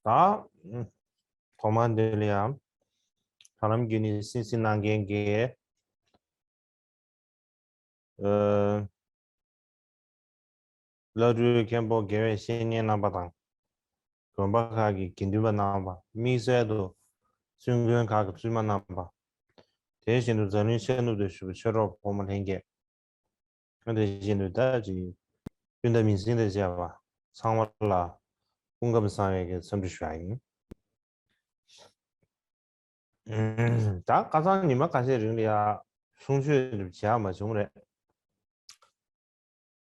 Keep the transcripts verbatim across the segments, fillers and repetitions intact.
ད་ཐོག་མར་འདི་ལ་ཡང་ཐར་ལམ་བརྒྱུད་ནས་སེམས་སྐྱིད་གནང་མཁན་གྱི་ཨ། བླ་སྤྲུལ་མཁན་པོ་དགེ་བའི་བཤེས་གཉེན་རྣམ་པ་དང་། དགོན་པ་ཁག་གི་དགེ་འདུན་པ་རྣམ་པ། དམིགས་བསལ་དུ་བཙུན་དགོན་ཁག་གི་བཙུན་མ་རྣམ་པ། དེ་བཞིན་དུ་འཛམ་གླིང་ཤར་ནུབ་ཏུ་བཞུགས་པའི་ཆོས་གྲོགས་ཕོ་མོ་ལྷན་རྒྱས། དེ་བཞིན་དུ་ད་ཅིག་སྤུན་ཟླ་མིང་སྲིང་དང་བཅས་པ་ཚང་མ་ལ་སྐུ་ཁམས་བཟང་བའི་གི་འཚམས་འདྲི་ཞུ་ཡ་ཡིན། ད་ཁ་སང་ཉི་མ་ཁ་ཤས་རིང་ལ་ཡ་གསུང་ཆོས་འདི་བྱས་མ་བྱུང་རེད།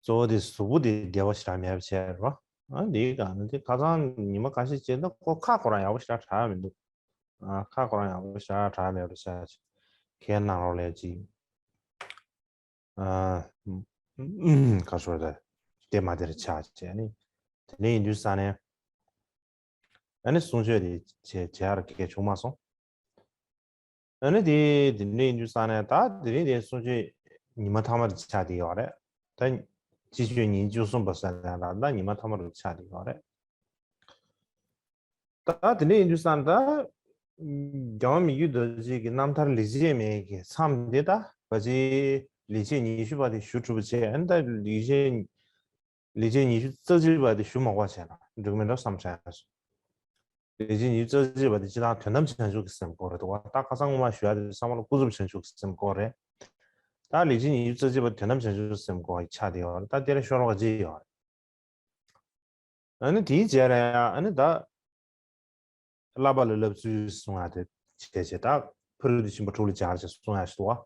གཙོ་བོ་དེ་གཟུགས་པོ་དེ་བདེ་བ་ཞེ་དྲག་མེད་པ་བྱས་རེད་བ། ཨ་འདིའི་སྒང་ནས་དེ་ཁ་སང་ཉི་མ་ཁ་ཤས་བྱས་ན་ཁོ་ཁ་ཁོ་རང་ཡག་པོ་ཞེ་དྲག་དྲག་མི་འདུག་ཨ་ཁ་ཁོ་རང་ཡག་པོ་ཞེ་དྲག་དྲག་མེད་པ་བྱས། ཁའི་ནང་ལོགས་ལ་ཅིག་ཨ་ཁ་ཤོར་ད་བལྟས་མ་བལྟས་རེ་ཆགས་བྱས་ནི། དེ་འདྲ་ཡིན་དུས་ས་ནས་ཨ་ནི་གསུང་ཆོས་དེ་བྱས་བྱས་ཡར་གས་བྱུང་མ་སོང་། ཨ་ནི་དེ་དེ་འདྲ་ཡིན་དུས་ས་ནས་ད་དེ་རིང་དེ་གསུང་ཆོས་ཉི་མ་མཐའ་མ་དེ་ཆགས་བསྡད་ཡོད་རེད། ད་སྤྱི་ཆོས་ཉིན་བཅུ་གསུམ་པ་ཟེར་ནས་ད་ད་ཉི་མ་མཐའ་མ་དེ་ཆགས་བསྡད་ཡོད་རེད། ད་དེ་འདྲ་ཡིན་དུས་ཙང་ད། རྒྱལ་དབང་མི་བསྐྱོད་རྡོ་རྗེ་གི་རྣམ་ཐར་ལེགས་བྱས་མའི་གི་མཚམས་དེ་ད་བ་ཅི་ལེགས་བྱས་ཉི་ཤུ་པ་དེ་ཞུ་གྲུབ་པ་བྱས། ཨ་ནི་ད་ལེགས་བྱས་ལེགས་བྱས་ཉི་ཤུ་རྩ་གཅིག་པ་དེ་ཞུ་མ་དགོས་བྱས་ན་འགྲིག་མེད་འགྲོ་བསམ་དྲན་སོང་། ལེགས་བྱས་ཉི་ཤུ་རྩ་གཅིག་པ་དེ་སྤྱིར་བཏང་དོན་དམ་བྱང་ཆུབ་ཀྱི་སེམས་སྐོར་རེད་འདུག་བ། ད་ཁ་སང་སྔོན་མ་ཞུ་ཡ་དེ་བསམ་བློ་ཀུན་རྫོབ་བྱང་ཆུབ་ཀྱི་སེམས་སྐོར་རེད། ད་ལེགས་བྱས་ཉི་ཤུ་རྩ་གཅིག་པ་དོན་དམ་བྱང་ཆུབ་ཀྱི་སེམས་སྐོར་ཆགས་བསྡད་ཡོད་རེད། ད་དེ་ལ་ཤོ་ལོ་ཀ་གཅིག་ཡོད་རེད། ཨ་ནི་དེའི་རྗེས་ལ་ཡང་ཨ་ནི་ད་བསླབ་པ་ལ་བསླབ་ཚུལ་གསུང་ཡ་དེ་བྱས་བྱས། ད་ཕ་རོལ་ཏུ་ཕྱིན་པ་དྲུག་ལ་སྦྱར་བྱས་གསུང་ཡ་ཞིག་འདུག་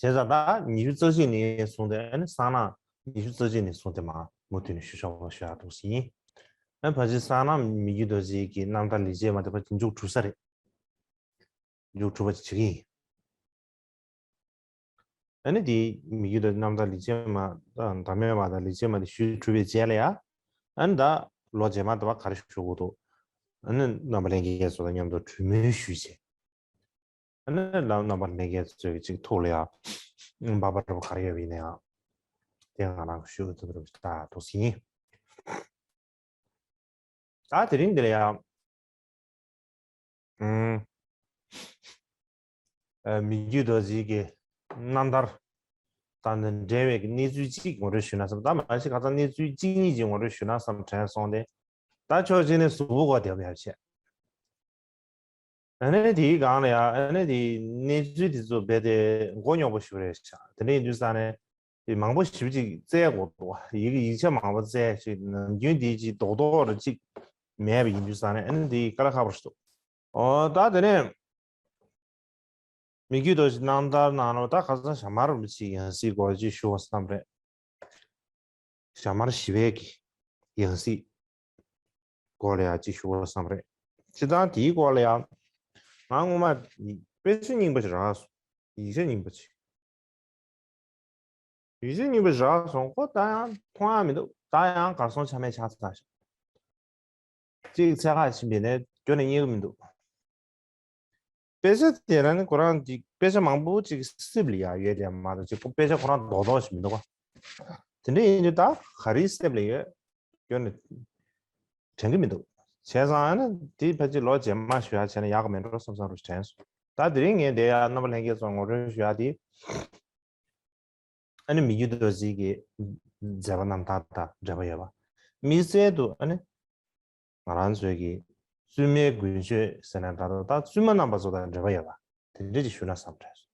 བ། བྱས་ཙང་ད་ཉི་ཤུ་རྩ་གཅིག་ནས་བཟུང་སྟེ་ཨ་ནི་གསང་སྔགས་ཉི་ཤུ་རྩ་གཅིག་ནས་བཟུང་སྟེ་མར་མུ་མཐུད་ནས་ཞུ་ཆོག་པ་ཞུ་ཡ་འདུག་ཟིན། ཨ་ནི་ཕལ་ཆེར་གསང་སྔགས་མི་བསྐྱོད་རྡོ་རྗེ་གི་རྣམ་ཐར་ལེགས་བྱས་མ་དེ་ཕལ་ཆེར་མཇུག་གྲུབ་ས་རེད། མཇུག་གྲུབ་པ་ཅིག་བྱེད་ཀྱི་ཡིན། ཨ་ནི་དེ་མི་བསྐྱོད་རྡོ་རྗེ་རྣམ་ཐར་ལེགས་བྱས་མ་དང་བདག་མེད་པ་དང་ལེགས་བྱས་མ་དེ་ཞུས་གྲུབ་པའི་རྗེས་ལ་ཡ། ཨ་ནི་ད་ལོ་རྗེས་མ་དེ་བ་ག་རེ་ཞུ་དགོས་འདུག་ཨ་ནི་རྣམ་པ་ལྷན་རྒྱས་ཚོ་དང་མཉམ་དུ་གྲོས་མོལ་ཞུས་བྱས། ཨ་ནི་ལམ་རྣམ་པ་ལྷན་རྒྱས་ཚོའི་གཅིག་ཐུགས་ལ་ཡ་འབབ་པ་འདྲ་པོ་ག་རེ་ཡོད་པ་ཡིན་ན་ཡང་དེ་ང་རང་གིས་ཞུ་ཐུབ་པ་འདྲ་པོ་ཞིག་ད་འདུག་ཟིན། ད་དེ་རིང་འདི་ལ་ཡང་། ཨུམ། ཨ། མི་བསྐྱོད་རྡོ་རྗེ་གི་རྣམ་ཐར་དང་འབྲེལ་བའི་གི་གནས་ཚུལ་གཅིག་ངོ་སྤྲོད་ཞུས་ན་བསམ། ད་མ་གཞི་ཁ་སང་གནས་ཚུལ་གཅིག་གཉིས་ཅིག་ངོ་སྤྲོད་ཞུས་ན་བསམ་དྲན་སོང་སྟེ། ད་ཕྱོགས་གཅིག་ནས་གཟུགས་པོ་གོ་བདེ་བ་མེད་པ་བྱས། ཨ་ནི་དེའི་སྒང་ལ་ཡ་ཨ་ནི་དེའི་གནས་ཚུལ་དེ་ཚོ་རྦད་དེ་མགོ་རྙོག་པོ་ཞིག་རེད་ཤག་དེ་འདྲ་ཡིན་དུས་ས་ནས། དེ་མང་པོ་ཞེ་པོ་ཅིག་བཙལ་དགོས་འདུག་ཡིག་ཡིག་ཆ་མང་པོ་བཙལ་ཅིག་ནམ་རྒྱུན་དེ་ཅིག་རྡོག་རྡོག་རེ་ཅིག་མེད་པ་ཡིན་དུས་ས་ནས་ཨ་ནི་དེ་དཀའ་ལས་ཁག་པོ་ཞིག་འདུག་ཨོ་ད་དེ་ནས་མི་བསྐྱོད་རྡོ་རྗེ་རྣམ་ཐར་ནང་ལ་ད་ཁ་སང་ཞྭ་དམར་རིན་པོ་ཆེའི་ཡང་སྲིད་སྐོར་ཅིག་ཞུ་བ་བསམ་རེད། ཞྭ་དམར་ཞི་བའི་གི་ཡང་སྲིད་སྐོར་ལ་ཡང་ཅིག་ཞུ་བ་བསམ་རེད། སྤྱིར་བཏང་དེའི་སྐོར་ལ་ཡང་ང་སྔོན་མ་དཔེ་ཆ་རྙིང་པ་ཞིག་རག་སོང་། ཡིག་ཆ་རྙིང་པ་ཅིག་ཡིག་ཆ་རྙིང་པ་རག་སོང་། ཁོ་ད་ཡང་མཐོང་ཡ་མི་འདུག་ད་ཡང་གར་སོང་ཆ་མེད་ཆགས་ཚར་ཤག་གཅིག་འཚོལ་ག་ཕྱིན་པ་ཡིན་ནའི་ཁྱོན་ནས་རྙེད་གི་མི་འདུག་དཔེ་ཆ་དེ་ལ་ནི་ཁོ་རང་གི་དཔེ་ཆ་མང་པོ་ཅིག་སིབ་ལ་ཡ་ཡོད་དེ་མ་གཏོགས་ཅིག་དཔེ་ཆ་ཁོ་རང་རྡོག་རྡོག་ཞིག་མི་འདུག་ག་དེ་འདྲ་ཡིན་དུས་ད་ག་རེའི་སིབ་ལ་ཡོད། ཁྱོན་ནས་དྲན་གི་མི་འདུག་བྱས་ཙང་ཨ་ནི་དེ་ཕལ་ཆེར་ལོ་རྗེས་མ་ཞུ་ཡ་བྱས་ན་ཡག་གི་མེད་འགྲོ་བསམ་བསམ་རུ་དྲན་སོང་། ད་དེ་རིང་ངས་དེ་ཡ་རྣམ་པ་ལྷན་རྒྱས་ཚོར་ངོ་སྤྲོད་ཞུ་ཡ་དེ། ཨ་ནི་མི་བསྐྱོད་རྡོ་རྗེ་གི་མཛད་པ་རྣམ་ཐར་དང་འབྲེལ་བ་ཡོད་པ། དམིགས་བསལ་དུ་ཨ་ནི་ང་རང་ཚོའི་གི་བཙུན་མའི་མགོན་ཆོས་ཟེར་ན་ད་ལྟ་ད་བཙུན་མ་རྣམ་པ་ཚོ་དང་འབྲེལ་བ་ཡོད་པ་དེ་འདྲ་ཅིག་ཞུ་ན་བསམ་དྲན་སོང་།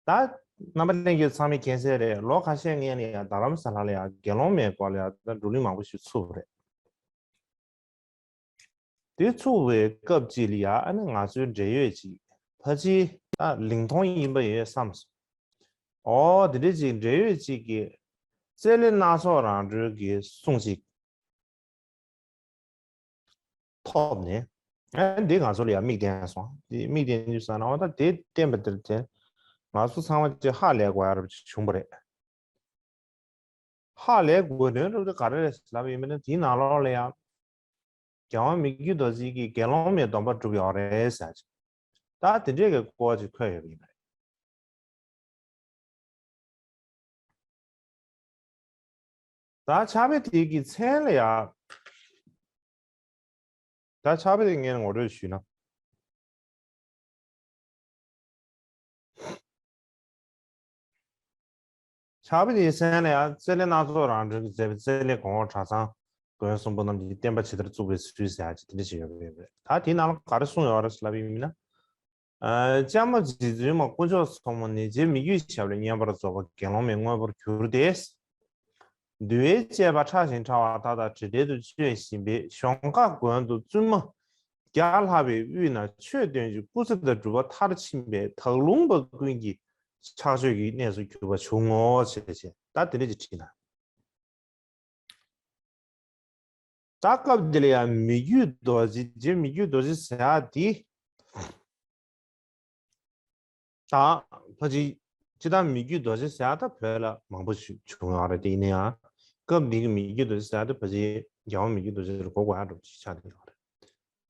ད་རྣམ་པ་ལྷན་རྒྱས་ཚང་མས་མཁྱེན་གསལ་རེད། ལོ་ཁ་ཤས་སྔོན་ལ་ཡང་རྡ་རམ་ས་ལ་ལ་ཡང་དགེ་སློང་མའི་སྐོར་ལ་ཡང་ད་བགྲོ་གླེང་མང་པོ་ཞིག་ཚུགས་པ་རེད། དེ་ཚུགས་པའི་སྐབས་ཅིག་ལ་ཡ་ཨ་ནི་ང་ཚོའི་འབྲེལ་ཡོད་ཅིག་ཕལ་ཆེར་ད་ལིང་ཐོང་ཡིན་པ་ཡོད་བསམ་སོང་། ཨོ་དེ་འདྲ་ཅིག་འབྲེལ་ཡོད་ཅིག་གིས་རྩེ་ལེ་སྣ་ཚོགས་རང་གྲོལ་གྱི་གསུང་ཅིག་ཐོབ་ནས་ཨ་འདི་ང་ཚོ་ལ་ཡ་མིག་བསྟན་སོང་། འདི་མིག་བསྟན་དུས་ས་ན་ཨོ་ད་དེ་བསྟན་པ་དེར་བརྟེན་ང་ཚོ་ཚང་མ་ཅིག་ཧ་ལས་དགོས་ཡ་རབ་ཅིག་བྱུང་བ་རེད། ཧ་ལས་དགོས་དོན་རབ་དེ་ག་རེ་རེད་ལབ་ཡིན་པ་ན་དེའི་ནང་ལོགས་ལ་ཡང་རྒྱལ་དབང་མི་བསྐྱོད་རྡོ་རྗེ་གིས་དགེ་སློང་མའི་སྡོམ་པ་བསྒྲུབས་ཡོད་རེད་ཟེར་ཅིག་ད་དེ་འདྲས་ཀྱི་སྐོར་ཅིག་འཁོད་ཡོད་པ་ཡིན་པ་རེད། ད་ཕྱག་དཔེ་དེ་གི་མཚན་ལ་ཡ། ད་ཕྱག་དཔེ་དེ་ངས་ངོ་སྤྲོད་ཞུས་ན། ཕྱག་དཔེ་དེའི་མཚན་ལ་ཡང་རྩེ་ལེ་སྣ་ཚོགས་རང་གྲོལ་གྱིས་མཛད་པའི་རྩེ་ལེ་གོང་འོག་གྲྭ་ཚང་མགོན་གསུམ་པོ་རྣམས་ཀྱི་བསྟན་པ་ཇི་ལྟར་བཙུགས་པའི་ཚུལ་ཟེར་ཡག་ཅིག་དེ་འདྲ་ཞིག་ཡོད་པ་ཡོད་པས། ད་དེའི་ནང་ལ་ག་རེ་གསུངས་ཡོད་རེད་ལབ་པ་ཡིན་ན། ཨ། ལྕམ་མོ་རྗེ་བཙུན་མ་དཀོན་མཆོག་མཚོ་མོ་ནི་རྗེ་མི་བསྐྱོད་ཞབས་ལ་སྙན་པར་རྫོགས་པ་དགེ་སློང་མའི་དངོས་པོར་གྱུར་ཏེ། འདུལ་བའི་བཅས་པ་ཕྲ་ཞིང་ཕྲ་བ་མཐའ་དག་བྲི་བྲལ་དུ་སྤྱོད་བཞིན་པའི་གཞོང་ཁ་དགོན་དུ་བཙུན་མ་བརྒྱ་ལྷག་པའི་དབུས་ན་ཆོས་སྟོན་ཅིང་སྐུ་ཚེ་དང་སྒྲུབ་པ་མཐར་ཕྱིན་པའི་དག་ལུང་པ་ཀུན་གྱི་ཕྱག་མཆོད་ཀྱི་གནས་སུ་གྱུར་པ་བྱུང་ངོ་ཞེས་བྱས། ད་དེ་འདྲ་ཅིག་བྲིས་ན། ད་སྐབས་འདི་ལ་ཡང་མི་བསྐྱོད་རྡོ་རྗེ། རྗེ་མི་བསྐྱོད་རྡོ་རྗེ་ཟེར་ཡག་འདི། ད་ཕལ་ཆེར་སྤྱིར་བཏང་མི་བསྐྱོད་རྡོ་རྗེ་ཟེར་ཡག་ད་བོད་ལ་མང་པོ་ཞིག་བྱུང་ཡོད་རེད། དེ་ཡིན་ན་ཡང་སྐབས་འདི་གི་མི་བསྐྱོད་རྡོ་རྗེ་ཟེར་ཡག་ད་ཕལ་ཆེར་རྒྱལ་དབང་མི་བསྐྱོད་རྡོ་རྗེ་ལ་གོ་དགོས་ཡག་འདྲ་པོ་ཅིག་ཆགས་བསྡད་ཡོད་རེད།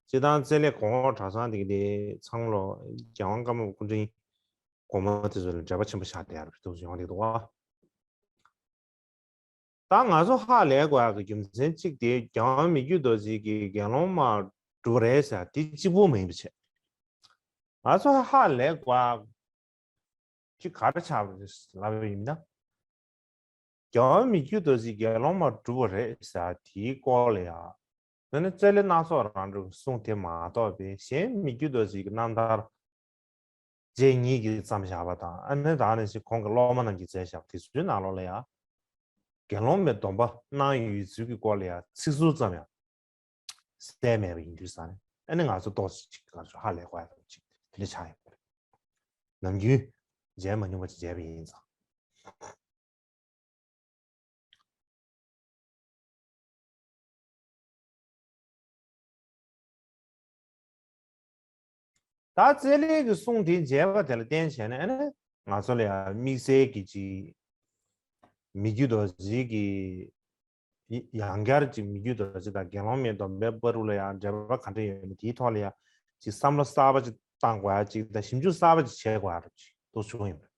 སྤྱིར་བཏང་རྩེ་ལེ་གོང་འོག་གྲྭ་ཚང་འདི་གི་དེ་ཚང་ལོ་རྒྱལ་དབང་ཀརྨ་པ་སྐུ་ཕྲེང་གོང་མ་དེ་ཚོ་ལ་འབྲེལ་བ་ཆེན་པོ་ཆགས་བསྡད་ཡོད་རེད། དེ་ཚོ་ཡོང་བསྡད་འདུག་བ། ད་ང་ཚོ་ཧ་ལས་དགོས་ཡག་གི་རྒྱུ་མཚན་གཅིག་དེ་རྒྱལ་དབང་མི་བསྐྱོད་རྡོ་རྗེ་གིས་དགེ་སློང་མ་སྒྲུབ་པ་རེད་ཟེར་དེ་གཅིག་པོ་མ་ཡིན་པ་བྱས། ང་ཚོ་ཧ་ལས་དགོས་ཡག་གཅིག་ག་རེ་ཆགས་པ་རེད་ལབ་པ་ཡིན་ན། རྒྱལ་དབང་མི་བསྐྱོད་རྡོ་རྗེ་དགེ་སློང་མ་སྒྲུབ་པ་རེད་ཟེར་དེའི་སྐོར་ལ་ཡ། ད་ནི་རྩེ་ལེ་སྣ་ཚོགས་རང་གྲོལ་གྱི་གསུང་དེ་མ་གཏོགས་པའི་གཞན་མི་བསྐྱོད་རྡོ་རྗེ་གི་རྣམ་ཐར་རྗེ་ཉིད་ཀྱིས་བརྩམས་བཞག་པ་དང་། ཨ་ནི་ད་ནི་ཞིག་ཁོང་གི་སློབ་མ་རྣམས་ཀྱིས་མཛད་བཞག་པ་དེ་ཚོའི་ནང་ལོགས་ལ་ཡང་དགེ་སློང་མའི་སྡོམ་པ་གནང་ཡོད་ཚུལ་གྱི་སྐོར་ལ་ཡང་ཚིག་ཟུར་ཙམ་ཡང་གསལ་མེད་པ་ཡིན་དུས་ཙང་ནས། ཨ་ནི་ང་ཚོ་ཏོག་ཙམ་ཅིག་ག་ཚོད་ཧ་ལས་དགོས་ཡག་ཅིག་དེ་འདྲ་ཆགས་ཡོད་པ་རེད། ནམ་རྒྱུན་མཇལ་མ་མྱོང་བ་ཅིག་མཇལ་བ་ཡིན་ཙང་། ད་རྩེ་ལེ་གི་གསུང་དེ་མཇལ་བ་དེ་ལ་བརྟེན་བྱས་ནས། ཨ་ནི་ང་ཚོ་ལ་ཡང་དམིགས་བསལ་གྱི་ཅིག་མི་བསྐྱོད་རྡོ་རྗེ་གི་ཡང་བསྐྱར་ཅིག་མི་བསྐྱོད་རྡོ་རྗེ་དང་དགེ་སློང་མའི་སྡོམ་པའི་བར་དུ་ལ་ཡང་འབྲེལ་བ་ག་འདྲ་ཡོད་མེད་དེའི་ཐོག་ལ་ཡང་ཅིག་བསམ་བློ་གསར་པ་ཅིག་བཏང་དགོས་ཡག་ཅིག་དང་། ཞིབ་འཇུག་གསར་པ་ཅིག་བྱེད་དགོས་ཡག་འདྲ་ཅིག་ཏོག་བྱུང་ཡོད་མེད།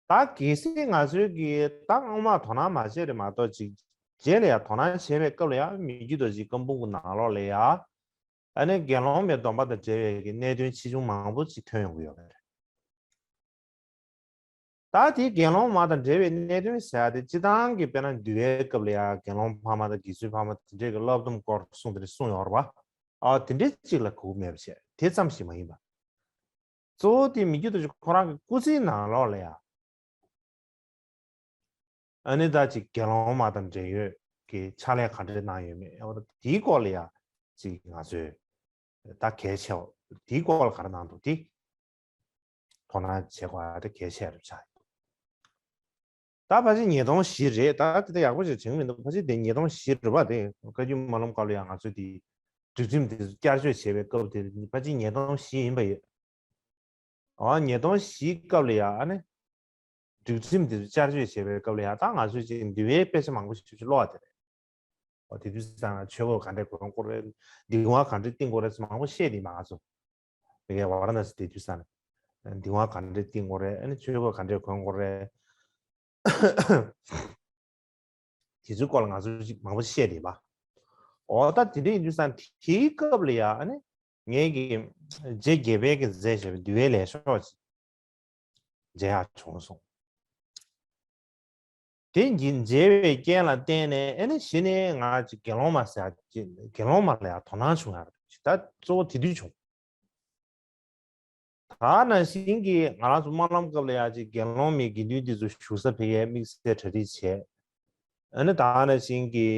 ད་གལ་སྲིད་ང་ཚོའི་གི་ད་སྔོན་མ་དོ་སྣང་མ་བྱས་རེད་མ་གཏོགས། ཅིག་རྗེས་ལ་ཡང་དོ་སྣང་བྱས་པའི་སྐབས་ལ་ཡང་མི་བསྐྱོད་རྡོ་རྗེའི་བཀའ་འབུམ་གྱི་ནང་ལོགས་ལ་ཡང་། ཨ་ནི་དགེ་སློང་མའི་སྡོམ་པ་དང་འབྲེལ་བའི་གི་གནད་དོན་ཆེ་ཆུང་མང་པོ་ཅིག་ཐོན་ཡོང་གི་ཡོད་པ་རེད། ད་དེ་དགེ་སློང་མ་དང་འབྲེལ་བའི་གནད་དོན་ཟེར་ཡག་དེ་སྤྱིར་བཏང་གི་དཔེར་ན་འདུལ་བའི་སྐབས་ལ་ཡང་དགེ་སློང་འཕགས་མ་དང་དགེ་ཚུལ་འཕགས་མ་དེ་འདྲས་ཀྱི་བསླབ་སྡོམ་སྐོར་གསུང་དེ་འདྲ་གསུངས་ཡོད་རེད་པ། ཨ། དེ་འདྲས་ཅིག་ལ་གོ་གི་མེད་པ་བྱས། དེ་ཙམ་ཞིག་མ་ཡིན་པ། གཙོ་བོ་དེ་མི་བསྐྱོད་རྡོ་རྗེ་ཁོ་རང་གི་སྐུ་ཚེའི་ནང་ལོགས་ལ་ཡང་། ཨ་ནི་ད་ཅིག་དགེ་སློང་མ་དང་འབྲེལ་ཡོད་ཀྱི་ཕྱག་ལས་ག་འདྲ་གནང་ཡོད་མེད། འོ་ད་དེའི་སྐོར་ལ་ཡང་ཅིག་ང་ཚོས་ད་གལ་ཆེ་བ་དེའི་སྐོར་ལ་ག་རེ་གནང་འདུག་དེ་དོ་སྣང་བྱེད་དགོས་ཡག་དེ་གལ་ཆེ་རུ་ཆགས་ཡོད། ད་ཕལ་ཆེར་ཉིས་སྟོང་བཞི་རེད། ད་དེ་ད་ཡག་པོ་ཞིག་དྲན་གྱི་མི་འདུག་ཕལ་ཆེར་དེ་ཉིས་སྟོང་བཞི་རེད་པ། དེ་བཀའ་བརྒྱུད་སྨོན་ལམ་སྐབས་ལ་ཡང་ང་ཚོས་དེ་སྒྲིག་ཁྲིམས་དེ་བསྐྱར་བཅོས་བྱས་པའི་སྐབས་དེ་ཕལ་ཆེར་ཉིས་སྟོང་བཞི་ཡིན་པ་ཡོད། ཨ། ཉིས་སྟོང་བཞིའི་སྐབས་ལ་ཡང་ཨ་ནི་སྒྲིག་ཁྲིམས་དེ་ཚོ་བསྐྱར་བཅོས་བྱས་པའི་སྐབས་ལ་ཡང་ད་ང་ཚོས་ཅིག་འདུལ་བའི་དཔེ་ཆ་མང་པོ་ཞིག་ཀློག་པ་དེ་རེད། འོ་དེ་དུས་ཙང་ཆོས་གོས་ག་འདྲས་གོན་དགོས་རེད། གདིང་བ་ག་འདྲས་བཏིང་དགོས་རེད་ཟེར་མང་པོ་བཤད་དེ་མ་ང་ཚོ། དེ་གའི་ཝཱ་ར་ཎ་སི་དེ་དུས་ཙང་ནས་གདིང་བ་ག་འདྲས་བཏིང་དགོས་རེད། ཨ་ནི་ཆོས་གོས་ག་འདྲས་གོན་དགོས་རེད། དེ་ཚོའི་སྐོར་ལ་ང་ཚོ་ཅིག་མང་པོ་བཤད་དེ་པ། འོ་ད་དེ་འདྲ་ཡིན་དུས་ཙང་དེའི་སྐབས་ལ་ཡང་ཨ་ནི་ངེད་ཀྱི་རྗེ་དགེ་འཕེལ་གྱིས་མཛད་བཞག་པའི་འདུལ་བའི་ལས་ཤོག་ཅིག་མཇལ་ཡག་བྱུང་སོང་། དེ་མཇལ་བའི་རྐྱེན་ལ་བརྟེན་ནས་ཨ་ནི་གཞི་ནས་ང་ཅིག་དགེ་སློང་མ་ཟེར་ཡག་ཅིག་དགེ་སློང་མ་ལ་ཡང་དོ་སྣང་བྱུང་ཡག་རེད། ད་གཙོ་བོ་དེ་དུས་བྱུང་། ད་ནང་བཞིན་གྱི་ང་རང་ཚོ་སྨོན་ལམ་སྐབས་ལ་ཡང་ཅིག་དགེ་སློང་མའི་དགེ་འདུན་འདི་ཚོ་བཞུགས་ས་ཕ་གིར་དམིགས་བསལ་གྲ་སྒྲིག་བྱས། ཨ་ནི་ད་ནང་བཞིན་གྱི་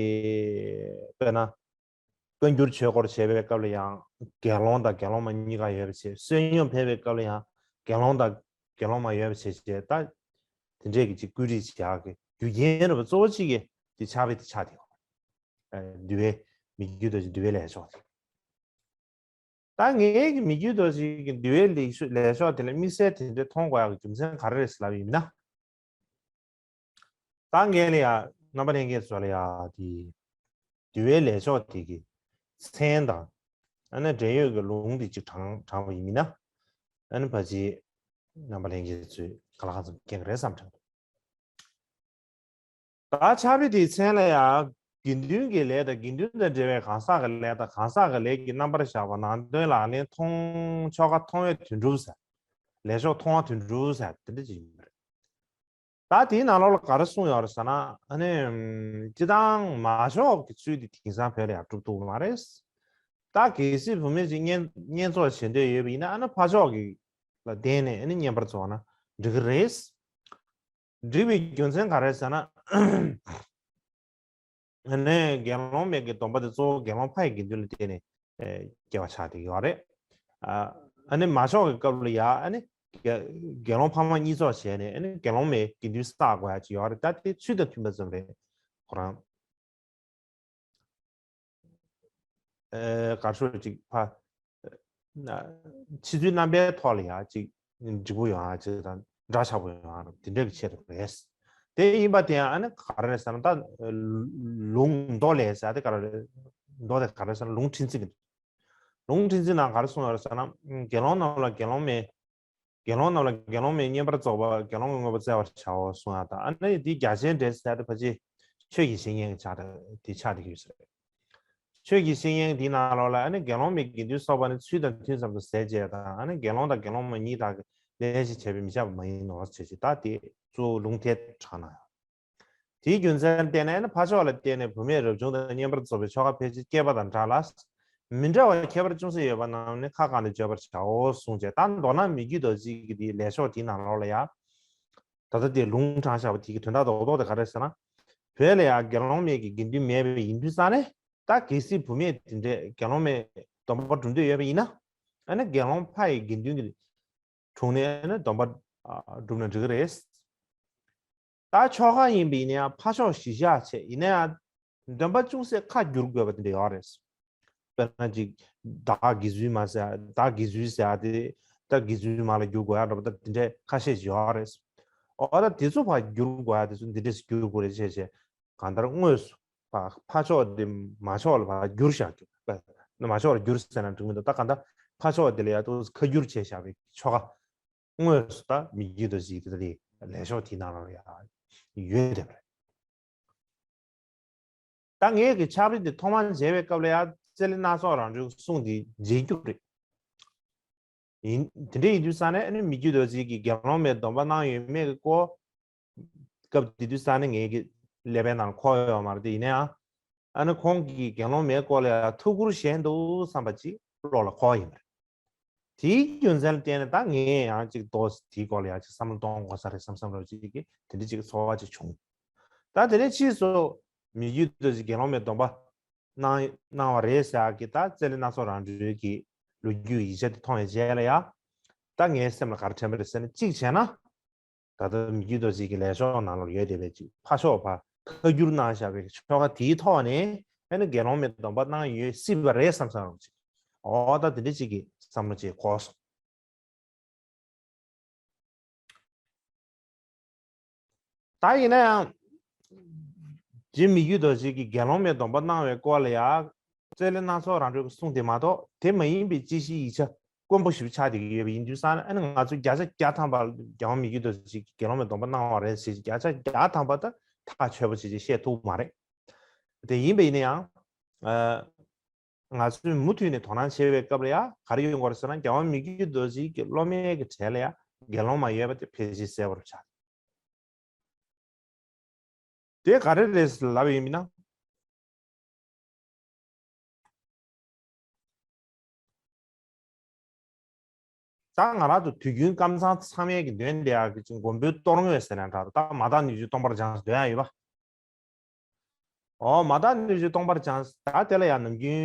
དཔེར་ན་བཀའ་འགྱུར་ཆོས་སྐོར་བྱེད་པའི་སྐབས་ལ་ཡང་དགེ་སློང་དང་དགེ་སློང་མ་གཉིས་ཀ་ཡོད་པ་བྱས། བསོད་སྙོམས་ཕེབས་པའི་སྐབས་ལ་ཡང་དགེ་སློང་དང་དགེ་སློང་མ་ཡོད་པ་བྱས་བྱས། ད་དེ་འདྲས་ཀྱི་ཅིག་བཀོད་སྒྲིག་བྱེད་ཡག་གི་རྒྱུ་རྐྱེན་རེད་པ། གཙོ་བོ་གཅིག་གི་དེ་ཕྱག་དཔེ་དེ་ཆགས་བསྡད་ཡོད། ཨ། འདུལ་བའི་མི་བསྐྱོད་རྡོ་རྗེ་འདུལ་བའི་ལས་ཤོག་དེ། ད་ངེད་ཀྱི་མི་བསྐྱོད་རྡོ་རྗེ་གི་འདུལ་བའི་ལས་ཤོག་ལས་ཤོག་དེ་ལ་དམིགས་བསལ་དེ་འདྲ་མཐོང་དགོས་ཡག་གི་རྒྱུ་མཚན་ག་རེ་རེད་ཟེར་ལབ་པ་ཡིན་ན། ད་ངས་ལ་ཡ་རྣམ་པ་ལྷན་རྒྱས་ཚོ་ལ་ཡ་དེ་འདུལ་བའི་ལས་ཤོག་དེ་གི་མཚན་དང་ཨ་ནི་འབྲེལ་ཡོད་ཀྱི་ལུང་དེ་ཅིག་དྲངས་དྲངས་པ་ཡིན་ན། ཨ་ནི་ཕལ་ཆེར་རྣམ་པ་ལྷན་རྒྱས་ཚོས་ག་ལ་གང་འཚམ་མཁྱེན་གྱི་རེད་བསམ་དྲན་འདུག་ད་ཕྱག་དཔེ་དེའི་མཚན་ལ་ཡང་དགེ་འདུན་གྱི་ལས་དང་དགེ་འདུན་དང་འབྲེལ་བའི་གང་ཟག་གི་ལས་དང་གང་ཟག་གི་ལས་ཀྱི་རྣམ་པར་བཞག་པ་ནང་དོན་ལག་ལེན་མཐོང་ཆོ་ག་མཐོང་བའི་དོན་གྲུབ་ཟེར། ལས་ཤོག་མཐོང་བ་དོན་གྲུབ་ཟེར་དེ་འདྲ་ཅིག་ཡིན་པ་རེད། ད་དེའི་ནང་ལོགས་ལ་ག་རེ་གསུངས་ཡོད་རེད་ཟེར་ན། ཨ་ནི་སྤྱི་བཏང་མ་ཆོག་གི་ཚུལ་དེ་དེང་སང་བོད་ལ་ཡང་གྲུབ་ཐུབ་མ་རེད། ད་གལ་སྲིད་བུད་མེད་ཅིག་བསྙེན་བསྙེན་རྫོགས་བྱེད་འདོད་ཡོད་པ་ཡིན་ན། ཨ་ནི་ཕ་ཕྱོགས་ཀྱི་ལ་བརྟེན་ནས་ཨ་ནི་བསྙེན་པར་རྫོགས་ན་འགྲིག་གི་རེད། འགྲིག་པའི་རྒྱུ་མཚན་ག་རེ་ཟེར་ན། ཨ་ནི་དགེ་སློང་མའི་གི་སྡོམ་པ་དེ་གཙོ་བོ་དགེ་སློང་ཕ་ཡི་དགེ་འདུན་ལ་བརྟེན་ནས་ཨེ་སྐྱེ་བ་ཆགས་བསྡད་ཡོད་རེད། ཨ་ཨ་ནི་མ་ཆོག་གི་སྐབས་ལ་ཡ་ཨ་ནི་དགེ་དགེ་སློང་ཕ་མ་གཉིས་ཚོགས་བྱས་ནས་ཨ་ནི་དགེ་སློང་མའི་དགེ་འདུན་བསགས་དགོས་ཡ་ཅིག་ཡོད་རེད། ད་དེ་ཚུལ་དང་མཐུན་པ་ཙམ་རེད། ཁོ་རང་ཨེ་གར་ཤོར་ཅིག་ཕ་ན་ཕྱི་ཚུལ་རྣམ་པའི་ཐོག་ལ་ཡང་ཅིག་འགྲིག་པོ་ཡོང་ཡ་ཅིག་དང་འདྲ་ཆགས་པོ་ཡོང་ཡ་དེ་འདྲ་གི་ཆེད་དུ་རེད། དེ་ཡིན་པ་དེ་ཡང་ཨ་ནི་ག་རེ་རེད་ཟེར་ན། ད་ལུང་མདོ་ལས་ཟེར་ཡ་དེ་ག་རེ་རེད། མདོ་དེ་ག་རེ་ཟེར་ན་ལུང་ཕྲན་ཚེགས་ཀྱི། ལུང་ཕྲན་ཚེགས་ནང་ག་རེ་གསུངས་ཡོད་རེད་ཟེར་ན། དགེ་སློང་རྣམས་ལ་དགེ་སློང་མའི་དགེ་སློང་རྣམས་ལ་དགེ་སློང་མའི་བསྙེན་པར་རྫོགས་པ་དགེ་སློང་གི་དངོས་པོ་བཙལ་བར་བྱའོ་གསུངས་ཡ་དང་། ཨ་ནི་འདི་རྒྱ་ཆེན་འགྲེལ་ཟེར་ཡ་དེ་ཕལ་ཆེར་ཆོས་ཀྱི་བཤེས་གཉེན་གྱི་ཆ་དེ་ཆགས་བསྡད་ཀྱི་ཡོད་ས་རེད། ཆོས་ཀྱི་བཤེས་གཉེན་འདིའི་ནང་ལོགས་ལ་ཨ་ནི་དགེ་སློང་མའི་དགེ་འདུན་གསོག་པ་ནི་ཚུལ་དང་མཐུན་ཙམ་དུ་ཟད་བྱེད་དང་། ཨ་ནི་དགེ་སློང་དང་དགེ་སློང་མ་གཉིས་དག་གི་ལས་ཤིག་བྱས་པས་མི་ཁྱབ་པ་མ་ཡིན་ནོ་ཞེས་བྱས། ད་དེ་གཙོ་བོ་ལུང་དེ་དྲངས་ན་ཡང་། དེའི་རྒྱུ་མཚན་བརྟེན་ནས་ཨ་ནི་ཕ་ཕྱོགས་ལ་བརྟེན་ནས་བུད་མེད་རབ་བྱུང་དང་བསྙེན་པར་རྫོགས་པའི་ཆོ་ག་ཕལ་ཆེར་སྐྱེས་པ་དང་འདྲ་ལ། མི་འདྲ་བ་ཁྱད་པར་ཅུང་ཟད་ཡོད་པ་རྣམས་ནི་ཁ་བསྐངས་ཏེ་བརྗོད་པར་བྱའོ་གསུངས་བྱས། ད་མདོར་ན་མི་བསྐྱོད་རྡོ་རྗེ་གི་དེའི་ལས་ཤོག་དེའི་ནང་ལོགས་ལ་ཡང་། ད་ལྟ་དེ་ལུང་དྲངས་བཞག་པ་དེ་གི་དོན་དག་རྡོག་རྡོག་དེ་ག་རེ་ཟེར་ན། བོད་ལ་ཡང་དགེ་སློང་མའི་གི་དགེ་འདུན་མེད་པ་ཡིན་དུས་ཙང་ནས། ད་གལ་སྲིད་བུད་མེད་དེ་འདྲས་དགེ་སློང་མའི་སྡོམ་པ་སྒྲུབ་འདོད་ཡོད་པ་ཡིན་ན། ཨ་ནི་དགེ་སློང་ཕ་ཡི་དགེ་འདུན་གྱི་དྲུང་ནས་ཨ་ནི་སྡོམ་པ་ཨ་སྒྲུབ་ན་འགྲིག་གི་རེད། ད་ཆོ་ག་ཡིན་པ་ཡིན་ན་ཡང་ཕ་ཕྱོགས་གཞི་བཞག་བྱས་ཡིན་ན་ཡང་། འདོན་པ་ཅུང་ཟད་ཁ་བསྒྱུར་དགོས་པ་དེ་འདྲ་ཡོད་རེད། དཔེར་ན་ཅིག་བདག་དགེ་ཚུལ་མ་ཟེར། བདག་དགེ་ཚུལ་ཟེར་ཡ་དེ་ད་དགེ་ཚུལ་མ་ལ་བསྒྱུར་དགོས་ཡ་འདྲ་པོ་ད་དེ་འདྲ་ཁ་ཤས་ཤིག་ཡོད་རེད། འོ་ད་དེ་ཚོ་ཕར་བསྒྱུར་དགོས་ཡ་དེ་ཚོ་འདི་འདྲས་སུ་བསྒྱུར་དགོས་རེད་བྱས་བྱས། གང་ལྟར་དངོས་སུ་ཕ་ཕ་ཕྱོགས་དེ་མ་ཕྱོགས་ལ་ཕར་བསྒྱུར་བཞག་རྒྱུ། མ་ཕྱོགས་ལ་བསྒྱུར་ཟེར་ན་འགྲིག་མི་འདུག་ད་གང་ལྟར་ཕ་ཕྱོགས་དེ་ལ་ཡ་ཏོག་ཙམ་ཁ་བསྒྱུར་བྱས་བཞག་པའི་ཆོ་ག་དངོས་སུ་ད་མི་བསྐྱོད་རྡོ་རྗེ་དེ་ལས་ཤོག་དེའི་ནང་ལ་ཡ་ཡོད་བསྡད་པ་རེད། ད་ངས་ཀྱི་ཕྱག་དཔེ་འདི་ཐོག་མར་མཇལ་བའི་སྐབས་ལ་ཡང་རྩེ་ལེ་སྣ་ཚོགས་རང་གྲོལ་གྱི་གསུང་འདི་མཇལ་རྒྱུ་རེད། ཡིན། དེ་འདྲ་ཡིན་དུས་ཙང་ནས་ཨ་ནི་མི་བསྐྱོད་རྡོ་རྗེ་གིས་དགེ་སློང་མའི་སྡོམ་པ་གནང་ཡོད་མེད་ཀྱི་སྐོར། སྐབས་དེ་དུས་ཙང་ནས་ངས་ཀྱི་ཀླད་པའི་ནང་འཁོར་ཡོད་མ་རེད་དེ། ཡིན་ན་ཡང་ཨ་ནི་ཁོང་གིས་དགེ་སློང་མའི་སྐོར་ལ་ཡང་ཐུགས་ཁུར་བཞེས་འདུག་བསམ་པ་ཅིག་བློ་ལ་འཁོར་ཡིན་པ་རེད། དེའི་རྒྱུ་མཚན་ལ་བརྟེན་ནས་ད་ངས་ཡང་ཅིག་ཏོག་ཙམ་དེའི་སྐོར་ལ་ཡང་ཅིག་བསམ་བློ་གཏོང་དགོས་ས་རེད་བསམ་བསམ་རོགས་ཅིག་གིས་དེ་འདྲ་ཅིག་ཚོར་བ་ཅིག་བྱུང་། ད་དེ་ནས་ཕྱིས་སུ་མི་བསྐྱོད་རྡོ་རྗེ་དགེ་སློང་མའི་སྡོམ་པ་གནང་གནང་བ་རེད་ཟེར་ཡག་གི་ད་རྩེ་ལེ་སྣ་ཚོགས་རང་གྲོལ་གྱི་ལོ་རྒྱུས་ཡིག་ཆ་དེ་མཐོང་བའི་རྗེས་ལ་ཡང་། ད་ངའི་སེམས་ལ་ག་རེ་དྲན་པ་རེད་ཟེར་ན། གཅིག་བྱས་ན། ད་ལྟ་མི་བསྐྱོད་རྡོ་རྗེ་གི་ལས་ཤོག་ནང་ལོགས་ཡོད་བསྡད་པའི་ཅིག་ཕ་ཕྱོགས་ཕར་ཁ་བསྒྱུར་གནང་བཞག་པའི་ཆོ་ག་དེའི་ཐོག་ནས་ཨ་ནི་དགེ་སློང་མའི་སྡོམ་པ་གནང་ཡོད་སྲིད་པ་རེད་བསམ་བསམ་རོགས་ཅིག་འོ་ད་དེ་འདྲ་ཅིག་གི་བསམ་བློ་ཅིག་འཁོར་སོང་། ད་ཡིན་ན་ཡང་རྗེ་མི་བསྐྱོད་རྡོ་རྗེ་གིས་དགེ་སློང་མའི་སྡོམ་པ་གནང་བའི་སྐོར་ལ་ཡང་རྩེ་ལེ་སྣ་ཚོགས་རང་གྲོལ་གྱི་གསུང་དེ་མ་གཏོགས་དེ་མ་ཡིན་པའི་དཔྱད་གཞིའི་ཡིག་ཆ་དཀོན་པོ་ཞིག་ཆགས་བསྡད་ཀྱི་ཡོད་པ་ཡིན་དུས་ཙང་ནས། ཨ་ནི་ང་ཚོས་བརྒྱ་ཆ་བརྒྱ་ཐམ་པ་རྒྱལ་བ་མི་བསྐྱོད་རྡོ་རྗེ་གིས་དགེ་སློང་མའི་སྡོམ་པ་གནང་བ་རེད་ཟེར་གྱི་བརྒྱ་ཆ་བརྒྱ་ཐམ་པ་ད་ཐག་ཆོད་པོ་བྱས་ཀྱི་བཤད་ཐུབ་མ་རེད། དེ་ཡིན་པ་ཡིན་ན་ཡང་། ཨ། ང་ཚོས་མུ་མཐུད་ནས་དོ་སྣང་བྱེད་པའི་སྐབས་ལ་ཡང་ག་རེ་ཡོང་གི་རེད་ཟེར་ན། རྒྱལ་བ་མི་བསྐྱོད་རྡོ་རྗེ་གི་སློབ་མའི་གི་གྲས་ལ་ཡང་དགེ་སློང་མ་ཡོད་པ་དེ་ཕལ་ཆེར་གསལ་པོར་ཆགས། དེ་ག་རེ་རེད་ལབ་ཡིན་ན། ད་ང་རང་ཚོ་དུས་རྒྱུན་ཀམ་ཚང་ཚང་མའི་གི་འདོན་བསྡད་ཡག་གི་ཅིག་མགོན་པོའི་གཏོར་བསྔོས་ཟེར་ནས་འདྲ་འདུག་ད་མ་དག་ནུས་ཀྱི་སྟོང་པར་སྦྱངས་འདོན་ཡག་ཡོད་པ། ཨོ་མ་དག་ནུས་ཀྱི་སྟོང་པར་སྦྱངས། ད་དེ་ལ་ཡང་ནམ་རྒྱུན་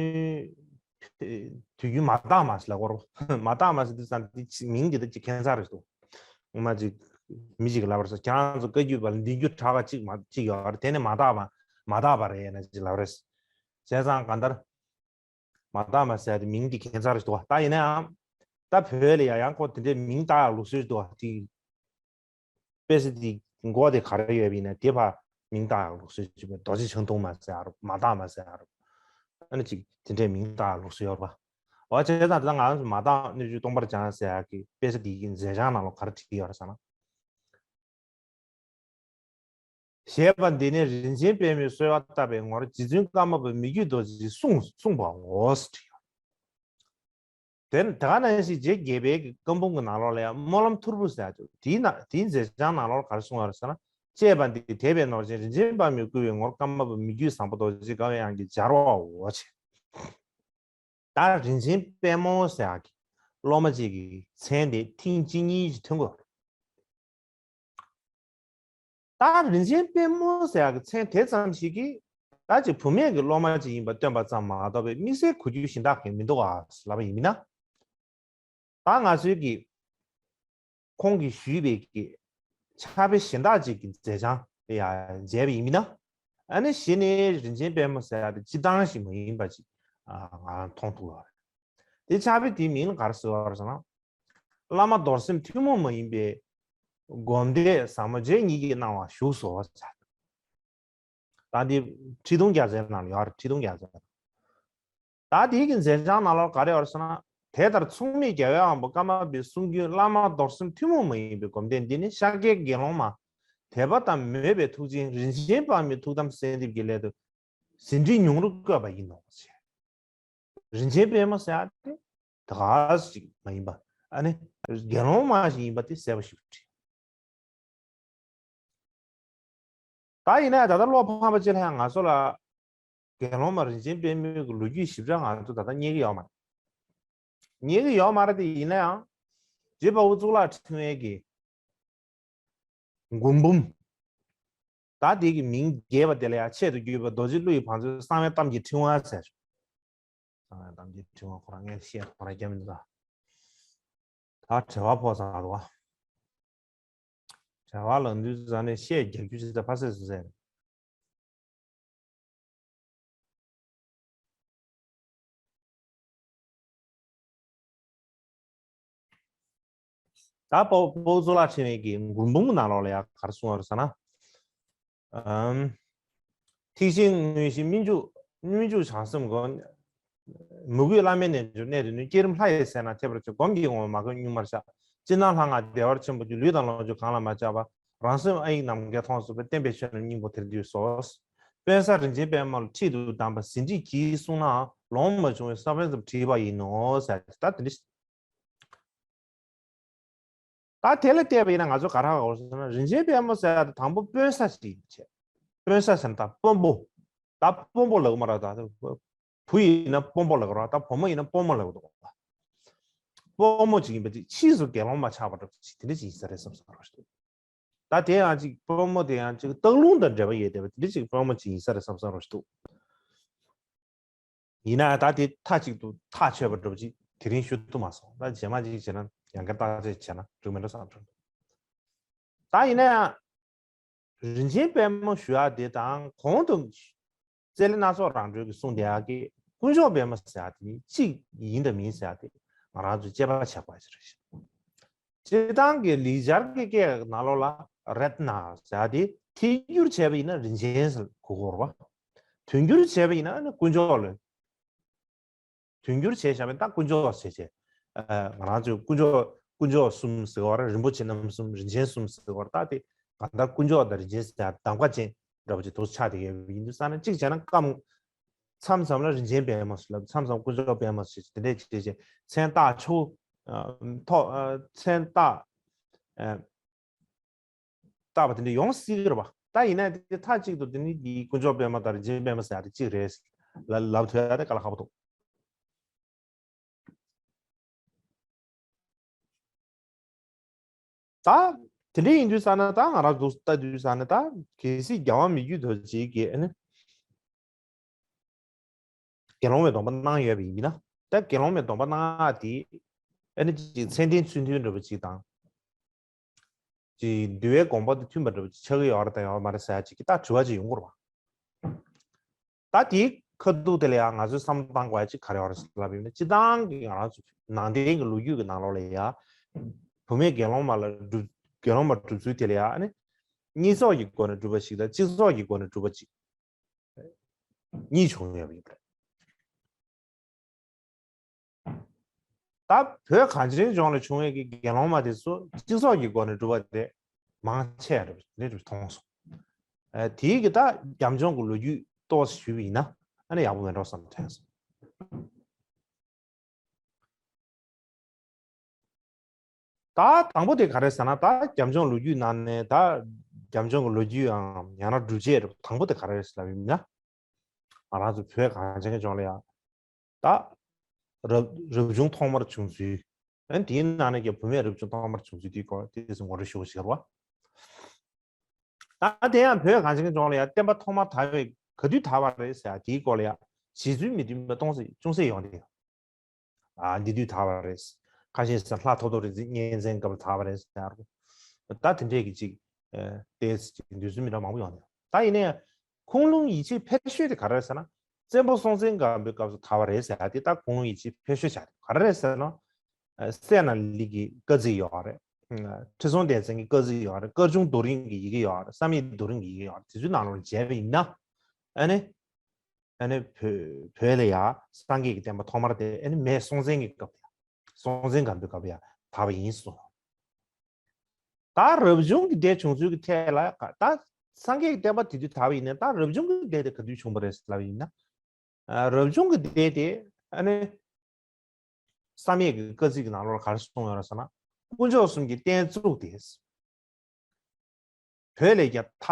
དུས་རྒྱུན་མ་དག་མ་ཟེར་ལབ་དགོས་རེད། མ་དག་མ་ཟེར་དུས་ཙང་དེ་ཅིག་མིང་དེ་དག་ཅིག་ཁྱད་མཚར་རེད་འདུག་ངོ་མ་ཅིག་མི་ཅིག་གིས་ལབ་པ་རེད་ཟེར། ཁྱེད་རང་ཚོ་བཀའ་བརྒྱུད་པ་ལ་འདོན་རྒྱུ་གྲགས་པ་ཅིག་མ་ཅིག་ཡོད་རེད། དེ་ནི་མ་དག་པ་མ་དག་པ་རེད་ན་ཅིག་ལབ་རེད། བྱས་ཙང་གང་ལྟར། མ་དག་མ་ཟེར་ཡ་དེ་མིང་འདི་ཁྱད་མཚར་ཞིག་འདུག་བ། ད་ཡིན་ན་ཡང་། ད་བོད་ལ་ཡང་ཡང་ཁོ་དེ་འདྲའི་མིང་བཏགས་ཡག་ལུགས་སྲོལ་ཞིག་འདུག་བ། དེ། དཔེ་ཆ་དེ་མགོ་དེ་ག་རེ་ཡོད་པ་ཡིན་ན་དེ་ཕར་མིང་བཏགས་ཡག་ལུགས་སྲོལ་ཞིག་རྡོ་རྗེ་འཆང་ཐུང་མ་ཟེར་ཡ་རུ། མ་དག་མ་ཟེར་ཡ་རུ། ཨ་ནི་ཅིག་དེ་འདྲའི་མིང་བཏགས་ཡག་ལུགས་སྲོལ་ཡོད་རེད་བ། འོ་བྱས་ཙང་དེ་ད་ང་རང་ཚོ་མ་དག་སྣོད་བཅུད་སྟོང་པར་སྦྱངས་ཟེར་ཡག་གི་དཔེ་ཆ་དེ་གི་མཛད་བྱང་ནང་ལ་ག་རེ་བྲིས་ཡོད་རེད་ཟེར་ན། ཞེས་པ་འདི་ནི་རིན་ཆེན་པདྨོས་གསོལ་བ་བཏབ་པའི་ངོར་རྗེ་བཙུན་ཀརྨ་པ་མི་བསྐྱོད་རྡོ་རྗེས་གསུངས་གསུངས་པའོ། དེ་དེ་ག་ནང་བཞིན་རྗེ་རྒྱལ་པོའི་བཀའ་འབུམ་གྱི་ནང་ལོགས་ལ་ཡང་སྨོན་ལམ་ཐོར་བུ་ཟེར་ཡག་དེའི་ནང་དེའི་མཛད་བྱང་ནང་ལོགས་ག་རེ་གསུངས་པ་རེད་ཟེར་ན། ཅེས་པ་འདི་དད་པའི་ནོར་ཅན་རིན་ཆེན་པདྨོས་བསྐུལ་བའི་ངོར་ཀརྨ་པ་མི་བསྐྱོད་བཟང་པོ་རྡོ་རྗེ་དགའ་བའི་དབྱངས་ཀྱིས་སྦྱར་བའོ་ཞེས། ད་རིན་ཆེན་པདྨོ་ཟེར་ཡག་གི་སློབ་མ་གཅིག་གི་མཚན་དེ་ཐེངས་གཅིག་གཉིས་ཤིག་ཐོན་དགོས། ད་རིན་ཆེན་པདྨོ་ཟེར་ཡག་གི་མཚན་དེ་ཙམ་ཞིག་གིས་ད་ཅིག་བུད་མེད་ཀྱི་སློབ་མ་ཅིག་ཡིན་པ་སྟོན་པ་ཙམ་མ་གཏོགས་པའི་དམིགས་བསལ་གོ་རྒྱུ་གཞན་དག་གང་མི་འདུག་ག་ལབ་པ་ཡིན་ན། ད་ང་ཚོའི་གི་ཁོང་གིས་ཞུས་པའི་གི་ཕྱག་དཔེ་གཞན་དག་ཅིག་གི་མཛད་བྱང་དེ་ཡང་མཇལ་བ་ཡིན་ན། ཨ་ནི་གཞི་ནས་རིན་ཆེན་པདྨོ་ཟེར་ཡག་དེ་སྤྱི་བཏང་ཞིག་མ་ཡིན་པ་ཅིག་ང་རང་མཐོང་ཐུབ་པ་རེད། དེ་ཕྱག་དཔེ་དེའི་མིང་ལ་ག་རེ་ཟེར་བ་རེད་ཟེར་ན། བླ་མ་རྡོར་སེམས་ཐུན་མོང་མ་ཡིན་པའི་སྒོམ་བཟླས་ཟབ་མོ་རྗེ་ཉིད་ཀྱིས་གནང་བ་བཞུགས་སོ་ཟེར། ད་འདི་ཁྲི་གདུང་རྒྱལ་མཚན་ནང་ལ་ཡོད་རེད། ཁྲི་གདུང་རྒྱལ་མཚན། ད་དེའི་གི་མཛད་བྱང་ནང་ལོགས་ག་རེ་ཡོད་རེད་ཟེར་ན། དེ་ལྟར་མཚུངས་མེད་རྒྱལ་བའི་དབང་པོ་ཀརྨ་པའི་གསུང་རྒྱུན་བླ་མ་རྡོར་སེམས་ཐུན་མོང་མ་ཡིན་པའི་སྒོམ་བཟླས་འདི་ནི་ཤཱཀྱའི་དགེ་སློང་མ་དད་པ་དང་མོས་པའི་ཐུགས་རྗེས་རིན་ཆེན་པདྨའི་ཐུགས་དམ་གསལ་འདེབས་ཀྱི་སླད་དུ་ཟིན་བྲིས་ཉུང་རུ་བཀོད་པ་ཡིན་ནོ་ཞེས། རིན་ཆེན་པདྨོ་ཟེར་ཡག་དེ་ད་ག་ཞིག་མ་ཡིན་པ། ཨ་ནི་དགེ་སློང་མ་ཞིག་ཡིན་པ་དེ་གསལ་པོ་ཞིག་བྲིས། ད་ཡིན་ན་ད་ལྟ་བློ་ཕམ་པ་ཅིག་ལ་ཡང་ང་ཚོ་ལ་དགེ་སློང་མ་རིན་ཆེན་པདྨོའི་གི་ལོ་རྒྱུས་ཞིབ་ཕྲ་ང་ཚོ་ད་ལྟ་རྙེད་ཀྱི་ཡོད་མ་རེད། རྙེད་ཀྱི་ཡོད་མ་རེད་དེ་ཡིན་ན་ཡང་རྗེ་དཔའ་བོ་གཙུག་ལག་ཕྲེང་བའི་གི་མགུར་འབུམ། ད་དེ་གི་མིང་རྒྱས་པ་དེ་ལ་ཡང་ཆེད་དུ་བརྒྱུད་པ་རྡོ་རྗེ་གླུ་ཡི་བང་མཛོད་གསང་བའི་གཏམ་གྱི་ཕྲེང་བ་ཟེར། གསང་བའི་གཏམ་གྱི་ཕྲེང་བ་ཁོ་རང་ངས་བཤད་ཁོ་རང་རྒྱ་མི་འདུག་ད་བྲེལ་བ་ཕོག་ཚར་འདུག་བ། བྲེལ་བ་ལངས་དུས་ཙ་ནས་བཤད་རྒྱག་རྒྱུ་ཅི་ད་ཕ་སེ་སུ་ཟེར། ད་དཔའ་བོ་གཙུག་ལག་ཕྲེང་བའི་གི་མགུར་འབུམ་གྱི་ནང་ལོགས་ལ་ཡང་ག་རེ་གསུངས་པ་རེད་ཟེར་ན། ཨམ། ཐེག་ཆེན་དངོས་གཞི་སྨིན་འཇུག་སྨིན་འཇུག་བྱང་སེམས་སྒོམ། མོས་གུས་བླ་མའི་རྣལ་འབྱོར་གནད་དུ་བསྣུན། བསྐྱེད་རིམ་ལྷ་ཡི་སྲས་རྣམས་ཐེག་པར་མཆོག་སྒོམ་གྱི་ངོ་བོ་མ་བསྐོས་གཉུག་མར་ཤར། ཅིར་སྣང་ལྷ་སྔགས་བདེ་བར་ཆེན་པོ་རྒྱུད། ལུས་དང་ལོངས་སྤྱོད་གང་ལ་མ་ཆགས་པར། རང་སེམས་ཨ་ཡིག་ནམ་མཁའི་མཐོངས་སུ་སྦས། བསྟན་པའི་ཆོས་རྣམས་སྙིང་པོ་དེར་འདུས་སོ། དཔོན་ས་རིན་ཆེན་པདྨ་ལ་ཁྲིད་དུ་བདམས་པ་ཟིན་བྲིས་ཀྱིས་གསུངས་ནའང་ལོང་མ་བྱུང་བས་ས་བོན་ཙམ་བྲིས་པ་ཡིན་ནོ་ཟེར་ད་དེ་འདྲ། ད་དེ་ལ་བལྟས་པ་ཡིན་ན་ང་ཚོ་ག་རེ་ཧ་གོ་ཟེར་ན་རིན་ཆེན་པདྨ་ཟེར་ཡ་དེ་དང་པོ་དཔོན་ས་ཞིག་བྱས། དཔོན་ས་ཟེར་ན་ད་དཔོན་པོ། ད་དཔོན་པོ་ལབ་ཀྱི་མ་རེད་ད། བུ་ཡིན་ན་དཔོན་པོ་ལབ་ཀྱི་རེད། ད་བུ་མོ་ཡིན་ན་དཔོན་མོ་ལབ་ཀྱི་འདུག་དཔོན་མོ་ཅིག་ཡིན་པ་ཅིག་ཕྱིས་སུ་དགེ་སློང་མ་ཆགས་པ་འདྲ་པོ་ཅིག་དེ་འདྲ་ཅིག་ཡིན་ས་རེད་བསམ་བསམ་རོགས་ཞུ། ད་དེ་ཡང་ཅིག་དཔོན་མོ་དེ་ཡང་ཅིག་སྟག་ལུང་དང་འབྲེལ་བ་ཡོད་བསྡད་པ་དེ་འདྲ་ཅིག་དཔོན་མོ་ཅིག་ཡིན་ས་རེད་བསམ་བསམ་རོགས་ཞུ། ཡིན་ན་ད་དེ་མཐའ་གཅིག་ཏུ་ཐག་ཆོད་པ་འདྲ་པོ་ཅིག་དེ་རིང་ཞུ་ཐུབ་མ་སོང་། ད་རྗེས་མ་ཅིག་བྱས་ན་ཡང་བསྐྱར་བརྟག་དཔྱད་བྱས་ན་འགྲིག་མི་འགྲོ་བསམ་བྱུང་། ད་ཡིན་ན་ཡང་རིན་ཆེན་དཔལ་མོ་ཞུ་ཡག་དེ་དང་གོང་དུ་རྩེ་ལེ་སྣ་ཚོགས་རང་གྲོལ་གྱི་གསུང་དེ་ཡག་གི་དཀོན་མཆོག་དཔལ་མོ་ཟེར་ཡག་དེ་གཅིག་ཡིན་དང་མིན་ཟེར་ཡག་དེ་ང་རང་ཚོས་དཔྱད་པ་བྱེད་དགོས་ཡག་ཅིག་རེད། སྤྱིར་བཏང་གི་ལེགས་སྦྱར་གྱི་སྐད་ནང་ལོགས་ལ་རཏྣ་ཟེར་ཡག་དེ་ཐད་སྒྱུར་བྱས་པ་ཡིན་ན་རིན་ཆེན་ཟེར་གོ་དགོས་རེད་པ། དོན་སྒྱུར་བྱས་པ་ཡིན་ན་ནི་དཀོན་མཆོག་ལོས། དོན་སྒྱུར་བྱས་བཞག་པས་ད་དཀོན་མཆོག་ཟེར་བྱས། ཨ། ང་རང་ཚོས་དཀོན་མཆོག་དཀོན་མཆོག་གསུམ་ཟེར་བ་རེད། རིན་པོ་ཆེ་རྣམ་གསུམ་རིན་ཆེན་གསུམ་ཟེར་བ་རེད། ད་དེ་གང་ལྟར་དཀོན་མཆོག་དང་རིན་ཆེན་ཟེར་ཡག་གདམ་ག་ཅན་འདྲ་པོ་ཅིག་ཏུ་ཆགས་བསྡད་ཡོད་པ་ཡིན་དུས་ཙང་ནས་གཅིག་བྱས་ན་སྐབས་མཚམས་མཚམས་ལ་རིན་ཆེན་པདྨ་ཟེར་ལབ། མཚམས་མཚམས་དཀོན་མཆོག་པདྨ་ཟེར་དེ་འདྲས་བྱས་བྱས་མཚན་རྟགས་ཆོས། ཨ། ཐོག་ཨ། མཚན་རྟགས། ཨ། བཏགས་པ་དེ་འདྲ་ཡོང་སྲིད་ཀྱི་རེད་པ། ད་ཡིན་ན་དེ་མཐའ་གཅིག་ཏུ་དེ་ནི་འདི་དཀོན་མཆོག་པདྨ་དང་རིན་ཆེན་པདྨ་ཟེར་ཡག་དེ་གཅིག་རེད་ལ་ལབ་ཐུབ་ཡག་དེ་དཀའ་ལས་ཁག་པོ་འདུག་ད་དེ་འདྲ་ཡིན་དུས་ཙང་ན་ད་ང་རང་ཚོ་ལྟ་དུས་ཙང་ན་ད་གལ་སྲིད་རྒྱལ་དབང་མི་བསྐྱོད་རྡོ་རྗེ་གིས་ཨ་ནི། དགེ་སློང་མའི་སྡོམ་པ་གནང་ཡོད་པ་ཡིན་ན། ད་དགེ་སློང་མའི་སྡོམ་པ་གནང་ཡག་དེ་ཨ་ནི་ཅིག་མཚན་ལྡན་ཚུལ་མཐུན་འདྲ་པོ་ཅིག་དང་། ཅིག་འདུལ་བའི་དགོངས་པ་དང་མཐུན་པ་འདྲ་པོ་ཅིག་ཆགས་ཀྱི་ཡོད་རེད་དང་ཡོད་མ་རེད་ཟེར་ཡག་ཅིག་གི་ད་དྲི་བ་ཅིག་ཡོང་གི་རེད་པ། ད་དེའི་ཁ་ཐུག་དེ་ལ་ཡང་ང་ཚོས་བསམ་བློ་བཏང་དགོས་ཡག་ཅིག་ག་རེ་ཡོད་རེད་ཟེར་ལབ་ཡོད་ན། སྤྱིར་བཏང་གི་ང་རང་ཚོ་ནང་བསྟན་གྱི་ལོ་རྒྱུས་ཀྱི་ནང་ལོགས་ལ་ཡ། བུད་མེད་དགེ་སློང་མ་ལ་སྒྲུབ། དགེ་སློང་མ་སྒྲུབ་ཚུལ་དེ་ལ་ཡ་ཨ་ནི། གཉིས་ཚོགས་ཀྱི་སྒོ་ནས་སྒྲུབ་པ་ཞིག་དང་གཅིག་ཚོགས་ཀྱི་སྒོ་ནས་སྒྲུབ་པ་ཅིག་གཉིས་བྱུང་ཡོད་པ་ཡིན་པ་རེད། ད་བོད་གངས་ཅན་ལྗོངས་ལ་བྱུང་བའི་གི་དགེ་སློང་མ་དེ་ཚོ་སྤྱི་ཚོགས་ཀྱི་སྒོ་ནས་སྒྲུབ་པ་དེ་མང་ཆེ་རེད་ནས་མཐོང་སོང་ ཨ་དེའི་གི་ད་རྒྱབ་ལྗོངས་ཀྱི་ལོ་རྒྱུས་ཏོག་ཙམ་ཞུས་པ་ཡིན་ན་ཨ་ནི་ཡག་པོ་མེད་འགྲོ་བསམ་དྲན་སོང་། ད་དང་པོ་དེ་ག་རེ་ཟེར་ན། ད་རྒྱབ་ལྗོངས་ལོ་རྒྱུས་ནང་ནས་ད་རྒྱབ་ལྗོངས་ཀྱི་ལོ་རྒྱུས་ཨམ་ཡང་ན་སྒྲུབ་བྱེད་དང་པོ་དེ་ག་རེ་ཟེར་ལབ་ཡིན་ན། ང་རང་ཚོ་བོད་གངས་ཅན་གྱི་ལྗོངས་ལ་ཡ། ད་རབ་རབ་བྱུང་ཐོག་མར་བྱུང་ཚུལ། ཨན་དེའི་ནང་ནས་ཀྱི་བུད་མེད་རབ་བྱུང་ཐོག་མར་བྱུང་ཚུལ་དེའི་སྐོར་དེ་ཚོ་ངོ་སྤྲོད་ཞུ་བ་ཞིག་རེད་བ། ད་དེ་ཡང་བོད་གངས་ཅན་གྱི་ལྗོངས་ལ་ཡང་བསྟན་པ་ཐོག་མར་དར་བའི་ག་དུས་དར་བ་རེད་ཟེར་ཡ་དེའི་སྐོར་ལ་ཡང་བྱེད་ཚུལ་མི་མཐུན་པ་སྟོང་ཟད་ཅུང་ཟད་ཡོང་དེ། ཨ་འདི་དུས་དར་བ་རེད། ཁ་ཤས་ཟེར་ལྷ་ཐོ་ཐོ་རི་གཉན་བཙན་སྐབས་ལ་དར་བ་རེད་ཟེར་ཡ། ད་དེ་འདྲས་ཀྱི་ཅིག་ཨ་ཏེས་ཅིག་འདུག་སེ་མི་འདྲ་མང་པོ་ཡོང་དེ། ད་ཡིན་ནའི་ཁུངས་ལུང་ཡིད་ཆེས་འཕེར་ཤོས་དེ་ག་རེ་རེད་ཟེར་ན། བཙན་པོ་སྲོང་བཙན་སྒམ་པོའི་སྐབས་སུ་དར་བ་རེད་ཟེར་ཡ་དེ་ད་ཁུངས་ལུང་ཡིད་ཆེས་འཕེར་ཤོས་ཆགས་དེ་ག་རེ་རེད་ཟེར་ན། ཨ་སད་ན་ལི་གི་བཀའ་གཙིགས་ཡོད་རེད། ཨ་ཁྲི་སྲོང་ལྡེ་བཙན་གྱི་བཀའ་གཙིགས་ཡོད་རེད། སྐར་ཆུང་རྡོ་རིང་གི་ཡི་གེ་ཡོད་རེད། བསམ་ཡས་རྡོ་རིང་གི་ཡི་གེ་ཡོད་རེད། དེ་ཚོའི་ནང་ལོགས་ལ་མཇལ་བ་ཡིན་ན། ཨ་ནི་ཨ་ནི་བོད་བོད་ལ་ཡ་སངས་རྒྱས་ཀྱི་བསྟན་པ་ཐོག་མར་དེ་ཨ་ནི་མེས་སྲོང་བཙན་གྱི་སྐབས་ལ་ཡ། སྲོང་བཙན་སྒམ་པོའི་སྐབས་ལ་ཡ་དར་བ་ཡིན་གསུངས། ད་རབ་བྱུང་གི་སྡེ་བྱུང་ཚུལ་གྱི་ཐད་ལ་ད་སངས་རྒྱས་ཀྱི་བསྟན་པ་དེ་དུས་དར་བ་ཡིན་ནའི་ད་རབ་བྱུང་གི་སྡེ་དེ་ག་དུས་བྱུང་བ་རེད་ལབ་ཡིན་ན། ཨ་རབ་བྱུང་གི་སྡེ་དེ་ཨ་ནི་བསམ་ཡས་ཀྱི་བཀའ་གཙིགས་ཀྱི་ནང་ལོགས་ལ་ག་རེ་གསུངས་ཡོད་རེད་ཟེར་ན། དཀོན་མཆོག་གསུམ་གྱི་རྟེན་བཙུགས་ཏེ། བོད་ལས་ཀྱང་ཐ་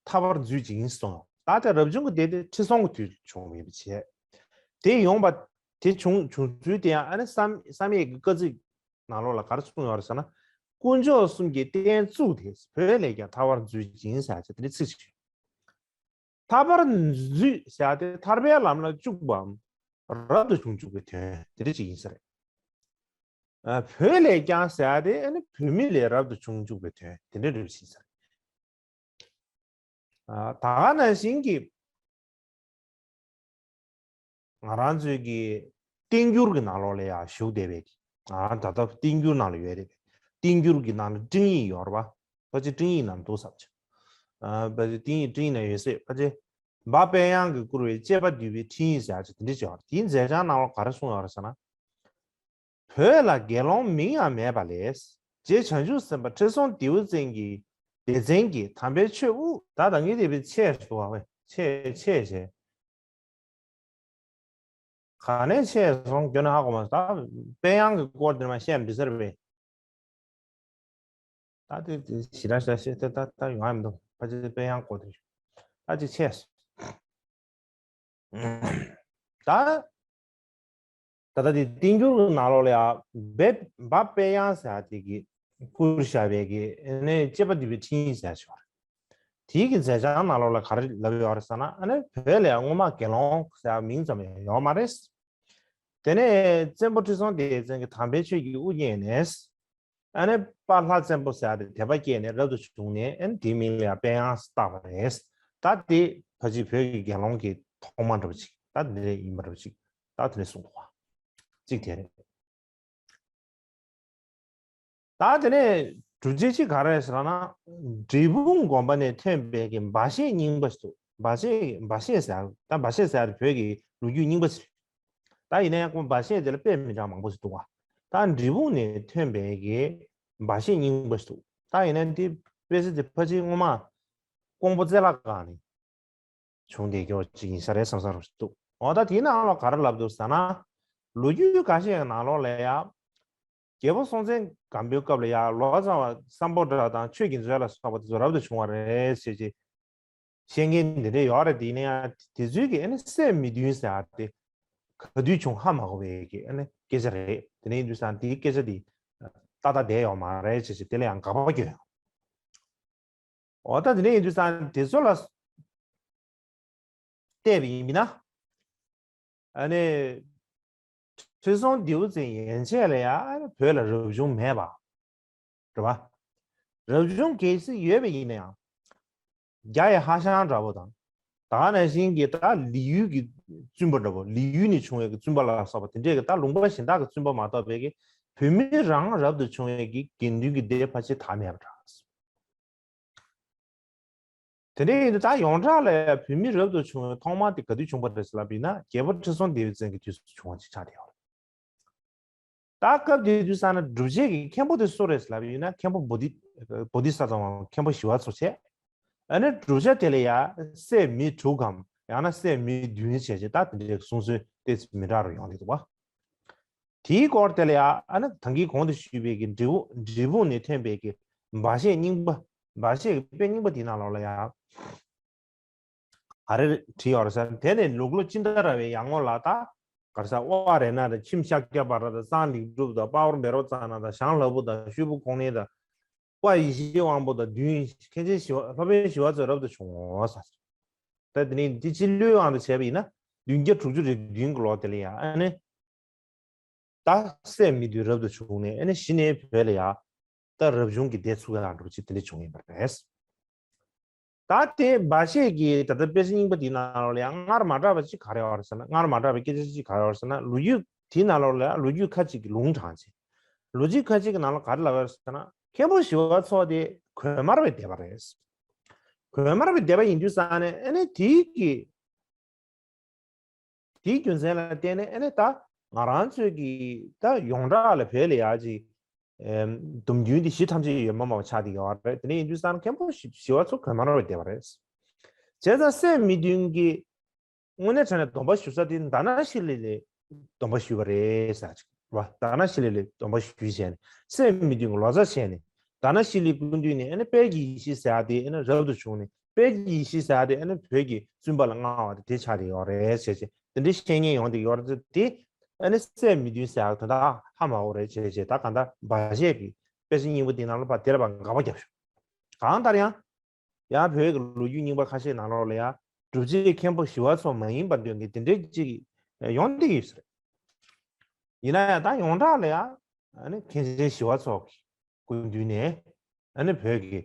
ཐར་པར་མཛོད་ཅིང་གསུངས། ད་ལྟ་རབ་བྱུང་གི་སྡེ་དེ་ཁྲི་སྲོང་གི་དུས་བྱུང་བ་ཡིན་པ་བྱས། དེ་ཡོང་བ་དེ་བྱུང་བྱུང་ཚུལ་དེ་ཡང་ཨ་ནི་བསམ་བསམ་ཡས་ཀྱི་བཀའ་གཙིགས་ནང་ལོགས་ལ་ག་རེ་གསུངས་ཡོད་རེད་ཟེར་ན། དཀོན་མཆོག་གསུམ་གྱི་རྟེན་བཙུགས་ཏེ་བོད་ལས་ཀྱང་ཐར་པར་མཛོད་ཅིང་ཟེར་ཡ་ཅིག་དེ་འདྲའི་ཚིག་ཅིག་ཐར་པར་མཛོད་ཟེར་ཡ་དེ་ཐར་པའི་ལམ་ལ་བཅུག་པའམ་རབ་ཏུ་བྱུང་བཅུག་པའི་དོན་དེ་འདྲ་ཅིག་ཡིན་ས་རེད། ཨ་བོད་ལས་ཀྱང་ཟེར་ཡ་དེ་ཨ་ནི་བོད་མི་ལས་རབ་ཏུ་བྱུང་བཅུག་པའི་དོན་དེ་འདྲ་རེད་ཟེར། ཨ་ད་ག་ནང་བཞིན་གྱི་ང་རང་ཚོའི་གི་བསྟན་འགྱུར་གྱི་ནང་ལོགས་ལ་ཡང་བཞུགས་བསྡད་པའི་གི་ང་རང་ད་ལྟ་བསྟན་འགྱུར་ནང་ལ་ཡོད་རེད། བསྟན་འགྱུར་གྱི་ནང་ལ་སྤྲིངས་ཡིག་ཡོད་རེད་པ། ཕལ་ཆེར་སྤྲིངས་ཡིག་ནང་འདུག་བསམ་བྱུང་། ཨ་ཕལ་ཆེར་སྤྲིངས་ཡིག་སྤྲིངས་ཡིག་ནང་ཡོད་སྲིད། ཕལ་ཆེར་འབའ་དཔལ་དབྱངས་ཀྱིས་བསྐུར་བའི་བཅས་པ་འདུས་པའི་ཁྲིད་ཡིག་ཟེར་ཡ་ཅིག་དེ་འདྲ་ཅིག་ཡོད་རེད། དེའི་མཛད་བྱང་ནང་ལ་ག་རེ་གསུངས་ཡོད་རེད་ཟེར་ན། བོད་ལ་དགེ་སློང་མིང་ཡང་མེད་པ་ལས། རྗེ་བྱང་ཆུབ་སེམས་དཔའ་ཁྲི་སྲོང་ལྡེའུ་བཙན་གྱིས་ལྡེ་བཙན་གྱིས་དམ་པའི་ཆོས་དབུ། ད་ད་ངས་དེ་བའི་ཆས་སུ་བ་བས་ཆས་ཆས་བྱས། ག་ནས་ཆས་སོང་ཁྱོད་ནི་ཧ་གོ་མ་སོང་། ད་དཔལ་དབྱངས་ཀྱི་སྐོར་དེ་མ་བཤད་འདི་ཟེར་བས། ད་དེ་དེ་ཞི་ར་ཞི་ར་ཞེས་དེ་ད་ད་ཡོང་ཡ་མི་འདུག་ཕལ་ཆེར་དཔལ་དབྱངས་སྐོར་དེ་ཞུ། ད་ཅིག་ཆས་སོང་། ད། ད་ལྟ་དེ་བསྟན་འགྱུར་གྱི་ནང་ལོགས་ལ་ཡང་འབའ་འབའ་དཔལ་དབྱངས་ཟེར་ཡ་དེ་གི་བསྐུར་བཞག་པའི་གི་ནས་བཅས་པ་འདུས་པའི་ཁྲིད་ཡིག་ཟེར་ཡ་ཞིག་ཡོད་རེད། དེའི་གི་མཛད་བྱང་ནང་ལོགས་ལ་ག་རེ་ལབ་ཡོད་རེད་ཟེར་ན། ཨ་ནི་བོད་ལ་ཡང་སྔོན་མ་དགེ་སློང་ཟེར་ཡ་མིང་ཙམ་ཡང་ཡོད་མ་རེད། དེ་ནས་བཙན་པོ་ཁྲི་སྲོང་ལྡེ་བཙན་གྱིས་དམ་པའི་ཆོས་ཀྱི་དབུ་བརྙེས་ནས། ཨ་ནི་དཔལ་ལྷ་བཙན་པོ་ཟེར་ཡ་དེ་དད་པ་སྐྱེས་ནས་རབ་ཏུ་བྱུང་ནས་ཨ་ནི་དེའི་མིང་ལ་ཡང་དཔལ་དབྱངས་བཏགས་པ་རེད། ད་དེ་ཕལ་ཆེར་བོད་ཀྱི་དགེ་སློང་གི་ཐོག་མ་འདྲ་བོ་ཅིག་ད་དེ་འདྲ་ཡིན་པ་འདྲ་བོ་ཅིག་ད་དེ་འདྲ་གསུངས་འདུག་བ། གཅིག་དེ་རེད། ད་དེ་ནས་སྒྲུབ་བྱེད་གཅིག་ག་རེ་རེད་ཟེར་ན། འབྲས་སྤུངས་དགོན་པ་ནས་ཐོན་པའི་གི་འབའ་བཤད་རྙིང་པ་ཞིག་འདུག་འབའ་བཤད་འབའ་བཤད་ཟེར་ཡ་ད་འབའ་བཤད་ཟེར་ཡ་དེ་བོད་ཀྱི་ལོ་རྒྱུས་རྙིང་པ་ཞིག་ད་ཡིན་ན་ཡང་ཁོང་འབའ་བཤད་དེ་ལ་དཔེ་མི་འདྲ་མང་པོ་ཞིག་འདུག་བ། ད་འབྲས་སྤུངས་ནས་ཐོན་པའི་གི་འབའ་བཤད་རྙིང་པ་ཞིག་འདུག་ད་ཡིན་ན་འདི་དཔེ་ཆ་དེ་ཕལ་ཆེར་སྔོན་མ་ཀོང་པོ་རྩེ་ལ་སྒང་ནས་བྱུང་བསྡད་ཀྱོག་ཅིག་ཡིན་ས་རེད་བསམ་ས་རུ་འདུག་འོ་ད་དེའི་ནང་ལ་ག་རེ་ལབ་འདུག་ཟེར་ན། ལོ་རྒྱུས་ཁ་ཤས་ཀྱི་ནང་ལོགས་ལ་ཡ། རྒྱལ་པོ་སྲོང་བཙན་སྒམ་པོའི་སྐབས་ལ་ཡ་ལོ་ཙཱ་བ་སམ་བྷོ་ཊ་དང་ཆོས་ཀྱི་མཛོད་ལ་སོགས་པ་དེ་ཚོ་རབ་ཏུ་བྱུང་བ་རེད་ཟེར་གྱི། བཤད་མཁན་འདི་འདྲ་ཡོད་རེད། དེ་ཡིན་ན་ཡང་དེ་ཚོའི་གི་ཨ་ནི་སད་མི་བདུན་ཟེར་ཡ་དེ་ག་དུས་བྱུང་ཧ་མ་གོ་བའི་གི་ཨ་ནི་སྐད་ཆ་རེད། དེ་ནས་ཡིན་དུས་ཙང་དེའི་སྐད་ཆ་དེ་ཏག་ཏག་བསྡད་ཡོད་མ་རེད་ཅེས་ཅེས་དེ་ལ་ཡང་དགག་པ་སྐྱོན་ཡོད། འོ་ད་དེ་འདྲ་ཡིན་དུས་ཙང་དེ་ཚོ་ལ་བལྟས་པ་ཡིན་ན། ཨ་ནི། ཁྲི་སྲོང་ལྡེའུ་བཙན་ཡན་ཆད་ལ་ཡང་བོད་ལ་རབ་བྱུང་མེད་པ། རེད་པ། རབ་བྱུང་གལ་སྲིད་ཡོད་པ་ཡིན་ན་ཡང་། རྒྱ་ཡི་ཧྭ་ཤང་འདྲ་པོ་དང་། ད་ག་ནང་བཞིན་གྱི་ད་ལི་ཡུལ་གྱི་བཙུན་པ་འདྲ་པོ། ལི་ཡུལ་ནས་བྱུང་བའི་བཙུན་པ་ལ་སོགས་པ་དེ་འདྲས་ཀྱི་ད་ལུང་པ་གཞན་དག་གི་བཙུན་པ་མ་གཏོགས་པའི་གི་བོད་མི་རང་རབ་ཏུ་བྱུང་བའི་གི་དགེ་འདུན་གྱི་སྡེ་ཕལ་ཆེར་དར་མེད་པ་འདྲ། དེ་འདྲ་ཡིན་དུས་ད་ཡོངས་གྲགས་ལ་བོད་མི་རབ་ཏུ་བྱུང་བའི་ཐོག་མ་དེ་ག་དུས་བྱུང་བ་རེད་ཟེར་ལབ་པ་ཡིན་ན། རྒྱལ་པོ་ཁྲི་སྲོང་ལྡེ་བའི་བཙན་གྱི་དུས་སུ་བྱུང་བ་ཅིག་ཆགས་བསྡད་ཡོད་རེད། ད་སྐབས་དེ་དུས་ཙང་ན་སྒྲུབ་བྱེད་ཀྱི་མཁན་པོ་དེ་སུ་རེད་ཟེར་ལབ་པ་ཡིན་ན། མཁན་པོ་བོ་དྷི་བོ་དྷི་ས་ཏྭ་མཁན་པོ་ཞི་བ་འཚོ་བྱས། ཨ་ནི་བསྒྲུབ་བྱ་དེ་ལ་ཡང་སྲས་མི་དྲུག་གམ་ཡང་ན་སྲས་མི་བདུན་བྱས་བྱས་ད་དེ་འདྲའི་གསུང་སྲོལ་ཏོག་ཙམ་མི་འདྲ་རུ་ཡོང་གི་འདུག་པ། དེའི་སྐོར་དེ་ལ་ཡང་ཨ་ནི་ད་གིན་གོང་དུ་ཞུས་པའི་གི་འབྲས་བུ་འབྲས་བུ་ནས་ཐོན་པའི་གི་འབའ་ཞིག་རྙིང་པ། འབའ་ཞིག་གི་དཔེ་རྙིང་པ་དེའི་ནང་ལོགས་ལ་ཡང་ག་རེ་བྲིས་ཡོད་རེད་ཟེར་ན། དེ་ནས་ལུག་ལོ་ཅི་འདྲ་ར་བའི་ཡར་ངོ་ལ་ད་ག་རེ་ཟ། དབའ་རས་ནག་དང་ཁྱིམ་ཤཱཀྱ་པ་ར་དང་གཙང་ལེགས་གྲུབ་དང་དཔའ་བོ་བཻ་རོ་ཙ་ན་དང་ཞང་ལྷ་བུ་དང་ཤུད་བུ་ཁོང་ནན་དང་དཔའ་ཡེ་ཤེས་དབང་པོ་དང་བདུན། མཁན་ཆེན་ཞི་བ་སློབ་དཔོན་ཞི་བ་འཚོ་རབ་ཏུ་བྱུང་ངོ་ཟེར། ད་དེ་ནས་འདི་སྤྱི་ལོའི་དབང་དུ་བྱས་པ་ཡིན་ན་བདུན་བརྒྱ་དྲུག་ཅུ་རེ་བདུན་གྱི་ལོ་དེ་ལ་ཡང་ཨ་ནི། ད་སྲས་མི་བདུན་རབ་ཏུ་བྱུང་ནས་ཨ་ནི་གཞི་ནས་བོད་ལ་ཡ་ད་རབ་བྱུང་གི་སྡེ་ཚུགས་ཡག་འགྲོ་ཅིག་དེ་འདྲ་བྱུང་ཡིན་པ་རེད། ད་དེ་འབའ་ཞིག་གི་ད་ལྟ་དཔེ་ཆ་རྙིང་པ་དེའི་ནང་ལོགས་ལ་ཡང་སྔར་མ་གྲགས་པ་ཅིག་ག་རེ་ཡོད་རེད་ཟེར་ན། སྔར་མ་གྲགས་པའི་སྐད་ཆ་ཅིག་ག་རེ་ཡོད་རེད་ཟེར་ན། ལོ་རྒྱུས་དེའི་ནང་ལོགས་ལ་ཡང་ལོ་རྒྱུས་ཁ་ཅིག་གི་ལུང་དྲངས་བྱས། ལོ་རྒྱུས་ཁ་ཅིག་གི་ནང་ལ་ག་རེ་ལབ་ཡོད་རེད་ཟེར་ན། མཁན་པོ་ཞི་བ་འཚོ་དེ་གོས་དམར་བའི་སྡེ་པ་རེད། གོས་དམར་བའི་སྡེ་པ་ཡིན་དུས་ཙང་ནས་ཨ་ནི་དེའི་གི་དེའི་རྒྱུ་མཚན་ལ་བརྟེན་ནས་ཨ་ནི་ད་ང་རང་ཚོའི་གི་ད་ཡོངས་གྲགས་ལ་བོད་ལ་ཡག་ཅིག་ཨེམ། སྡོམ་རྒྱུན་འདི་གཞི་ཐམས་ཅད་ཡོད་མ་མང་བ་ཆགས་བསྡད་ཡོད་རེད། དེ་ནས་ཡིན་དུས་ཙང་མཁན་པོ་ཞི་ཞི་བ་འཚོ་གོས་དམར་བའི་སྡེ་པ་རེད། བྱས་ཙང་སྲས་མི་བདུན་གྱི་དངོས་གནས་དྲང་གནས་སྡོམ་པ་ཞུ་ས་དེ་དྷ་ན་ཤི་ལ་ལས་སྡོམ་པ་ཞུས་པ་རེད་ཟེར་ཅིག་བ། དྷ་ན་ཤི་ལ་ལས་སྡོམ་པ་ཞུས་བྱས་ནས་སྲས་མི་བདུན་གྱི་ལོ་ཙཱ་བྱས་ནས་དྷ་ན་ཤི་ལའི་སྐུ་མདུན་ནས་ཨ་ནི་དཔལ་གྱི་ཡེ་ཤེས་ཟེར་ཡག་དེ་ཨ་ནི་རབ་ཏུ་བྱུང་ནས། དཔལ་གྱི་ཡེ་ཤེས་ཟེར་ཡག་དེ་ཨ་ནི་བོད་ཀྱི་བཙུན་པ་ལ་མངའ་བ་དེ་དེ་ཆགས་བསྡད་ཡོད་རེད་ཟེར་བྱས། དེ་འདྲའི་བཤད་མཁན་ཡོང་བསྡད་ཡོད་རེད། དེ་ཨ་ནི་སྲས་མི་བདུན་ཟེར་ཡག་དོན་དག་ཧ་མ་གོ་རེད་བྱས་བྱས། ད་གང་ལྟར་འབའ་ཞིག་གི་དཔེ་ཆ་རྙིང་པ་འདི་ནང་ལ་ཕར་དེར་ཕར་དགག་པ་བརྒྱབ་བཞག་གང་ལྟར་ཡང་ཡང་བོད་ཀྱི་ལོ་རྒྱུས་རྙིང་པ་ཁ་ཤས་ནང་ལོགས་ལ་ཡང་སྒྲུབ་བྱེད་མཁན་པོ་ཞི་བ་འཚོ་མ་ཡིན་པ་འདོད་མཁན་དེ་འདྲའི་ཅིག་ཡོང་བསྡད་ཡོད་ས་རེད། ཡིན་ན་ཡང་ད་ཡོངས་གྲགས་ལ་ཡང་ཨ་ནི་མཁན་ཆེན་ཞི་བ་འཚོ་གི་སྐུ་མདུན་ནས་ཨ་ནི་བོད་ཀྱི་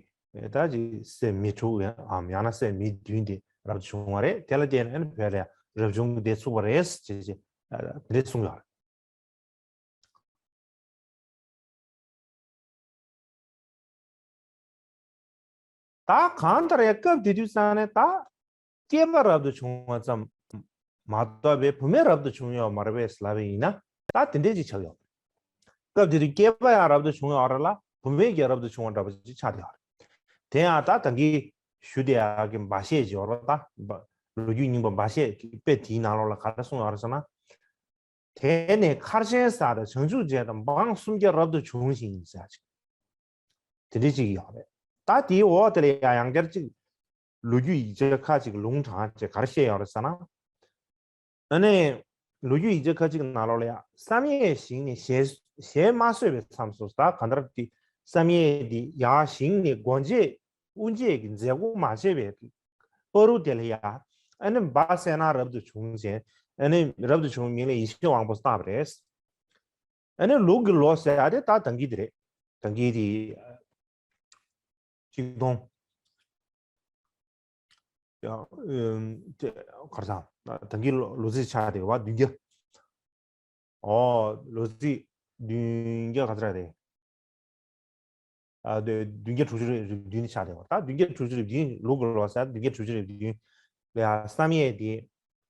ད་ཅིག་སྲས་མི་དྲུག་ཡང་ཡང་ན་སྲས་མི་བདུན་དེ་རབ་ཏུ་བྱུང་བ་རེད། དེ་ལ་བརྟེན་ནས་ཨ་ནི་བོད་ལ་ཡང་རབ་བྱུང་གི་སྡེ་ཚུགས་པ་རེད་ཅེས་ཅེས་དེ་འདྲ་གསུངས་ཡོད་རེད། ད་གང་ལྟར་ཡང་སྐབས་དེ་དུས་ཙང་ནས་ད་སྐྱེས་པ་རབ་ཏུ་བྱུང་བ་ཙམ་མ་གཏོགས་པའི་བུད་མེད་རབ་ཏུ་བྱུང་ཡོད་མ་རེད་པས་ལབ་པ་ཡིན་ན་ད་དེ་འདྲས་ཅིག་ཆགས་ཡོད་རེད། སྐབས་དེ་དུས་སྐྱེས་པ་ཡང་རབ་ཏུ་བྱུང་ཡོད་རེད་ལ་བུད་མེད་ཀྱང་རབ་ཏུ་བྱུང་བ་འདྲ་པོ་ཅིག་ཆགས་བསྡད་ཡོད་རེད། དེ་ཡང་ད་ད་གིན་ཞུ་བསྡད་ཡག་གི་འབའ་ཞིག་ཅིག་ཡོད་རེད། ད་ལོ་རྒྱུས་རྙིང་པ་འབའ་ཞིག་གི་དཔེ་དེའི་ནང་ལོགས་ལ་ག་རེ་གསུངས་ཡོད་རེད་ཟེར་ན། དེ་ནས་མཁར་ཆེན་ས་དང་བྱང་ཆུབ་རྗེ་དང་འབངས་སུམ་བརྒྱ་རབ་ཏུ་བྱུང་ཞིང་ཟེར་ཅིག་དེ་འདྲ་ཅིག་ཡོད་རེད། ད་དེའི་འོག་དེ་ལ་ཡང་ཡང་བསྐྱར་ཅིག་ལོ་རྒྱུས་ཡིག་ཆ་ཁག་ཅིག་ལུང་དྲངས་བྱས་ག་རེ་བཤད་ཡོད་རེད་ཟེར་ན། ཨ་ནི་ལོ་རྒྱུས་ཡིག་ཆ་ཁག་ཅིག་ནང་ལོགས་ལ་ཡང་བསམ་ཡས་ཞིང་ནས་ཞལ་ཞལ་མ་བཟོད་པའི་མཚམས་སུ། ད་གང་ལྟར་དེ་བསམ་ཡས་དེ་ཡར་ཞིང་ནས་སྒོ་འབྱེད་དབུ་འབྱེད་ཀྱི་མཛད་སྒོ་མ་བྱས་པའི་བར་དུ་དེ་ལ་ཡང་ཨ་ནི་འབའ་སེར་ནག་རབ་ཏུ་བྱུང་བྱས། ཨ་ནི་རབ་ཏུ་བྱུང་མིང་ལ་ཡེ་ཤེས་དབང་པོ་བཏགས་པ་རེད། ཨ་ནི་ལུག་གི་ལོ་ཟེར་ཡག་དེ་ད་ད་གིན་དེ་རེད། ད་གིན་དེ་གཅིག་སྟོང་། ཡང་ཨུམ་དེ་ག་རེ་ཟ། ད་གིན་ལོ་ལོ་ཚིགས་ཆགས་བསྡད་ཡོད་པ་བདུན་བརྒྱ། ཨོ་ལོ་ཚིགས་བདུན་བརྒྱ་ག་ཚོད་རེད། ཨ་དེ་བདུན་བརྒྱ་དྲུག་ཅུ་རེ་བདུན་ནི་ཆགས་བསྡད་ཡོད་པ། ད་བདུན་བརྒྱ་དྲུག་ཅུ་རེ་བདུན་ལུག་གི་ལོ་ཟེར་བདུན་བརྒྱ་དྲུག་ཅུ་རེ་བདུན་ལ་ཡང་བསམ་ཡས་དེ་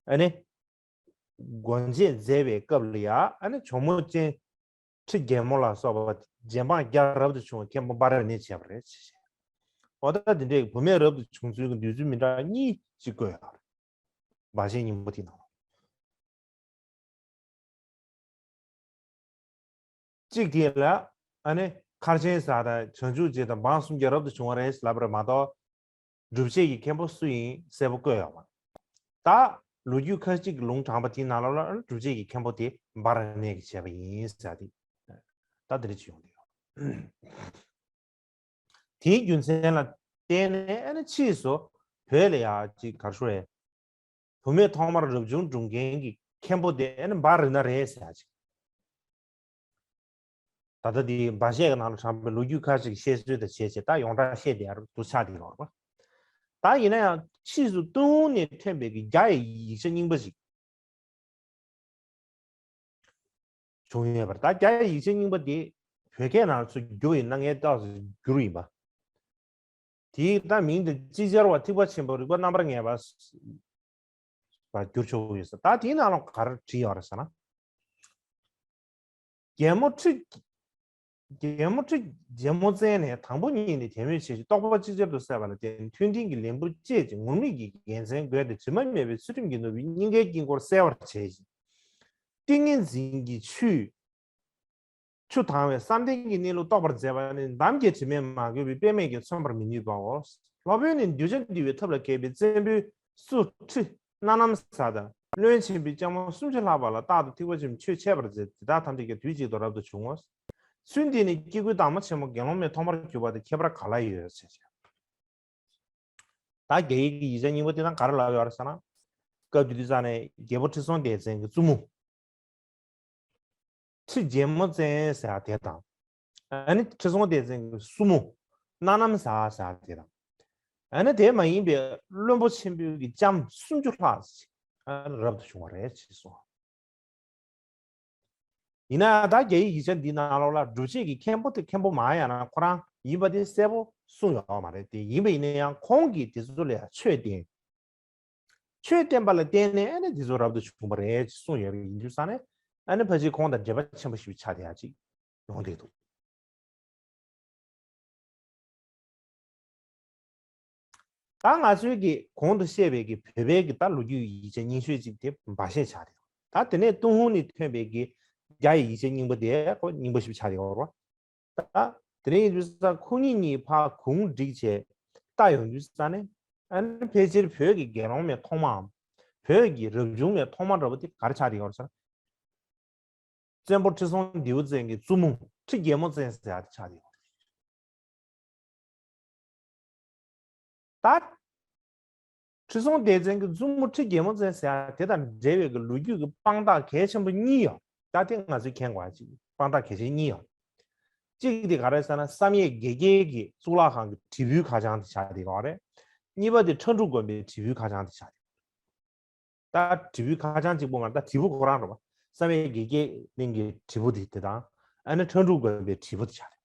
ཨ་ནི་སྒོ་འབྱེད་མཛད་པའི་སྐབས་ལ་ཡང་ཨ་ནི་ཇོ་མོ་ཅན་ཁྲི་རྒྱལ་མོ་ལ་སོགས་པ་རྗེ་འབངས་བརྒྱ་རབ་ཏུ་བྱུང་བའི་མཁན་པོ་འབའ་ར་ནས་བྱས་པ་རེད་ཅེས་བཤད། འོ་ད་འདི་འདྲའི་བུད་མེད་རབ་ཏུ་བྱུང་ཚུལ་གྱི་འདོད་ཚུལ་མི་འདྲ་གཉིས་ཅིག་བཀོད་ཡོད་རེད། འབའ་ཞིག་རྙིང་པ་དེའི་ནང་ལ། གཅིག་དེ་ལ་ཨ་ནི་མཁར་ཆེན་ས་དང་བྱང་ཆུབ་རྗེ་དང་འབངས་སུམ་བརྒྱ་རབ་ཏུ་བྱུང་བ་རེད་ལབ་པ་རེད་མ་གཏོགས། སྒྲུབ་བྱེད་ཀྱི་མཁན་པོ་སུ་ཡིན་གསལ་པོ་བཀོད་ཡོད་མ་རེད། ད་ལོ་རྒྱུས་ཁ་ཅིག་གི་ལུང་དྲངས་པ་དེའི་ནང་ལོགས་ལ་སྒྲུབ་བྱེད་ཀྱི་མཁན་པོ་དེ་འབའ་ར་ནས་ཀྱིས་བྱས་པ་ཡིན་ཟེར་ཏེ། ད་དེ་འདྲ་ཅིག་ཡོང་གི་ཡོད། དེའི་རྒྱུ་མཚན་ལ་བརྟེན་ནས་ཨ་ནི་ཕྱིས་སུ་བོད་ལ་ཡ་ཅིག་ག་རེ་ཞུ་རེད། བུད་མེད་ཐོག་མར་རབ་བྱུང་སྒྲུབ་མཁན་གྱི་མཁན་པོ་དེ་ཨ་ནི་འབའ་རི་ན་རེད་ཟེར་ཡ་ཅིག་ད་ལྟ་འདི་འབའ་གཞས་ཀྱི་ནང་ལ་དྲངས་པའི་ལོ་རྒྱུས་ཁ་ཅིག་བཤད་སྲོལ་དང་བྱས་བྱས་ད་ཡོངས་གྲགས་བཤད་བསྡད་ཡ་རུ་འདུག་ཆགས་བསྡད་ཡོད་རེད་པ། ད་ཡིན་ན་ཡང་ཕྱིས་སུ་ཏུན་ཧོང་ནས་ཐོན་པའི་གི་རྒྱ་ཡི་ཡིག་ཆ་རྙིང་པ་ཞིག་བྱུང་ཡོད་པ་རེད། ད་རྒྱ་ཡི་ཡིག་ཆ་རྙིང་པ་དེ་བོད་སྐད་ནང་ཚུར་བསྒྱུར་ཡིན་ན་ངས་ཏོག་ཙམ་བསྒྱུར་ཡིན་པ། དེའི་ད་མིང་དེ་ཅིག་ཅར་བ་ཐེག་པ་ཆེན་པོ་རིག་པ་རྣམ་པར་ངེས་པ་བསྒྱུར་ཆོག་གི་ཡོད་ས། ད་དེའི་ནང་ལ་ག་རེ་བྲིས་ཡོད་རེད་ཟེར་ན། རྒྱལ་མོ་ཁྲི་ རྒྱལ་མོ་ཁྲི་རྒྱལ་མོ་བཙན་ནས་དང་པོ་ཉིད་ནས་དད་མོས་བྱས་ཤིང་རྟོགས་པ་ཅིག་ཅར་དུ་གསལ་བ་ལ་བརྟེན་མཐུན་སྒྲིལ་གྱི་ལན་བུ་བཅད་ཅིང་ངུར་སྨྲིག་གི་རྒྱལ་མཚན་བགོས་ཏེ་དྲི་མ་མེད་པའི་ཚུལ་ཁྲིམས་ཀྱི་ནོར་བུས་སྙིང་གའི་དཀྱིལ་འཁོར་གསལ་བར་བྱས་ཤིང་། ཏིང་ངེ་འཛིན་གྱི་ཆུས་ཆུ་དང་བས་བསམ་གཏན་གྱི་གནས་ལུགས་རྟོགས་པར་མཛད་པ་ནི་འདམ་གྱི་དྲི་མས་མ་གོས་པའི་པདྨས་ཀྱང་མཚོན་པར་མི་ནུས་པའོ། སློབ་དཔོན་ནི་གདུལ་བྱ་འདུལ་བའི་ཐབས་ལ་མཁས་པའི་བཙན་པོའི་སུ་ཁྲི་སྣ་ནམ་ས་དང་། བློན་ཆེན་པོའི་ལྕམ་མོ་སུམ་ཅུ་ལྷག་པ་ལ་རྟག་ཏུ་ཐེག་པ་ཆེན་པོའི་ཆོས་འཆད་པར་མཛད་དེ་དག་ཐམས་ཅད་ཀྱང་དུས་གཅིག་ཏུ་རབ་ཏུ་བྱུང་ངོ་། ཚུལ་འདི་ནི་སྐྱེ་དགུའི་བདག་མོ་ཆེན་མོ་དགེ་སློང་མའི་ཐོག་མར་གྱུར་པ་དང་ཁྱད་པར་ག་ལ་ཡོད་ཅེས་བྱ། ད་རྒྱ་ཡིག་གི་ཡིག་ཆ་རྙིང་པ་དེ་དང་ག་རེ་ལབ་ཡོད་རེད་ཟེར་ན། སྐབས་དེ་དུས་ས་ནས་རྒྱལ་པོ་ཁྲི་སྲོང་ལྡེ་བཙན་གྱི་བཙུན་མོ། ཁྲི་རྒྱལ་མོ་བཙན་ཟེར་ཡ་དེ་དང་། ཨ་ནི་ཁྲི་སྲོང་ལྡེ་བཙན་གྱི་བཙུན་མོ་སྣ་ནམ་ས་ཟེར་ཡ་དེ་དང་། ཨ་ནི་དེ་མ་ཡིན་པའི་བློན་པོ་ཆེན་པོའི་གི་ལྕམ་སུམ་ཅུ་ལྷག་ཅིག་ཨ་ནི་རབ་ཏུ་བྱུང་བ་རེད་ཅེས་གསུངས། ཡིན་ན་ད་རྒྱ་ཡིག་ཡིག་ཆ་འདི་ནང་ལོགས་ལ་སྒྲུབ་བྱེད་ཀྱི་མཁན་པོ་དེ་མཁན་པོ་མ་ཡང་ན་ཁོ་རང་ཡིན་པ་དེ་གསལ་པོ་གསུངས་ཡོད་མ་རེད་དེ། ཡིན་པ་ཡིན་ན་ཡང་ཁོང་གིས་དེ་ཚོ་ལ་ཡང་ཆོས་བསྟན། ཆོས་བསྟན་པ་ལ་བརྟེན་ནས་ཨ་ནི་དེ་ཚོ་རབ་ཏུ་བྱུང་བ་རེད་ཅེས་གསུངས་ཡོད་པ་ཡིན་དུས་ས་ནས། ཨ་ནི་ཕལ་ཆེར་ཁོང་དང་འབྲེལ་བ་ཆེན་པོ་ཞིག་ཆགས་བསྡད་ཡ་ཅིག་ཡོང་བསྡད་འདུག་ད་ང་ཚོའི་གི་གོང་དུ་བཤད་པའི་གི་བོད་པའི་གི་ད་ལོ་རྒྱུས་ཡིག་ཆ་རྙིང་ཤོས་ཅིག་དེ་འབའ་ཤད་ཆགས་བསྡད་འདུག་ད་དེ་ནས་ཏུན་ཧོང་ནས་ཐོན་པའི་གི་རྒྱ་ཡི་ཡིག་ཆ་རྙིང་པ་དེ་ཁོ་རྙིང་པ་ཞིག་ཆགས་བསྡད་ཡོད་རེད་བ། ད་དེ་རིང་ཡིན་དུས་ས་ཁོ་གཉིས་གཉིས་ཕར་གུང་བསྒྲིགས་བྱས་ལྟ་ཡོང་དུས་ས་ནས། ཨ་ནི་ཕལ་ཆེར་བོད་ཀྱི་དགེ་སློང་མའི་ཐོག་མའམ་བོད་ཀྱི་རབ་བྱུང་མའི་ཐོག་མ་འདྲ་པོ་དེ་ག་རེ་ཆགས་བསྡད་ཡོད་རེད་ཟེར་ན། བཙན་པོ་ཁྲི་སྲོང་ལྡེའུ་བཙན་གྱི་བཙུན་མོ་ཁྲི་རྒྱལ་མོ་བཙན་ཟེར་ཡ་དེ་ཆགས་བསྡད་ཡོད་རེད། ད་ཁྲི་སྲོང་ལྡེ་བཙན་གྱི་བཙུན་མོ་ཁྲི་རྒྱལ་མོ་བཙན་ཟེར་ཡ་དེ་དང་འབྲེལ་བའི་གི་ལོ་རྒྱུས་ཀྱི་དཔང་རྟགས་གལ་ཆེན་པོ་གཉིས་ཡོད། ད་དེ་ང་ཚོས་མཁྱེན་དགོས་ཡ་ཅིག་དཔང་རྟགས་གལ་ཆེན་གཉིས་ཡོད། གཅིག་དེ་ག་རེ་ཟེར་ན་བསམ་ཡས་དགེ་རྒྱས་ཀྱི་གཙུག་ལག་ཁང་གི་དྲིལ་བུའི་ཁ་བྱང་དེ་ཆགས་བསྡད་ཡོད་རེད། གཉིས་པ་དེ་ཁྲ་འབྲུག་དགོན་པའི་དྲིལ་བུའི་ཁ་བྱང་དེ་ཆགས་བསྡད་ཡོད། ད་དྲིལ་བུའི་ཁ་བྱང་གཅིག་པོ་མ་རེད། ད་དྲིལ་བུ་ཁོ་རང་རེད་བ། བསམ་ཡས་དགེ་རྒྱས་གླིང་གི་དྲིལ་བུ་དེ་དེ་དང་། ཨ་ནི་ཁྲ་འབྲུག་དགོན་པའི་དྲིལ་བུ་དེ་ཆགས་རེད།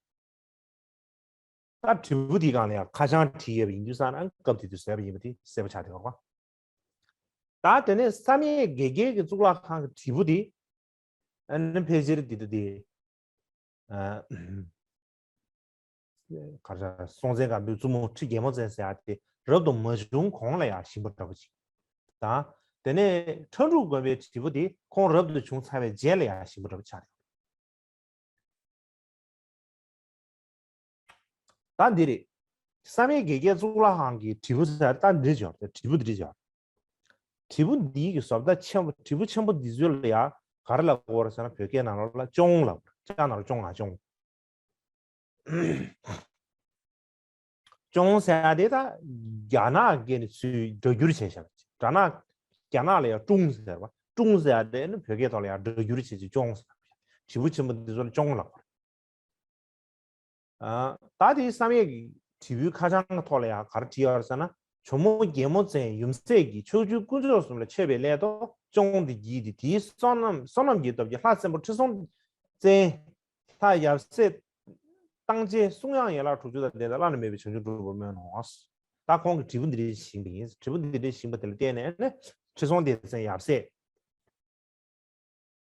ད་དྲིལ་བུ་དེའི་སྒང་ལ་ཡང་ཁ་བྱང་བྲིས་ཡོད་པ་ཡིན་དུས་ས་ན་སྐབས་དེ་དུས་བཟོས་པ་ཡིན་པ་དེ་གསལ་པོ་ཆགས་བསྡད་ཡོད་རེད་བ། ད་དེ་ནས་བསམ་ཡས་དགེ་རྒྱས་ཀྱི་གཙུག་ལག་ཁང་གི་དྲིལ་བུ་དེ། ཨ་ནི་ཕལ་ཆེར་དེ་དེ་དེ། ཨ་ག་རེ་ཟེར། སྲོང་བཙན་སྒམ་པོའི་བཙུན་མོ་ཁྲི་རྒྱལ་མོ་བཙན་ཟེར་ཡ་དེ་རབ་ཏུ་མ་བྱུང་གོང་ལ་ཡང་བཞེངས་པ་འདྲ་པོ་ཅིག་དང་། དེ་ནས་ཁྲ་འབྲུག་དགོན་པའི་དྲིལ་བུ་དེ་ཁོང་རབ་ཏུ་བྱུང་ཚར་བའི་རྗེས་ལ་ཡང་བཞེངས་པ་འདྲ་པོ་ཆགས་རེད། ད་འདི་རེད། བསམ་ཡས་དགེ་རྒྱས་གཙུག་ལག་ཁང་གི་དྲིལ་བུ་ཟེར་ད་འདི་རེད་ཅོ། དྲིལ་བུ་འདི་རེད་ཅོ། དྲིལ་བུ་འདི་གི་བཟོ་ལྟ་ཆེན་པོ། དྲིལ་བུ་ཆེན་པོ་འདི་ཚོ་ལ་ཡ་ག་རེ་ལབ་དགོས་རེད་ཟེར་ན། བོད་སྐད་ནང་ལོགས་ལ་ཅོང་ལབ་དགོས་རེད། ཅ་ན་རོ་ཅོ་ང་ཅོང་། ཅོང་ཟེར་ཡ་དེ་ད་རྒྱ་ནག་སྐད་ནས་ཚུར་སྒྲ་སྒྱུར་བྱས་བཞག་པ་ཅིག་རྒྱ་ནག་རྒྱ་ནག་ལ་ཡ་ཀྲུང་ཟེར་བ། ཀྲུང་ཟེར་ཡ་དེ་ནི་བོད་སྐད་ཐོག་ལ་ཡ་སྒྲ་སྒྱུར་བྱས་ཅིག་ཅོང་ཟེར་བ། དྲིལ་བུ་ཆེན་པོ་འདི་ཚོ་ལ་ཅོང་ལབ་པ་རེད། ཨ། ད་དེ་བསམ་ཡས་ཀྱི་དྲིལ་བུའི་ཁ་བྱང་གི་ཐོག་ལ་ཡང་ག་རེ་བྲིས་ཡོད་རེད་ཟེར་ན། ཇོ་མོ་རྒྱལ་མོ་བཙན་ཡུམ་སྲས་ཀྱིས་ཕྱོགས་བཅུའི་དཀོན་མཆོག་གསུམ་ལ་མཆོད་པའི་སླད་དུ་ཅོང་འདི་བགྱིས་ཏེ། དེའི་བསོད་ནམས་བསོད་ནམས་ཀྱི་སྟོབས་ཀྱིས་ལྷ་བཙན་པོ་ཁྲི་སྲོང་བཙན། ལྷ་ཡབ་སྲས་རྟག་བྱེད་གསུང་དབྱངས་ཡན་ལག་དྲུག་ཅུ་དང་ལྡན་ཏེ་བླ་ན་མེད་པའི་བྱང་ཆུབ་འགྲུབ་པར་སྨོན་ནོ། ད་ཁོང་གིས་དྲིལ་བུ་འདི་འདྲ་བཞེངས་པ་ཡིན། དྲིལ་བུ་འདི་འདྲ་བཞེངས་པ་དེ་ལ་བརྟེན་ནས་ནི་ཁྲི་སྲོང་ལྡེ་བཙན་ཡབ་སྲས།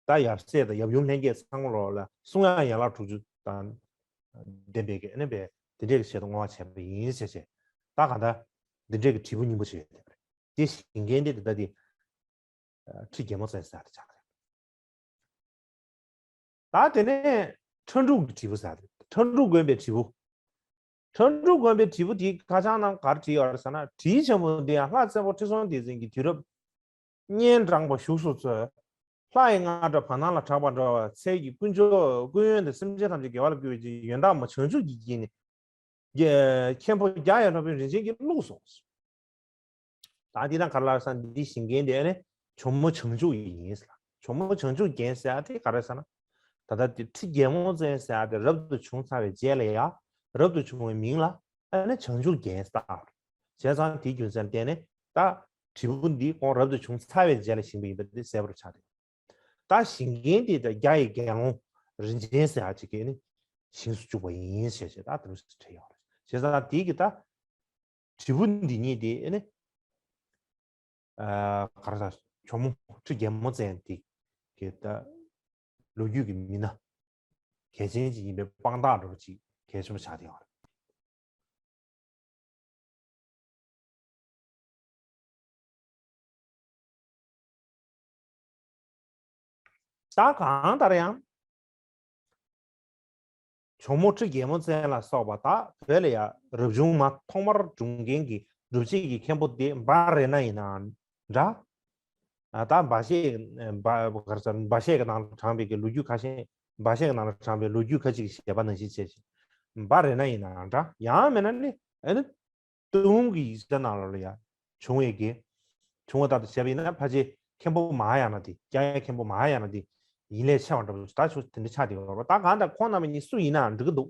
ད་ཡབ་སྲས་དང་ཡབ་ཡུམ་ལྷན་རྒྱས་ཚང་མ་ལོག་ལ་གསུང་དབྱངས་ཡན་ལག་དྲུག་ཅུ་དང་ལྡན་པའི་གི་ཨ་ནི་པའི་དེ་འདྲའི་གི་ཆེད་དུ་བསྔོ་བ་བྱས་པ་ཡིན་ཟེར་བྱས། ད་གང་ལྟར་འདི་འདྲའི་གི་དྲིལ་བུ་རྙིང་པ་ཞིག་ཡོད་པ་རེད། དེ་བཞེངས་མཁན་དེ་ད་ལྟ་དེ་ཁྲི་རྒྱལ་མོ་བཙན་ཟེར་དེ་ཆགས་པ་རེད། ད་དེ་ནས་ཁྲ་འབྲུག་གི་དྲིལ་བུ་ཟེར་དེ། ཁྲ་འབྲུག་དགོན་པའི་དྲིལ་བུ། ཁྲ་འབྲུག་དགོན་པའི་དྲིལ་བུ་དེའི་ཁ་བྱང་ནང་ག་རེ་བྲིས་ཡོད་རེད་ཟེར་ན། དྲིལ་ཆེན་པོ་འདི་ཡང་ལྷ་བཙན་པོ་ཁྲི་སྲོང་ལྡེ་བཙན་གྱི་དུས་རབས་སྔོན་དྲངས་པ་བཞུགས་སུ་གསོལ། ལྷ་ཡི་རྔ་སྒྲ་བར་སྣང་ལ་གྲགས་པ་འདྲ་བར། ཚལ་གྱི་དཀོན་མཆོག་ཀུན་ཡོད་དང་། སེམས་ཅན་ཐམས་ཅད་དགེ་བ་ལ་བཀོད་པའི་ཕྱིར། ཡོན་བདག་མ་བྱང་ཆུབ་ཀྱི་དཀྱིལ་ནས། རྒྱ་མཁན་པོ་རྒྱ་ཡི་ལྷ་བུ་རིན་ཆེན་གྱིས་བླུགས་སོ། ད་འདི་ན་ག་རེ་ལབ་ཟེར་ན། འདི་བཞེངས་མཁན་དེ་ཨ་ནི་ཇོ་མོ་བྱང་ཆུབ་ཡིན་ཟེར་ལ། ཇོ་མོ་བྱང་ཆུབ་རྒྱན་ཟེར་ཡ་དེ་ག་རེ་ཟེར་ན། ད་ལྟ་དེ་ཁྲི་རྒྱལ་མོ་བཙན་ཟེར་ཡ་དེ་རབ་ཏུ་བྱུང་ཚར་བའི་རྗེས་ལ་ཡ། རབ་ཏུ་བྱུང་བའི་མིང་ལ་ཨ་ནི་བྱང་ཆུབ་རྒྱན་ཟེར་བཏགས་པ་རེད། བྱས་ཙང་དེའི་རྒྱུ་མཚན་ལ་བརྟེན་ནས་ད་དྲིལ་བུ་འདི་ཁོང་རབ་ཏུ་བྱུང་ཚར་བའི་རྗེས་ལ་བཞེངས་པ་ཡིན་པ་དེ་གསལ་པོར་ཆགས་ཏེ། ད་བཞེངས་མཁན་དེ་ད་རྒྱ་ཡི་དགེ་སློང་རིན་ཆེན་ཟེར་ཡ་ཅིག་གིས་ནི་བཞེངས་སུ་བཅུག་པ་ཡིན་ཞེས་བྱས་ད་དེ་འདྲ་བྲིས་ཡོད་རེད། བྱས་ཙང་དེ་གི་ད་དྲིལ་བུ་འདི་གཉིས་དེ་ནི་ཨ་ག་རེ་ཟེར། ཇོ་མོ་ཁྲི་རྒྱལ་མོ་བཙན་དེ་གི་ད་ལོ་རྒྱུས་ཀྱི་མི་སྣ། གལ་ཆེན་ཅིག་ཡིན་པའི་དཔང་རྟགས་འདྲ་པོ་ཅིག་གལ་ཆེན་པོ་ཆགས་བསྡད་ཡོད་རེད། ད་གང་ལྟར་ཡང་། ཇོ་མོ་ཁྲི་རྒྱལ་མོ་བཙན་ལ་སོགས་པ་ད་བོད་ལ་ཡ་རབ་བྱུང་མ་ཐོག་མར་བྱུང་མཁན་གྱི་སྒྲུབ་བྱེད་ཀྱི་མཁན་པོ་དེ་འབའ་རེ་ན་ཡིན་ནའང་འདྲ། ད་འབའ་གཞས་འབའ་ག་རེ་ཟེར། འབའ་གཞས་ཀྱི་ནང་ལ་དྲངས་པའི་གི་ལོ་རྒྱུས་ཁ་ཤས། འབའ་གཞས་ཀྱི་ནང་ལ་དྲངས་པའི་ལོ་རྒྱུས་ཁ་ཅིག་གི་བཤད་པ་ནང་བཞིན་བྱས་ཤིང་། འབའ་རེ་ན་ཡིན་ནའང་འདྲ། ཡང་མིན་ན་ནི་ཨ་ནི། ཏུན་ཧོང་གི་ཡིག་ཆ་ནང་ལོགས་ལ་ཡ་བྱུང་བའི་གི། བྱུང་བ་ལྟར་དུ་བྱས་པ་ཡིན་ན་ཕལ་ཆེར་མཁན་པོ་མ་ཧཱ་ཡ་ན་དེ། རྒྱ་ཡ་མཁན་པོ་མ་ཧཱ་ཡ་ན་དེ་ཡིན་ལས་ཆེ་བ་འདྲ་པོ་ད་ཆོས་དེ་འདྲ་ཆགས་བསྡད་ཡོད་རེད་པ། ད་གང་ལྟར་ཁོང་རྣམ་པ་གཉིས་སུ་ཡིན་ནའང་འགྲིག་གི་འདུག་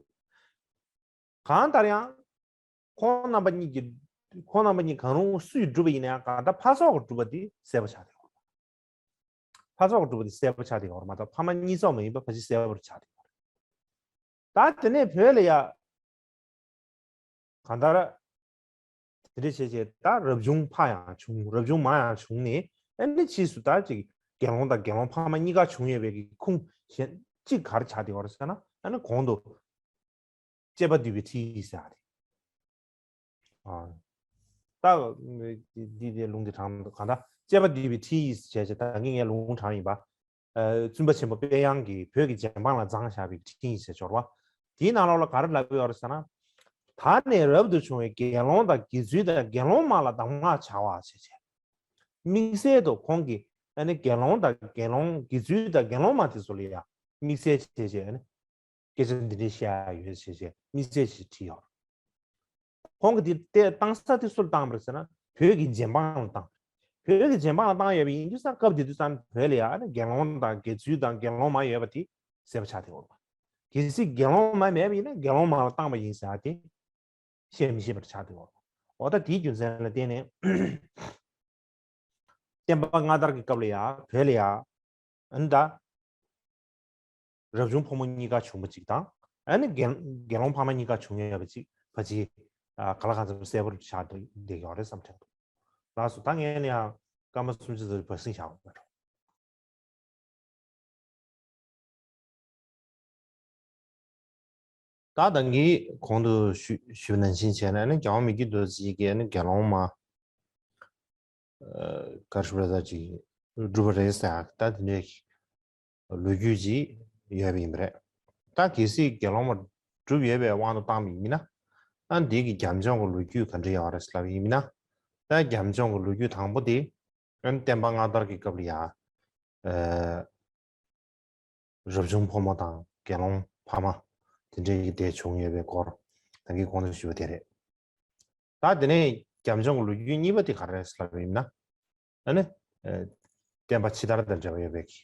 གང་ལྟར་ཡང་། ཁོང་རྣམ་པ་གཉིས་ཀྱི། ཁོང་རྣམ་པ་གཉིས་གང་རུང་སུས་སྒྲུབ་པ་ཡིན་ན་ཡང་གང་ལྟར་ཕ་སོགས་ཀྱིས་སྒྲུབ་པ་དེ་གསལ་པོ་ཆགས་བསྡད་ཡོད་རེད། ཕ་སོགས་ཀྱིས་སྒྲུབ་པ་དེ་གསལ་པོ་ཆགས་བསྡད་ཡོད་རེད་མ་གཏོགས་ཕ་མ་གཉིས་སོགས་མ་ཡིན་པ་ཕལ་ཆེར་གསལ་པོ་ཆགས་བསྡད་ཡོད་རེད། ད་དེ་ནས་བོད་ལ་ཡ། གང་ལྟར། དེ་འདྲ་བྱས་བྱས་ད་རབ་བྱུང་ཕ་ཡང་བྱུང་། རབ་བྱུང་མ་ཡང་བྱུང་ནས། ཨ་ནི་ཕྱིས་སུ་ད་ཅིག་དགེ་སློང་དང་དགེ་སློང་ཕ་མ་གཉིས་ཀ་བྱུང་ཡོད་པའི་གི་ཁུངས་གཞན་གཅིག་ག་རེ་ཆགས་བསྡད་ཡོད་རེད་ཟེར་ན། ཨ་ནི་གོང་དུ་བཅས་པ་བསྡུས་པའི་ཁྲིད་ཡིག་ཟེར་ཡ་རེད། ཨ། ད་འདི་འདི་ལུང་འདི་དྲངས་འདུག་གང་ལྟར་བཅས་པ་བསྡུས་པའི་ཁྲིད་ཡིག་ཟེར་བྱས་བྱས་ད་གིན་ངས་ལུང་དྲངས་ཡིན་པ། ཨ། བཙུན་པ་ཆེན་པོ་དཔལ་དབྱངས་ཀྱིས་བོད་ཀྱི་རྗེ་འབངས་ལ་བརྫངས་བཞག་པའི་ཁྲིད་ཡིག་ཟེར་འབྱོར་བ། དེའི་ནང་ལོགས་ལ་ག་རེ་ལབ་ཡོད་རེད་ཟེར་ན། ད་ནས་རབ་ཏུ་བྱུང་བའི་དགེ་སློང་དང་དགེ་ཚུལ་དང་དགེ་སློང་མ་ལ་གདམས་ངག་བྱ་བ་ཞེས་བྱས། དམིགས་བསལ་དུ་ཁོང་གིས་ཨ་ནི་དགེ་སློང་དང་དགེ་སློང་། དགེ་ཚུལ་དང་དགེ་སློང་མ་དེ་ཚོ་ལ་ཡང་དམིགས་བསལ་བྱས་བྱས་ཨ་ནི་སྐད་ཆ་འདི་འདྲ་བཤད་ཡ་ཡོད་ཞེས་བྱས་དམིགས་བསལ་ཞིག་བྲིས་ཡོད། ཁོང་གིས་དེ་ལྟ་བཏང་ས་དེ་སུ་ལ་བཏང་བ་རེད་ཟེར་ན་བོད་ཀྱི་རྗེ་འབངས་ལ་བཏང་། བོད་ཀྱི་རྗེ་འབངས་ལ་བཏང་ཡོད་པ་ཡིན་དུས་ཙང་སྐབས་དེ་དུས་ཙང་བོད་ལ་ཡ་ཨ་ནི་དགེ་སློང་དང་དགེ་ཚུལ་དང་དགེ་སློང་མ་ཡོད་པ་དེ་གསལ་པོ་ཆགས་བསྡད་ཡོད་རེད་པ། གལ་སྲིད་དགེ་སློང་མ་མེད་པ་ཡིན་ན་དགེ་སློང་མ་ལ་བཏང་བ་ཡིན་ཟེར་ཡ་དེ་བཤད་མི་ཤེས་པར་ཆགས་བསྡད་ཡོད་རེད། འོ་ད་དེའི་རྒྱུ་མཚན་ལ་བརྟེན་ནས། བསྟན་པ་སྔ་དར་གྱི་སྐབས་ལ་ཡ་བོད་ལ་ཡ། ཨ་ནི་ད། རབ་བྱུང་ཕོ་མོ་གཉིས་ཀ་བྱུང་བ་ཅིག་དང་། ཨ་ནི་དགེ་དགེ་སློང་ཕ་མ་གཉིས་ཀ་བྱུང་ཡོད་པ་ཅིག་ཕལ་ཆེར། ཨ། ག་ལ་གང་འཚམ་གསལ་པོར་ཆགས་བསྡད་ཡོད་རེད་བསམ་དྲན་འདུག་ལགས་སོ། ད་ངས་ནི་ཡང་སྐར་མ་སུམ་ཅུ་ཙམ་བར་སྲིང་བཞག་པ་འགྲོ། ད་ད་གིན་གོང་དུ་ཞུ་ཞུས་པ་ནང་བཞིན་བྱས་ན་ནི་རྒྱལ་བ་མི་བསྐྱོད་རྡོ་རྗེ་གིས་ནི་དགེ་སློང་མ། ཨ། ག་རེ་ཞུ་དགོས་རེད། ད་ཅིག་སྒྲུབ་པ་རེད་ཟེར་ད་དེ་འདྲའི་ལོ་རྒྱུས་ཅིག་ཡོད་པ་ཡིན་པ་རེད། ད་གལ་སྲིད་དགེ་སློང་མ་སྒྲུབ་ཡོད་པའི་དབང་དུ་བཏང་བ་ཡིན་ན། ཨ། འདི་གི་རྒྱབ་ལྗོངས་ཀྱི་ལོ་རྒྱུས་ག་འདྲ་ཡོད་རེད་ལབ་པ་ཡིན་ན། ད་རྒྱབ་ལྗོངས་ཀྱི་ལོ་རྒྱུས་དང་པོ་དེ། ཨ། བསྟན་པ་སྔ་དར་གྱི་སྐབས་ལ་ཡ། ཨ། རབ་བྱུང་ཕོ་མོ་དང་དགེ་སློང་ཕ་མ་དེ་འདྲའི་གི་དེ་བྱུང་ཡོད་པའི་སྐོར་ད་གིན་གོང་དུ་ཞུས་པ་དེ་རེད། ད་དེ་ནས་རྒྱབ་ལྗོངས་ཀྱི་ལོ་རྒྱུས་གཉིས་པ་དེ་ག་རེ་རེད་ལབ་ཡིན་ན། ཨ་ནི། ཨ། བསྟན་པ་ཕྱི་དར་དང་འབྲེལ་བ་ཡོད་པའི་གི་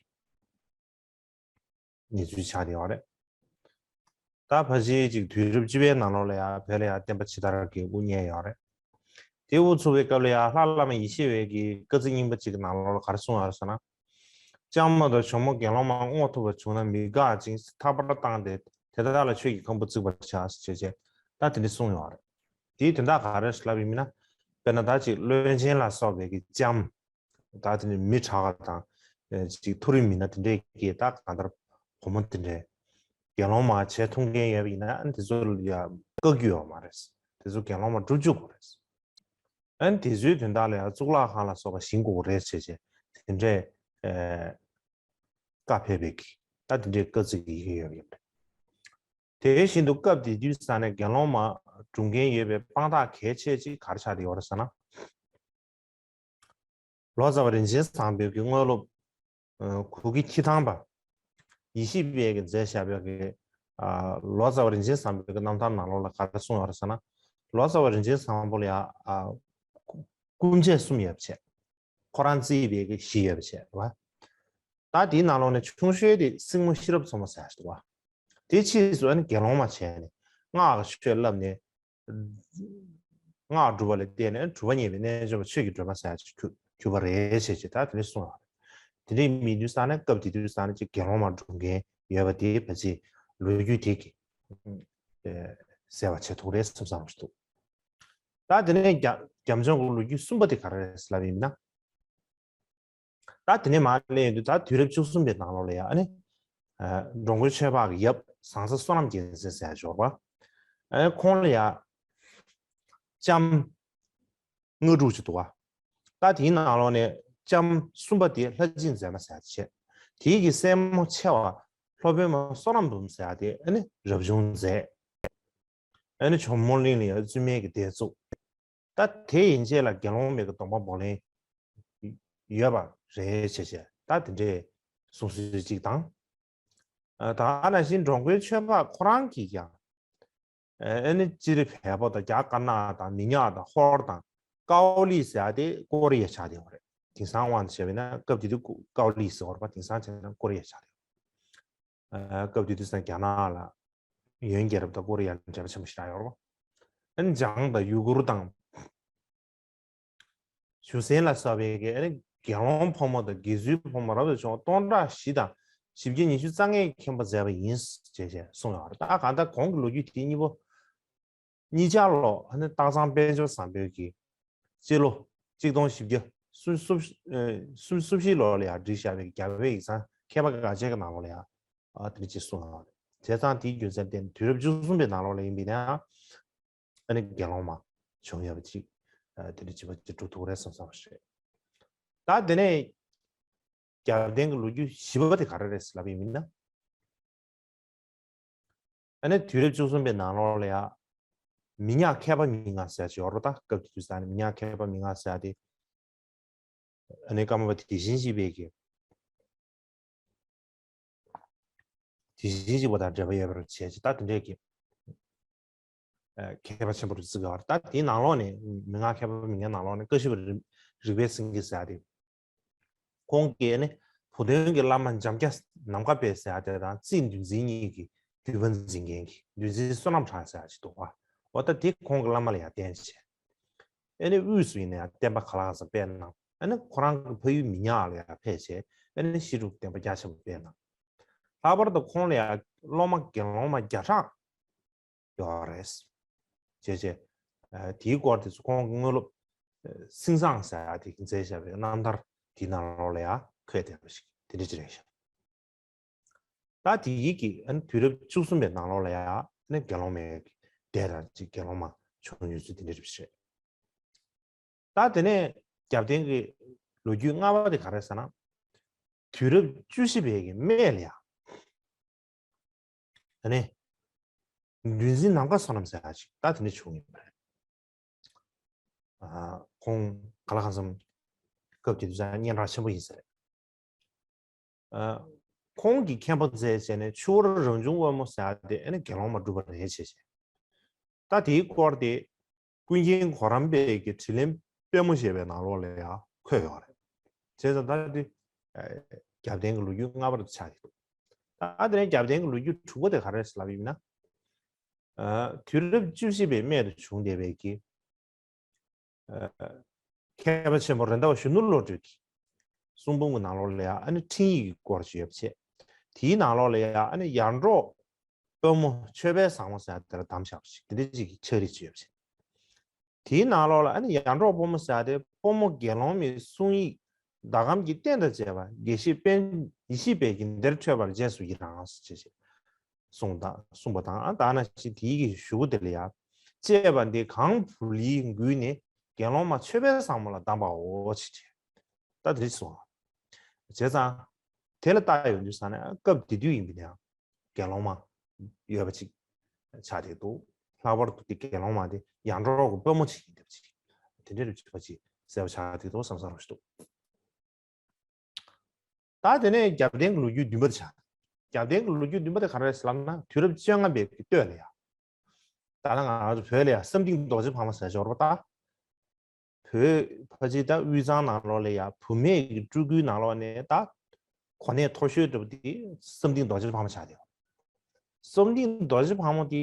གནས་ཚུལ་ཆགས་བསྡད་ཡོད་རེད། ད་ཕལ་ཆེར་ཅིག་དུས་རབས་བཅུ་པའི་ནང་ལོགས་ལ་ཡང་བོད་ལ་ཡང་བསྟན་པ་ཕྱི་དར་གྱི་དབུ་བརྙེས་ཡོད་རེད། དེ་དབུ་ཚུགས་པའི་སྐབས་ལ་ཡང་ལྷ་བླ་མ་ཡེ་ཤེས་འོད་ཀྱིས་བཀའ་ཚིགས་རྙིང་པ་ཅིག་གི་ནང་ལོགས་ལ་ག་རེ་གསུངས་ཡོད་རེད་ཟེར་ན། ལྕམ་མོ་དང་ཇོ་མོ་དགེ་སློང་མ་བསྔོ་ཐུབ་པ་བྱུང་ན་མི་དགའ་ཅིང་ཐར་པར་བཏང་སྟེ་དེ་དག་ལ་ཆོས་ཀྱི་ཁང་བུ་བརྩིག་པར་བྱ་ཞེས་བྱས་ད་དེ་འདྲ་གསུངས་ཡོད་རེད། དེའི་དོན་དག་ག་རེ་ལབ་ཡིན་ན། དཔེར་ན་ད་ཅིག་བློན་ཆེན་ལ་སོགས་པའི་གི་ལྕམ། ད་དེ་ནི་མི་དྲག་པ་དང་། ཨེ། ཅིག་མཐོ་རིམ་མི་སྣ་དེ་འདྲས་ཀྱིས་ད་གང་ལྟར་བུ་མོ་དེ་འདྲས་དགེ་སློང་མ་བྱེད་ཐུབ་མཁན་ཡོད་པ་ཡིན་ན་དེ་ཚོ་ལ་ཡ་བཀག་རྒྱུ་ཡོད་མ་རེད། དེ་ཚོ་དགེ་སློང་མ་སྒྲུབ་བཅུག་དགོས་རེད། ཨ་ནི་དེ་ཚོའི་དོན་དག་ལ་ཡང་གཙུག་ལག་ཁང་ལ་སོགས་པ་བཞེངས་དགོས་རེད་ཟེར་བྱས་དེ་འདྲས། ཨེ། བཀའ་ཕེབས་པའི་གི་ད་དེ་འདྲའི་བཀའ་ཚིགས་ཀྱི་ཡི་གེ་ཡོད་པ་ཡིན་པ་རེད། དེ་བཞིན་དུ་སྐབས་དེ་དུས་ས་ནས་དགེ་སློང་མ་སྒྲུབ་མཁན་ཡོད་པའི་དཔང་རྟགས་གལ་ཆེ་ཅིག་ག་རེ་ཆགས་བསྡད་ཡོད་རེད་ཟེར་ན། ལོ་ཙཱ་བ་རིན་ཆེན་བཟང་པོའི་གི་དངོས་སློབ། ཨ། གུ་གེ་ཁྱི་ཐང་པ། ཡེ་ཤེས་པའི་གི་མཛད་བཞག་པའི་གི། ཨ། ལོ་ཙཱ་བ་རིན་ཆེན་བཟང་པོའི་གི་རྣམ་ཐར་ནང་ལོགས་ལ་ག་རེ་གསུངས་ཡོད་རེད་ཟེར་ན། ལོ་ཙཱ་བ་རིན་ཆེན་བཟང་པོ་ལ་ཡ། ཨ། སྐུ་མཆེད་གསུམ་ཡོད་པ་བྱས། ཁོ་རང་བརྩིས་པའི་གི་བཞི་ཡོད་པ་བྱས་རེད་བ། ད་དེའི་ནང་ལོགས་ནས་ཆུང་ཤོས་དེ་སྲིང་མོ་ཤེས་རབ་མཚོ་མོ་ཟེར་ཞིག་འདུག་བ། དེ་ཕྱིས་སུ་ཨ་ནི་དགེ་སློང་མ་བྱས་ནས་སྔགས་ཀྱི་ཆོས་བསླབས་ནས། སྔགས་སྒྲུབ་པ་ལ་བརྟེན་ནས་གྲུབ་པ་བརྙེས་པའི་རྣལ་འབྱོར་པ་ཆོས་ཀྱི་སྒྲོན་མ་ཟེར་ཡ་ཅིག་གྱུར་གྱུར་པ་རེད་ཅེས་ཅེས་ད་དེ་འདྲ་གསུངས་ཡོད་རེད། དེ་འདྲའི་མི་དུས་ས་ནས་སྐབས་དེ་དུས་ས་ནས་ཅིག་དགེ་སློང་མ་སྒྲུབ་མཁན་ཡོད་པ་དེ་ཕལ་ཆེར་ལོ་རྒྱུས་དེ་གིས་གསལ་བ་བྱེད་ཐུབ་རེད་བསམ་བསམ་ཞིག་འདུག་ད་དེ་ནས་རྒྱ་རྒྱབ་ལྗོངས་ཀྱི་ལོ་རྒྱུས་གསུམ་པ་དེ་ག་རེ་རེད་ལབ་ཡིན་ན། ད་དེ་ནས་མར་སླེབས་ཡོང་དུས་ད་དུས་རབས་བཅུ་གསུམ་པའི་ནང་ལོགས་ལ་ཡ་ཨ་ནི། འགྲོ་མགོན་ཆོས་འཕགས་ཀྱི་ཡབ་ཟང་ས་བསོད་ནམས་རྒྱལ་མཚན་ཟེར་ཡ་ཅིག་ཡོད་རེད་པ། ཨ་ཁོང་ལ་ཡ་ལྕམ་ལྔ་དྲུག་ཅིག་འདུག་པ། ད་དེའི་ནང་ལོགས་ནས་ལྕམ་གསུམ་པ་དེ་ལྷ་རྗེ་མཛེས་མ་ཟེར་ཡ་ཅིག་བྱས། དེའི་གི་སྲས་མོ་ཆེ་བ་ལྷོ་པདྨ་བསོད་ནམས་འབུམ་ཟེར་ཡ་དེ་ཨ་ནི་རབ་བྱུང་མཛད། ཨ་ནི་ཇོ་མོ་གླིང་ལ་ཡང་བཙུན་མའི་གི་སྡེ་བཙུགས། ད་དེ་ཡན་ཆད་ལ་དགེ་སློང་མའི་གི་སྡོམ་པ་འབོག་ལེན་ཡོད་པ་རེད་བྱས་བྱས། ད་དེ་འདྲའི་གསུང་སྲོལ་གཅིག་དང་། ཨ་ད་ནང་བཞིན་འགྲོ་མགོན་ཆོས་འཕགས་ཁོ་རང་གིས་ཀྱང་ཨ་ནི་སྤྱིར་བལ་པོ་དང་རྒྱ་དཀར་ནག་དང་མི་ཉག་དང་ཧོར་དང་ཀའོ་ལི་ཟེར་ཡ་དེ་ཀོ་རི་ཡ་ཆགས་བསྡད་ཡོད་རེད། དེང་སང་དབང་དུ་བྱས་པ་ཡིན་ན་སྐབས་དེ་དུས་ཀའོ་ལི་ཟེར་བ་རེད་པ། དེང་སང་བྱས་ན་ཀོ་རི་ཡ་ཆགས་བསྡད་ཡོད། ཨ་སྐབས་དེ་དུས་སང་རྒྱ་ནག་ལ་ཡོན་རྒྱལ་རབས་དང་ཀོ་རི་ཡ་ལ་འབྲེལ་བ་ཆེན་པོ་ཞེ་དྲག་ཡོད་རེད་པ། ཨ་ནི་འཇང་དང་ཡུ་གུར་དང་ཞུ་སན་ལ་སོགས་པའི་གི་ཨ་ནི་དགེ་སློང་ཕོ་མོ་དང་དགེ་ཚུལ་ཕོ་མོ་རབ་ཏུ་བྱུང་བ་སྟོང་ཕྲག་བཞི་དང་བཞི་བརྒྱ་ཉི་ཤུ་རྩ་ལྔའི་མཁན་པོ་མཛད་པ་ཡིན་ཞེས་བྱས་གསུངས་ཡོད་རེད། ད་གང་ལྟར་གོང་གི་ལོ་རྒྱུས་དེ་གཉིས་པོ་གཉིས་ཆར་ལོ་ཨ་ནི་སྟག་ཚང་དཔལ་འབྱོར་བཟང་པོའི་གི་སྤྱི་ལོ་གཅིག་སྟོང་བཞི་བརྒྱ་སུམ་ཅུ་སོ་བཞི་ལོ་ལ་ཡང་བྲིས་བཞག་པའི་རྒྱ་བོད་ཡིག་ཚང་མཁས་པ་ཁ་ཤས་ཀྱི་ནང་ལོགས་ལ་ཡང་ཨ་དེ་འདྲ་ཅིག་གསུངས་ཡོད་རེད། བྱས་ཙང་དེའི་རྒྱུ་མཚན་བརྟེན་དུས་རབས་བཅུ་གསུམ་པའི་ནང་ལོགས་ལ་ཡིན་པས་ན་ཨ་ནི་དགེ་སློང་མ་བྱུང་ཡོད་པ་ཅིག་ཨ་དེ་འདྲ་ཅིག་པ་ཅིག་འགྲོ་ཐུབ་རེད་བསམ་བསམ་པ་རེད། ད་དེ་ནས་རྒྱབ་རྟེན་གྱི་ལོ་རྒྱུས་བཞི་པ་དེ་ག་རེ་རེད་ལབ་པ་ཡིན་ན། ཨ་ནི་དུས་རབས་བཅུ་གསུམ་པའི་ནང་ལོགས་ལ་ཡ། མི་ཉག་མཁས་པ་མི་ལྔ་ཟེར་ཅིག་ཡོད་རེད་པ། ད་སྐབས་དེ་དུས་ས་ནས་མི་ཉག་མཁས་པ་མི་ལྔ་ཟེར་ཏེ། ཨ་ནི་ཀརྨ་པ་དེ་བཞིན་གཤེགས་པའི་གི། དེ་བཞིན་གཤེགས་པ་དང་འབྲེལ་བ་ཡོད་པར་བྱས་ཅིག་ད་དེ་འདྲའི་གི། མཁས་པ་ཆེན་པོ་རུ་བརྩི་གི་ཡོད་རེད། ད་དེའི་ནང་ལོགས་ནས་མི་ལྔ་མཁས་པ་མི་ལྔའི་ནང་ལོགས་ནས་བཀའ་བཞི་པ་རིག་པའི་སེང་གེ་ཟེར་ཏེ། ཁོང་གིས་ནི་བུ་སྟོན་གྱི་བླ་མ་འཇམ་སྐྱ་ནམ་མཁའ་དཔལ་ཟེར་ཡ་དེ་དང་རྩིས་འདུལ་འཛིན་གཉིས་ཀྱི་བརྒྱུད་པ་འཛིན་མཁན་གྱི་འདུལ་འཛིན་བསོད་ནམས་གྲགས་ཟེར་ཡ་ཞིག་འདུག་པ། འོ་ད་དེ་ཁོང་གི་བླ་མ་ལ་ཡང་བསྟེན་བྱས། ཨ་ནི་དབུས་སུ་ཡིན་ན་ཡང་བསྟན་པ་ག་ལ་གང་འཚམ་སྤེལ་གནང་། ཨ་ནི་ཁོ་རང་གི་ཕ་ཡུལ་མི་ཉག་ལ་ཡང་ཕེབས་བྱས་ཨ་ནི་བཤད་སྒྲུབ་བསྟན་པ་རྒྱ་ཆེན་པོ་སྤེལ་གནང་། ལྷག་པར་དུ་ཁོང་ལ་ཡང་སློབ་མ་དགེ་སློང་མ་བརྒྱ་ཕྲག་ཡོད་རེད། བྱས་བྱས། ཨ་དེའི་སྐོར་དེ་ཚོ་ཁོང་གི་དངོས་སློབ་ཨ་སེང་བཟང་ཟེར་ཡ་དེ་གིས་མཛད་བཞག་པའི་རྣམ་ཐར་དེའི་ནང་ལོགས་ལ་ཡང་འཁོད་བསྡད་པ་ཞིག་དེ་འདྲ་ཅིག་རེད་ཤག་ད་དེའི་གི་ཨ་ནི་དུས་རབས་བཅུ་གསུམ་པའི་ནང་ལོགས་ལ་ཡང་ཨ་ནི་དགེ་སློང་མའི་སྡེ་དང་ཅིག་དགེ་སློང་མ་བྱུང་ཡོད་ཚུལ་དེ་འདྲ་རེད་པ་ཞིག་རེད། ད་དེ་ནས་རྒྱབ་རྟེན་གྱི་ལོ་རྒྱུས་ལྔ་པ་དེ་ག་རེ་ཟེར་ན། དུས་རབས་བཅུ་བཞི་པའི་གི་སྨད་ལ་ཡ། ད་ནི། འདུལ་འཛིན་ནམ་མཁའ་བསོད་ནམས་ཟེར་ཡ་ཅིག་ད་དེ་ནས་བྱུང་ཡོད་པ་རེད། ཨ་ཁོང་ག་ལ་གང་འཚམ་སྐབས་དེ་དུས་ཙང་སྙན་གྲགས་ཆེན་པོ་ཡིན་ས་རེད། ཨ་ཁོང་གིས་མཁན་པོ་མཛད་བྱས་ནས་ཆུ་བོར་རང་བྱུང་དབལ་མོ་ཟེར་ཡ་དེ་ཨ་ནི་དགེ་སློང་མ་བསྒྲུབས་པ་རེད་བྱས་བྱས། ད་དེའི་སྐོར་དེ་ཀུན་མཁྱེན་གོ་རམས་པའི་གི་དྲིས་ལན་དཔལ་མོ་ཞེས་པའི་ནང་ལོགས་ལ་ཡང་འཁོད་ཡོད་རེད། བྱས་ཙང་ད་དེ་ཨ་རྒྱབ་རྟེན་གྱི་ལོ་རྒྱུས་ལྔ་པ་དེ་ཆགས་ཀྱི་འདུག་ད་དེ་ནས་རྒྱབ་རྟེན་གྱི་ལོ་རྒྱུས་དྲུག་པ་དེ་ག་རེ་རེད་ལབ་ཡིན་ན། ཨ་དུས་རབས་བཅུ་བཞི་པའི་སྨད་དུ་བྱུང་བསྡད་པའི་གི། ཨ་མཁས་པ་ཆེན་པོ་རེད་མདའ་བ་གཞོན་ནུ་བློ་གྲོས་ཀྱི་གསུང་འབུམ་གྱི་ནང་ལོགས་ལ་ཡང་ཨ་ནི་འཕྲིན་ཡིག་གི་སྐོར་ཞིག་ཡོད་པ་བྱས། དེའི་ནང་ལོགས་ལ་ཡང་ཨ་ནི་ཡར་འབྲོག་དཔོན་མོ་ཆོས་འཕེལ་བཟང་མོ་ཟེར་ཡ་དེ་ལ་གདམས་བཞག་པ་ཞིག་དེ་འདྲ་ཅིག་གི་ཕྱག་བྲིས་ཅིག་ཡོད་པ་བྱས། དེའི་ནང་ལོགས་ལ་ཨ་ནི་ཡར་འབྲོག་དཔོན་མོ་ཟེར་ཡ་དེ་དཔོན་མོ་དགེ་སློང་མའི་གསུང་ཡིག་ཟླ་གམ་གྱི་རྟེན་དང་བཅས་པ་དགེ་བཤེས་པཎ་ཡེ་ཤེས་དཔལ་གྱིས་འདིར་འཕྲོད་པར་རྗེས་སུ་ཡི་རང་ཞེས་གསུངས་དང་གསུངས་པ་དང་། ད་ནང་བཞིན་དེའི་གི་གཞུག་གུ་དེ་ལ་ཡང་། བཅས་པ་འདི་གང་བུ་ལིའི་མགུལ་ནས་དགེ་སློང་མ་ཆོས་འཕེལ་བཟང་མོ་ལ་གདམས་པའོ་ཞེས་བྱས། ད་དེ་རེད་གསུངས། བྱས་ཙང་། དེ་ལ་བལྟ་ཡོང་དུས་ཙང་ནས་སྐབས་དེ་དུས་ཡིན་པའི་ནའང་དགེ་སློང་མ་ཡོད་པ་ཅིག་ཆགས་བསྡད་འདུག་ལྷག་པར་དུ་དེ་དགེ་སློང་མ་དེ་ཡར་འབྲོག་གི་དཔོན་མོ་ཅིག་ཡིན་པ་ཅིག་དེ་འདྲའི་རིགས་པ་ཅིག་གསལ་པོ་ཆགས་བསྡད་འདུག་བསམ་བསམ་རོགས་ཞུ་འདུག་ད་དེ་ནས་རྒྱབ་རྟེན་གྱི་ལོ་རྒྱུས་བདུན་པ་དེ་ཆགས། རྒྱབ་རྟེན་གྱི་ལོ་རྒྱུས་བདུན་པ་དེ་ག་རེ་རེད་ལབ་ན་དུས་རབས་བཅོ་ལྔ་པའི་གི་སྟོད་ལ་ཡ། ད་ལྟ་ང་ཚོ་བོད་ལ་ཡ་བསམ་གཏན་རྡོ་རྗེ་ཕག་མོ་ཟེར་ཡ་ཅིག་ཡོད་རེད་པ་ད། བོད་ཕལ་ཆེར་ད་དབུས་གཙང་ནང་ལོགས་ལ་ཡ་བུད་མེད་ཀྱི་སྤྲུལ་སྐུའི་ནང་ལོགས་ནས་ད་གོ་གནས་མཐོ་ཤོས་འདྲ་པོ་དེ་བསམ་གཏན་རྡོ་རྗེ་ཕག་མོ་ཆགས་བསྡད་ཡོད། བསམ་གཏན་རྡོ་རྗེ་ཕག་མོ་དེ་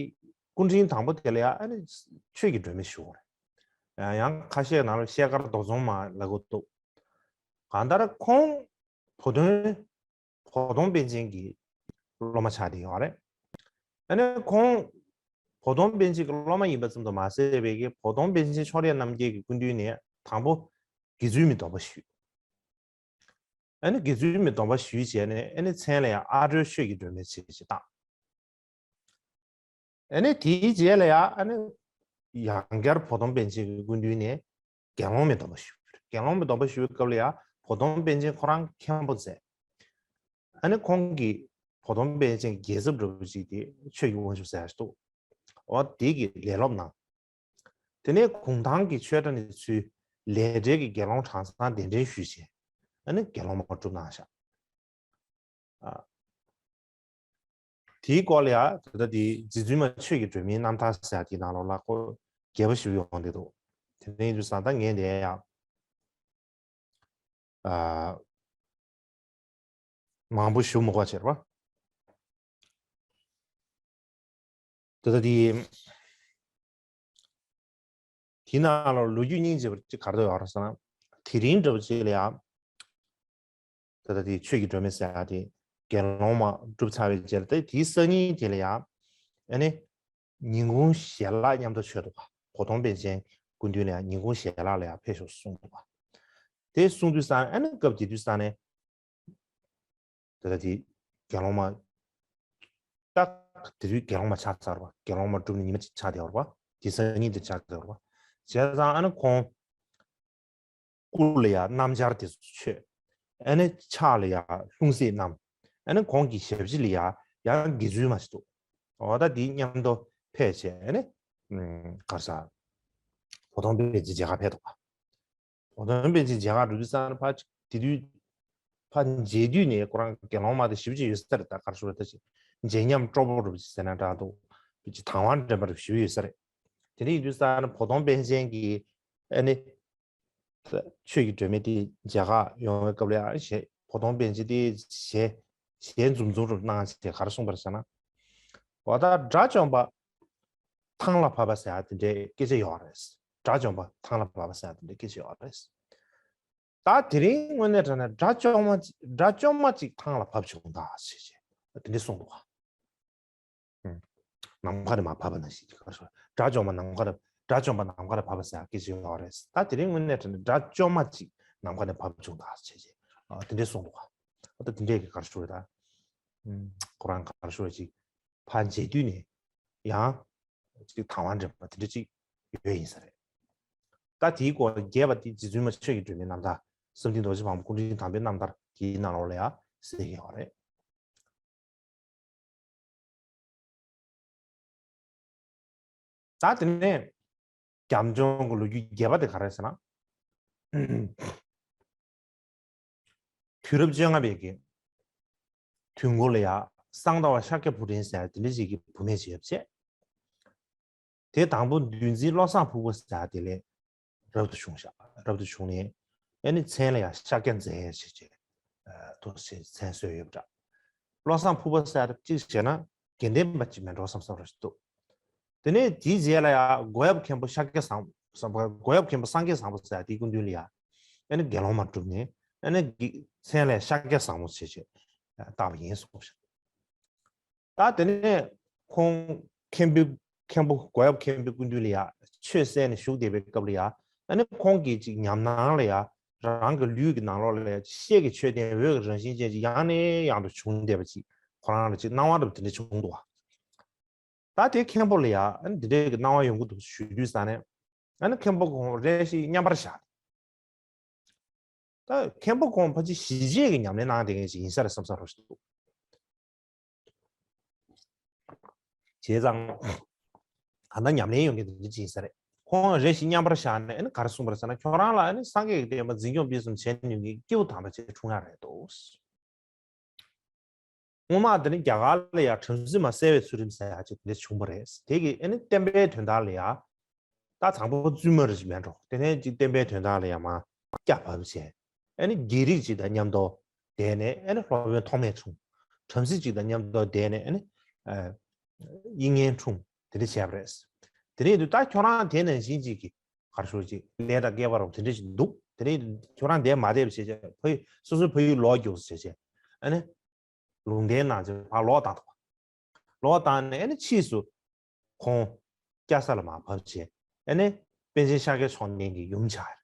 སྐུ་ཕྲེང་དང་པོ་དེ་ལ་ཡ་ཨ་ནི་ཆོས་ཀྱི་སྒྲོན་མེ་ཞུ་དགོས་རེད། ཡང་ཁ་ཤས་ནང་ལ་ཤེལ་དཀར་རྡོ་ཚོང་མ་ལབ་ཀྱི་འདུག་གང་ལྟར་ཁོང་བུ་སྟོན་བོ་དོང་པཎ་ཆེན་གྱི་སློབ་མ་ཆགས་བསྡད་ཡོད་རེད། ཨ་ནི་ཁོང་བོ་དོང་པཎ་ཆེན་གྱི་སློབ་མ་ཡིན་པ་ཙམ་དུ་མ་ཟད་པའི་གི་བོ་དོང་པཎ་ཆེན་ཕྱོགས་ལས་རྣམ་རྒྱལ་གྱི་སྐུ་མདུན་ནས་དང་པོ་དགེ་ཚུལ་མའི་སྡོམ་པ་ཞུས། ཨ་ནི་དགེ་ཚུལ་མའི་སྡོམ་པ་ཞུས་བྱས་ནས་ཨ་ནི་མཚན་ལ་ཡང་ཨ་གྲོལ་ཆོས་ཀྱི་སྒྲོན་མེ་ཞེས་བཏགས། ཨ་ནི་དེའི་རྗེས་ལ་ཡང་ཨ་ནི་ཡང་བསྐྱར་བོ་དོམ་པཎ་ཆེན་གྱི་སྐུ་མདུན་ནས་དགེ་སློང་མའི་སྡོམ་པ་ཞུས། དགེ་སློང་མའི་སྡོམ་པ་ཞུ་བའི་སྐབས་ལ་ཡང་བོ་དོམ་པཎ་ཆེན་ཁོ་རང་མཁན་པོ་མཛད། ཨ་ནི་ཁོང་གིས་བོ་དོམ་པཎ་ཆེན་གྱི་རྒྱལ་ཚབ་འདྲ་པོ་ཅིག་དེ་ཆོས་ཀྱི་དབང་ཕྱུག་ཟེར་ཡ་ཞིག་འདུག་འོ་དེ་གི་ལས་སློབ་གནང་། དེ་ནས་གུང་ཐང་གི་ཆོས་གྲྭ་ནས་ཚུར་ལས་འབྲེལ་གྱི་དགེ་སློང་གྲངས་ཚང་གདན་འདྲེན་ཞུས་བྱས། ཨ་ནི་དགེ་སློང་མ་སྒྲུབ་གནང་བཞག་ཨ། དེའི་སྐོར་ལ་ཡང་ད་ལྟ་དེ་རྗེ་བཙུན་མ་ཆོས་ཀྱི་སྒྲོན་མེའི་རྣམ་ཐར་ཟེར་ཡ་དེའི་ནང་ལོགས་ལ་སྐོར་རྒྱས་པ་ཞིག་ཡོང་བསྡད་འདུག་དེ་ནས་ཡིན་དུས་ཙང་ད་ངས་འདི་ཡང་ཨ། མང་པོ་ཞུ་མི་དགོས་ཟེར་བ། ད་ལྟ་དེ་དེའི་ནང་ལ་ལོ་རྒྱུས་སྙིང་རྗེ་བ་ཅིག་ག་རེ་ཡོད་རེད་ཟེར་ན། དེ་རིང་འདྲ་པོ་ཅིག་ལ་ཡང་ད་ལྟ་དེ་ཆོས་ཀྱི་སྒྲོན་མེ་ཟེར་ཡ་དེ་དགེ་སློང་མ་གྲུབ་ཚར་བའི་རྗེས་ལ་ད་དེའི་སང་ཉིན་དེ་ལ་ཡང་ཨ་ནི་ཉིན་གུང་ཞལ་ལག་མཉམ་དུ་མཆོད་འདུག་ག་བོ་དོམ་པཎ་ཆེན་སྐུ་མདུན་ལ་ཡང་ཉིན་གུང་ཞལ་ལག་ལ་ཡང་ཕེབས་ཤོག་གསུངས་འདུག་ག་དེ་གསུངས་དུས་ཙང་ཨ་ནི་སྐབས་དེ་དུས་ཙང་ནས། ད་ལྟ་དེ་དགེ་སློང་མ། ད་དེ་དུས་དགེ་སློང་མ་ཆགས་ཚར་བ། དགེ་སློང་མ་གྲུབ་ནས་ཉི་མ་གཅིག་ཆགས་བསྡད་པ་རེད་བ། དེ་སང་ཉིན་དེ་ཆགས་བསྡད་པ་རེད་བ། བྱས་ཙང་ཨ་ནི་ཁོང་སྐུ་ལ་ཡང་སྣམ་སྦྱར་དེ་ཚོ་མཆོད། ཨ་ནི་ཕྱག་ལ་ཡང་ལྷུང་བཟེད་བསྣམས། ཨ་ནི་ཁོང་གི་ཞབས་ཕྱི་ལ་ཡང་ཡང་དགེ་ཚུལ་མ་ཞིག་འདུག་འོ་ད་དེ་མཉམ་དུ་ཕེབས་བྱས་ཨ་ནི་གར་ས་བོ་དོམ་པཎ་ཆེན་མཇལ་ཁ་ཕེབས་འདུག་ག་བོ་དོམ་པཎ་ཆེན་མཇལ་ཁ་འགྲོ་དུས་ཙང་ཕར་དེ་དུས་ཕར་མཇལ་དུས་ནས་ཁོ་རང་དགེ་སློང་མ་དེ་ཞེ་པོ་ཅིག་ཡོད་ས་རེད། ད་ག་རེ་ཞུ་རེད། ད་ཅིག་མཇལ་ཉམས་སྤྲོ་པོ་འདྲ་པོ་ཅིག་ཟེར་ན་འདྲ་འདུག་ཅིག་དང་བ་འདྲེན་པ་འདྲ་པོ་ཞེ་པོ་ཡོད་ས་རེད། དེ་འདྲ་ཡིན་དུས་ཙང་བོ་དོམ་པཎ་ཆེན་གྱིས་ཨ་ནི་ཆོས་ཀྱི་སྒྲོན་མེ་དེ་མཇལ་ཁ་ཡོང་བའི་སྐབས་ལ་ཨ་ཞེ་བོ་དོམ་པཎ་ཆེན་དེ་ཞལ་ཞལ་འཛུམ་འཛུམ་རུ་གནང་བྱས་ག་རེ་གསུངས་པ་རེད་ཟེར་ན། འོ་ད་དགྲ་བཅོམ་པ་ཐང་ལ་བབས་པ་ཟེར་ཡ་དེ་འདྲའི་སྐད་ཆ་ཡོད་རེད། དགྲ་བཅོམ་པ་ཐང་ལ་བབས་པ་ཟེར་ཡ་དེ་འདྲའི་སྐད་ཆ་ཡོད་རེད། ད་དེ་རིང་དངོས་གནས་དྲང་གནས་དགྲ་བཅོམ་མ་ཅིག་དགྲ་བཅོམ་མ་ཅིག་ཐང་ལ་བབས་བྱུང་ད་ཟེར་བྱས་དེ་འདྲ་གསུངས་འདུག་ག་ནམ་མཁའ་ནས་མར་བབས་པ་ནང་བཞིན་གྱི་སྐད་ཆ། དགྲ་བཅོམ་པ་ནམ་མཁའ་ནས་དགྲ་བཅོམ་པ་ནམ་མཁའ་ནས་བབས་པ་ཟེར་ཡ་སྐད་ཆ་ཡོད་རེད། ད་དེ་རིང་དངོས་གནས་དྲང་གནས་དགྲ་བཅོམ་མ་ཅིག་ནམ་མཁའ་ནས་བབས་བྱུང་ད་ཟེར་བྱས་དེ་འདྲ་གསུངས་འདུག་ག་ད་དེ་འདྲའི་གི་ག་རེ་ཞུ་རེད་ད། ཁོ་རང་ག་རེ་ཞུ་རེད་ཅིག་ཕར་མཇལ་དུས་ནས་ཡང་ཅིག་དང་བ་འདྲེན་པ་དེ་འདྲ་ཅིག་ཡོད་ཡིན་ས་རེད། ད་དེའི་སྐོར་རྒྱས་པ་དེ་རྗེ་བཙུན་མ་ཆོས་ཀྱི་སྒྲོན་མེའི་རྣམ་ཐར་བསམ་གཏན་རྡོ་རྗེ་ཕག་མོ་སྐུ་ཕྲེང་དང་པོའི་རྣམ་ཐར་དེའི་ནང་ལོགས་ལ་ཡང་གསལ་ཡོད་རེད། ད་དེ་ནས་རྒྱབ་ལྗོངས་ཀྱི་ལོ་རྒྱུས་རྒྱས་པ་དེ་ག་རེ་རེད་ཟེར་ན། དུས་རབས་བཅོ་ལྔ་པའི་གི་དུས་འགོ་ལ་ཡ་གསང་བདག་པ་ཤཱཀྱ་བུ་ཕྲན་ཟེར་ཡ་དེ་འདྲ་ཞིག་གི་བུད་མེད་ཅིག་ཡོད་པ་བྱས། དེ་དང་པོ་འདུལ་འཛིན་བློ་བཟང་ཕུག་པ་ཟེར་ཡ་དེ་ལས་རབ་ཏུ་བྱུང་ཤག་རབ་ཏུ་བྱུང་ནས་ཨ་ནི་མཚན་ལ་ཡ་ཤཱཀྱ་མཛད་ཅེས་བྱས་ཐུགས་སྲས་མཚན་གསོལ་ཡོད་པ་འདྲ། བློ་བཟང་ཕུག་པ་ཟེར་ཡ་གཅིག་བྱས་ན་དགེ་ལྡན་པ་ཅིག་མིན་འགྲོ་བསམ་བསམ་ར་ཞིག་འདུག་དེ་ནས་དེའི་རྗེས་ལ་ཡང་སྒོ་ཡབ་མཁན་པོ་ཤཱཀྱ་བཟང་བཟང་པོ་སྒོ་ཡབ་མཁན་པོ་སངས་རྒྱས་བཟང་པོ་ཟེར་ཡ་དེའི་སྐུ་མདུན་ལ་ཡང་ཨ་ནི་དགེ་སློང་མ་བསྒྲུབས་ནས་ཨ་ནི་དགེ་མཚན་ལ་ཡང་ཤཱཀྱ་བཟང་པོ་ཟེར་བྱས་བཏགས་པ་ཡིན་གསུངས་ཤིང་། ད་དེ་ནས་ཁོང་མཁན་པོའི་མཁན་པོ་སྒོ་ཡབ་མཁན་པོའི་སྐུ་མདུན་ལ་ཡང་ཆོས་གསན་ནས་བཞུགས་བསྡད་པའི་སྐབས་ལ་ཡང་ཨ་ནི་ཁོང་གིས་ཅིག་ཉམས་སྣང་ལ་ཡང་རང་གི་ལུས་ཀྱི་ནང་ལོགས་ལ་ཡང་ཤེལ་གྱི་མཆོད་རྟེན་འོད་ཀྱི་རང་བཞིན་ཅན་ཅིག་ཡང་ནས་ཡང་དུ་བྱུང་བསྡད་པ་ཅིག་ཁོ་རང་ལ་ཅིག་སྣང་བ་འདྲ་པོ་དེ་འདྲ་བྱུང་འདུག་བ། ད་དེ་མཁན་པོ་ལ་ཡང་ཨ་ནི་འདི་འདྲའི་གི་སྣང་བ་ཡོང་གི་འདུག་ཞུས་དུས་ཙང་ནས་ཨ་ནི་མཁན་པོ་ཁོང་རེ་ཞིག་མཉམ་པར་བཞག་ད་མཁན་པོ་ཁོང་ཕལ་ཆེར་ཞི་བྱེད་ཀྱི་ཉམས་ལེན་གནང་བསྡད་མཁན་ཞིག་ཡིན་ས་རེད་བསམ་ས་རོ་ཞིག་འདུག་བྱས་ཙང་ད་ལྟ་ཉམས་ལེན་ཡོང་མཁན་དེ་འདྲ་ཅིག་ཡིན་ས་རེད། ཁོང་རེ་ཞིག་མཉམ་པར་བཞག་ནས་ཨ་ནི་ག་རེ་གསུངས་པ་རེད་ཟེར་ན་ཁྱོད་རང་ལ་ཨ་ནི་སངས་རྒྱས་ཀྱི་བསྟན་པ་འཛིན་སྐྱོང་སྤེལ་གསུམ་བྱེད་ནུས་མཁན་སྐྱེས་བུ་དམ་པ་ཅིག་འཁྲུངས་ཡག་རེད་འདུག་སྔོན་མ་དེ་ནི་རྒྱ་གར་ལ་ཡང་བྲམ་ཟེ་མ་གསལ་བའི་ཚུལ་ཁྲིམས་ཟེར་ཡག་ཅིག་དེ་འདྲ་བྱུང་བ་རེད། དེ་གིས་ཨ་ནི་བསྟན་པའི་དོན་དག་ལ་ཡང་ད་དང་པོ་བཙུན་མ་རེ་ཞིག་མེད་འགྲོ། དེ་ནས་ཅིག་བསྟན་པའི་དོན་དག་ལ་ཡང་མར་སྐྱ་བབས་བྱས་ཨ་ནི་རྒྱལ་རིགས་ཅིག་དང་མཉམ་དུ་བསྡད་ནས་ཨ་ནི་སློབ་དཔོན་ཐོགས་མེད་འཁྲུངས། བྲམ་ཟེ་ཅིག་དང་མཉམ་དུ་བསྡད་ནས་ཨ་ནི་དབྱིག་གཉེན་འཁྲུངས། དེ་འདྲ་བྱས་པ་རེད། དེ་འདྲ་ཡིན་དུས་ད་ཁྱོད་རང་དེ་ནང་བཞིན་ཅིག་གི་ག་རེ་ཞུ་ཅིག་ལས་དང་སྐལ་བ་རོགས་དེ་འདྲ་ཞིག་འདུག་དེ་འདྲ་ཡིན་དུས་ཁྱོད་རང་དེ་མ་བསྡད་པ་བྱས་བྱས་ཕ་ཡུལ་སོ་སོའི་ཕ་ཡུལ་ལོག་རྒྱུགས་བྱས་བྱས་ཨ་ནི། ལུང་བསྟན་གནང་བྱས་ཕར་ལོག་བཏང་འདུག་ལོག་བཏང་ནས་ཨ་ནི་ཕྱིས་སུ་ཁོང་སྐྱ་ས་ལ་མར་བབས་བྱས་ཨ་ནི་པཎ་ཆེན་ཤཱཀྱ་མཆོག་གཉིས་ཀྱི་ཡུམ་ཆགས།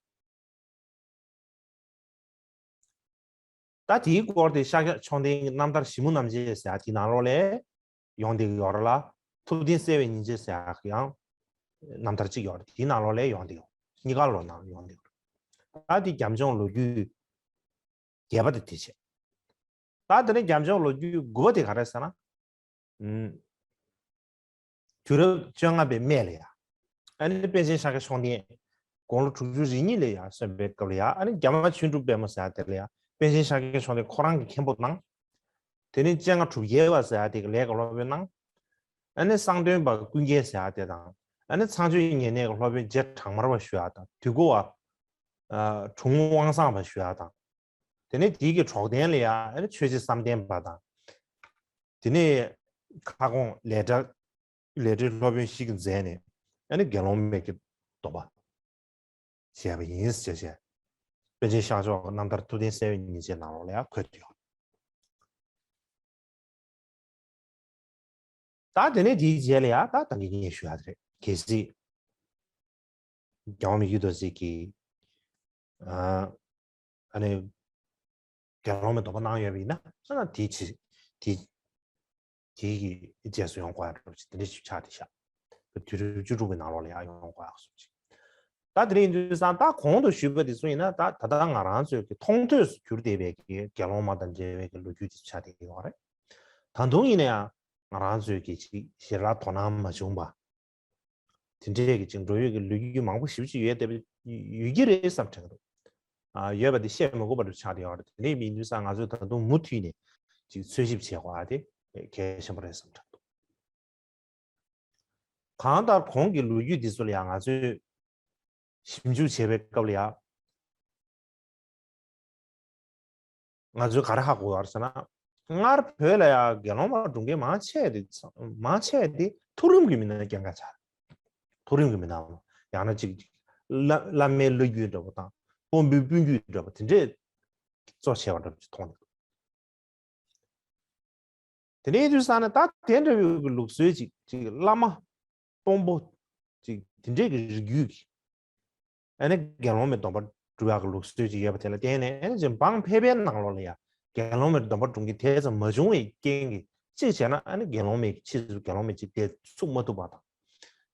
ད་དེའི་སྐོར་དེ་ཤཱཀྱ་མཆོག་ལྡན་གྱི་རྣམ་ཐར་ཞིབ་མོ་རྣམ་འབྱེད་ཟེར་ཡ་དེའི་ནང་ལོགས་ལ་ཡོང་བསྡད་ཀྱི་ཡོད་རེད་ལ། ཐུབ་བསྟན་གསལ་བའི་ཉིན་བྱེད་ཟེར་ཡ་ཡང་རྣམ་ཐར་གཅིག་ཡོད་རེད། དེའི་ནང་ལོགས་ལ་ཡོང་བསྡད་ཡོད། གཉིས་ཀ་ལོ་ནང་ཡོང་བསྡད་ཡོད། ད་དེ་རྒྱབ་ལྗོངས་ལོ་རྒྱུས་བརྒྱད་པ་དེ་དེ་བྱས། ད་དེ་ནས་རྒྱབ་ལྗོངས་ལོ་རྒྱུས་དགུ་པ་དེ་ག་རེ་ཟེར་ན། ཨུམ། དུས་རབས་བཅོ་ལྔ་པའི་སྨད་ལ་ཡ། ཨ་ནི་པཎ་ཆེན་ཤཱཀྱ་མཆོག་ལྡན། དགུང་ལོ་དྲུག་ཅུ་རེ་གཉིས་ལ་ཡ་སོན་པའི་སྐབས་ལ་ཡ། ཨ་ནི་རྒྱ་མ་ཆོས་འབྲུག་པད་མོ་ཟེར་ཡ་དེ་ལ་ཡ། པཎ་ཆེན་ཤཱཀྱ་མཆོག་ལྡན་ཁོ་རང་གི་མཁན་པོ་གནང་། དེ་ནས་སྤྱན་སྔ་གྲུབ་རྒྱལ་བ་ཟེར་ཡ་དེ་གི་ལས་ཀྱི་སློབ་དཔོན་གནང་། ཨ་ནི་གསང་སྟོན་པ་ཀུན་མཁྱེན་ཟེར་ཡ་དེ་དང་། ཨ་ནི་ཚངས་སྤྱོད་ཉེ་གནས་ཀྱི་སློབ་དཔོན་རྗེ་བྲག་དམར་བ་ཞུ་ཡ་དང་། དུས་འཁོར་བ། ཨ། དྲུང་དབང་བཟང་བ་ཞུ་ཡ་དང་། དེ་ནས་དེའི་གི་གྲོགས་དན་ལ་ཡ་ཨ་ནི་ཆོས་རྗེ་བསམ་གཏན་པ་དང་། དེ་ནས་ཁ་སྐོང་ལས་གྲྭ། ལས་གྲྭའི་སློབ་དཔོན་ཞིག་གིས་མཛད་ནས་ཨ་ནི་དགེ་སློང་མའི་གི་སྡོམ་པ་བཞེས་པ་ཡིན་ཟེར་བྱས། པཎ་ཆེན་ཤཱཀྱ་མཆོག་གི་རྣམ་ཐར་ཐུབ་བསྟན་གསལ་བའི་ཉིན་བྱེད་ནང་ལོགས་ལ་ཡང་འཁོད་ཡོད། ད་དེ་ནས་དེའི་རྗེས་ལ་ཡང་ད་ད་གིན་ངས་ཞུ་ཡ་དེ་རེད། གལ་སྲིད་རྒྱལ་བ་མི་བསྐྱོད་རྡོ་རྗེ་གིས། ཨ། ཨ་ནི། དགེ་སློང་མའི་སྡོམ་པ་གནང་ཡོད་པ་ཡིན་ན། ཨ་ན་དེའི་ཕྱི། དེའི། དེའི་གི་རྗེས་སུ་ཡོང་དགོས་ཡ་འདྲ་པོ་ཅིག་དེ་འདྲ་ཞིག་ཆགས་བསྡད་ཤག་དུས་རབས་བཅུ་དྲུག་པའི་ནང་ལོགས་ལ་ཡང་ཡོང་དགོས་ཡག་བཟོ་ཅིག་ད་དེ་རིང་དུས་སང་ད་གོང་དུ་ཞུས་པ་དེ་ཚོ་ཡིན་ན། ད་ད་ལྟ་ང་རང་ཚོའི་གི་མཐོང་ཐོས་སུ་གྱུར་བསྡད་པའི་གི་དགེ་སློང་མ་དང་འབྲེལ་བའི་གི་ལོ་རྒྱུས་དེ་ཆགས་བསྡད་ཡོད་རེད། ད་དུང་ཡིན་ན་ཡང་ང་རང་ཚོའི་གི་ཅིག་ཞལ་ལག་དོ་སྣང་མ་བྱུང་བ། དེ་འདྲའི་གི་ཅིག་འགྲོ་ཡུལ་གི་ལོ་རྒྱུས་མང་པོ་ཞེ་པོ་ཅིག་ཡོད་བསྡད་པ་ཡོད་ཀྱི་རེད་བསམ་དྲན་གི་འདུག་ཨ། ཡོད་པ་དེ་བཤད་མི་དགོས་པ་འདྲ་ཆགས་བསྡད་ཡོད་རེད། དེ་འདྲའི་མི་ཡིན་དུས་སང་ང་ཚོས་ད་དུང་མུ་མཐུད་ནས་ཅིག་འཚོལ་ཞིབ་བྱེད་དགོས་ཨ། དེ་གལ་ཆེན་པོ་རེད་བསམ་དྲན་གི་འདུག་གང་ལྟར་གོང་གི་ལོ་རྒྱུས་འདི་ཚོ་ལ་ཡང་ང་ཚོས་ཞིབ་འཇུག་བྱེད་པའི་སྐབས་ལ་ཡང་། ང་ཚོས་ག་རེ་ཧ་གོ་ཡོད་ཟེར་ན། སྔར་བོད་ལ་ཡང་དགེ་སློང་མ་སྒྲུབ་མཁན་མང་ཆེ་དེ། མང་ཆེ་དེ་མཐོ་རིམ་གྱི་མི་སྣ་སྐྱེས་མཁན་ཆགས། མཐོ་རིམ་གྱི་མི་སྣ། ཡང་ན་ཅིག་བླ། བླ་མའི་བླ་བརྒྱུད་འདྲ་པོ་དང་། དཔོན་པོའི་སྤུན་བརྒྱུད་འདྲ་པོ་དེ་འདྲས་གཙོ་ཆེ་བ་འདྲ་པོ་ཅིག་མཐོང་འདུག་དེ་ནས་དུས་སང་ནས་ད་དེ་འདྲ་བའི་གི་ལུགས་སྲོལ་ཅིག་ཅིག་བླ་མ། དཔོན་པོ། ཅིག་དེ་འདྲའི་གི་རིགས་རྒྱུད་ཀྱི། ཨ་ནི་དགེ་སློང་མའི་སྡོམ་པ་སྒྲུབ་ཡག་གི་ལུགས་སྲོལ་ཅིག་ཡོད་པ་དེ་ལ་བརྟེན་ནས། ཨ་ནི་ཅིག་འབངས་ཕལ་པའི་ནང་ལོགས་ལ་ཡང་དགེ་སློང་མའི་སྡོམ་པ་སྒྲུབ་མཁན་དེ་ཙམ་མ་བྱུང་བའི་རྐྱེན་གྱིས། གཅིག་བྱས་ན་ཨ་ནི་དགེ་སློང་མའི་ཕྱིས་སུ་དགེ་སློང་མའི་ཅིག་སྡེ་ཚུགས་མ་ཐུབ་པ་དང་།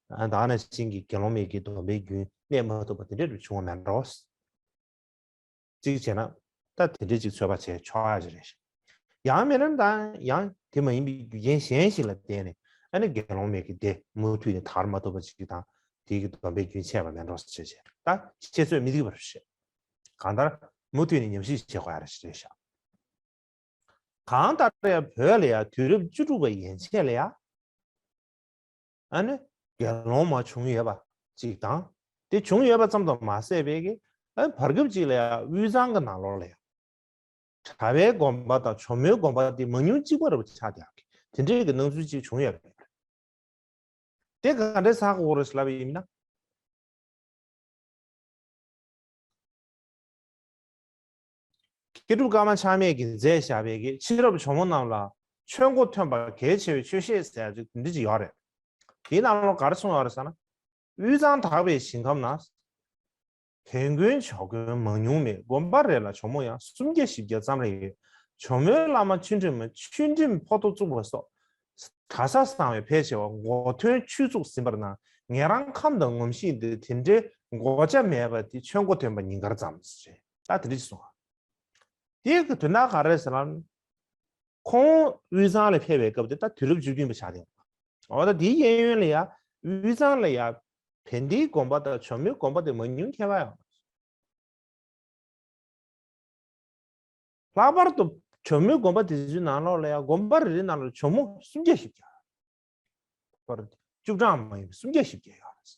ཨ། ད་ནང་བཞིན་གྱི་དགེ་སློང་མའི་གི་སྡོམ་པའི་རྒྱུན་གནས་མ་ཐུབ་པ་དེ་འདྲ་བྱུང་བ་མེད་འགྲོ། གཅིག་བྱས་ན། ད་དེ་འདྲའི་ཅིག་ཚོད་དཔག་བྱས་ཆོག་ཡ་ཅིག་རེད་ཤག་ཡང་མིན་ན་ད་ཡང་དེ་མ་ཡིན་པའི་རྒྱུ་རྐྱེན་གཞན་ཞིག་ལ་བརྟེན་ནས། ཨ་ནི་དགེ་སློང་མའི་གི་སྡེ་མུ་མཐུད་ནས་དར་མ་ཐུབ་པ་ཅིག་དང་། དེའི་གི་སྡོམ་པའི་རྒྱུན་ཆད་པ་མེད་འགྲོ་ཟེར་བྱས། ད་ཁྱེད་ཚོས་མི་འགྲིག་པ་རེད་ཤག་གང་ལྟར་མུ་མཐུད་ནས་ཉམས་ཞིབ་བྱེད་དགོས་ཡ་རེད་ཤག་གང་ལྟར་ཡང་བོད་ལ་ཡང་དུས་རབས་བཅུ་དྲུག་པ་ཡན་ཆད་ལ་ཡང་། ཨ་ནི་དགེ་སློང་མ་བྱུང་ཡོད་པ་ཅིག་དང་། དེ་བྱུང་ཡོད་པ་ཙམ་དུ་མ་ཟད་པའི་གི། ཨ། བར་སྐབས་ཅིག་ལ་ཡང་དབུས་གཙང་གི་ནང་ལོགས་ལ་ཡང་གྲྭ་པའི་དགོན་པ་དང་ཇོ་མོའི་དགོན་པ་དེ་མང་ཉུང་གཅིག་པ་རུ་ཆགས་བསྡད་ཡག་གི་དེ་འདྲའི་གི་སྣང་ཚུལ་ཅིག་བྱུང་ཡོད་པ་རེད། དེ་ག་འདྲས་ཧ་གོ་རེད་ལབ་པ་ཡིན་ན། མཁས་གྲུབ་ཀརྨ་ཆགས་མེད་ཀྱིས་མཛད་བཞག་པའི་གི་ཕྱི་རབས་ཇོ་མོ་རྣམས་ལ་ཆོས་མགོ་ཐོན་པ་གལ་ཆེ་བའི་ཆོས་བཤད་ཟེར་ཡ་ཅིག་འདི་ཅིག་ཡོད་རེད། དེའི་ནང་ལ་ག་རེ་གསུངས་ཡོད་རེད་ཟེར་ན། དབུས་གཙང་དག་པའི་ཞིང་ཁམས་ན། བོན་དགོན་ཇོ་དགོན་མང་ཉུང་མེད། དགོན་པ་རེ་ལ་ཇོ་མོ་ཡང་སུམ་བརྒྱ་བཞི་བརྒྱ་ཙམ་རེ་ཡོད། ཇོ་མོའི་བླ་མ་ཆོས་ཁྲིམས། ཆོས་ཁྲིམས་ཕོ་ཏོ་བཙུགས་པ་སོགས། གྲྭ་ས་བཟང་བའི་ཕལ་ཆེ་བ་མགོ་ཐོན་ཆོས་བཙུགས་ཟིན་པར་སྣང་། ངེད་རང་ཁམས་དང་ངོམ་ཤེས་འདི་དེ་འདྲའི་མགོ་ཆ་མེད་པ་དེ་ཆོས་མགོ་ཐོན་པ་ཉིན་དཀར་ཙམ་ཞེས། ད་དེ་འདྲ་ཞིག་གསུངས། དེའི་གི་དོན་དག་ག་རེ་ཟེར་ན། ཁོང་དབུས་གཙང་ལ་ཕེབས་པའི་སྐབས་དེ་ད་དུས་རབས་བཅུ་བདུན་པ་ཆགས་ཏེ། འོ་ད་དེའི་གཡས་གཡོན་ལ་ཡ་དབུས་གཙང་ལ་ཡ་བན་དེའི་དགོན་པ་དང་ཇོ་མོའི་དགོན་པ་དེ་མང་ཉུང་ཁྱད་པར་ཡོད། ལྷག་པར་དུ་ཇོ་མོའི་དགོན་པ་དེ་ཚོའི་ནང་ལོགས་ལ་ཡང་དགོན་པ་རེ་རེའི་ནང་ལ་ཇོ་མོ་སུམ་བརྒྱ་བཞི་བརྒྱ། བཅུ་གྲངས་མ་ཡིན་པའི་སུམ་བརྒྱ་བཞི་བརྒྱ་ཡོད་རེད།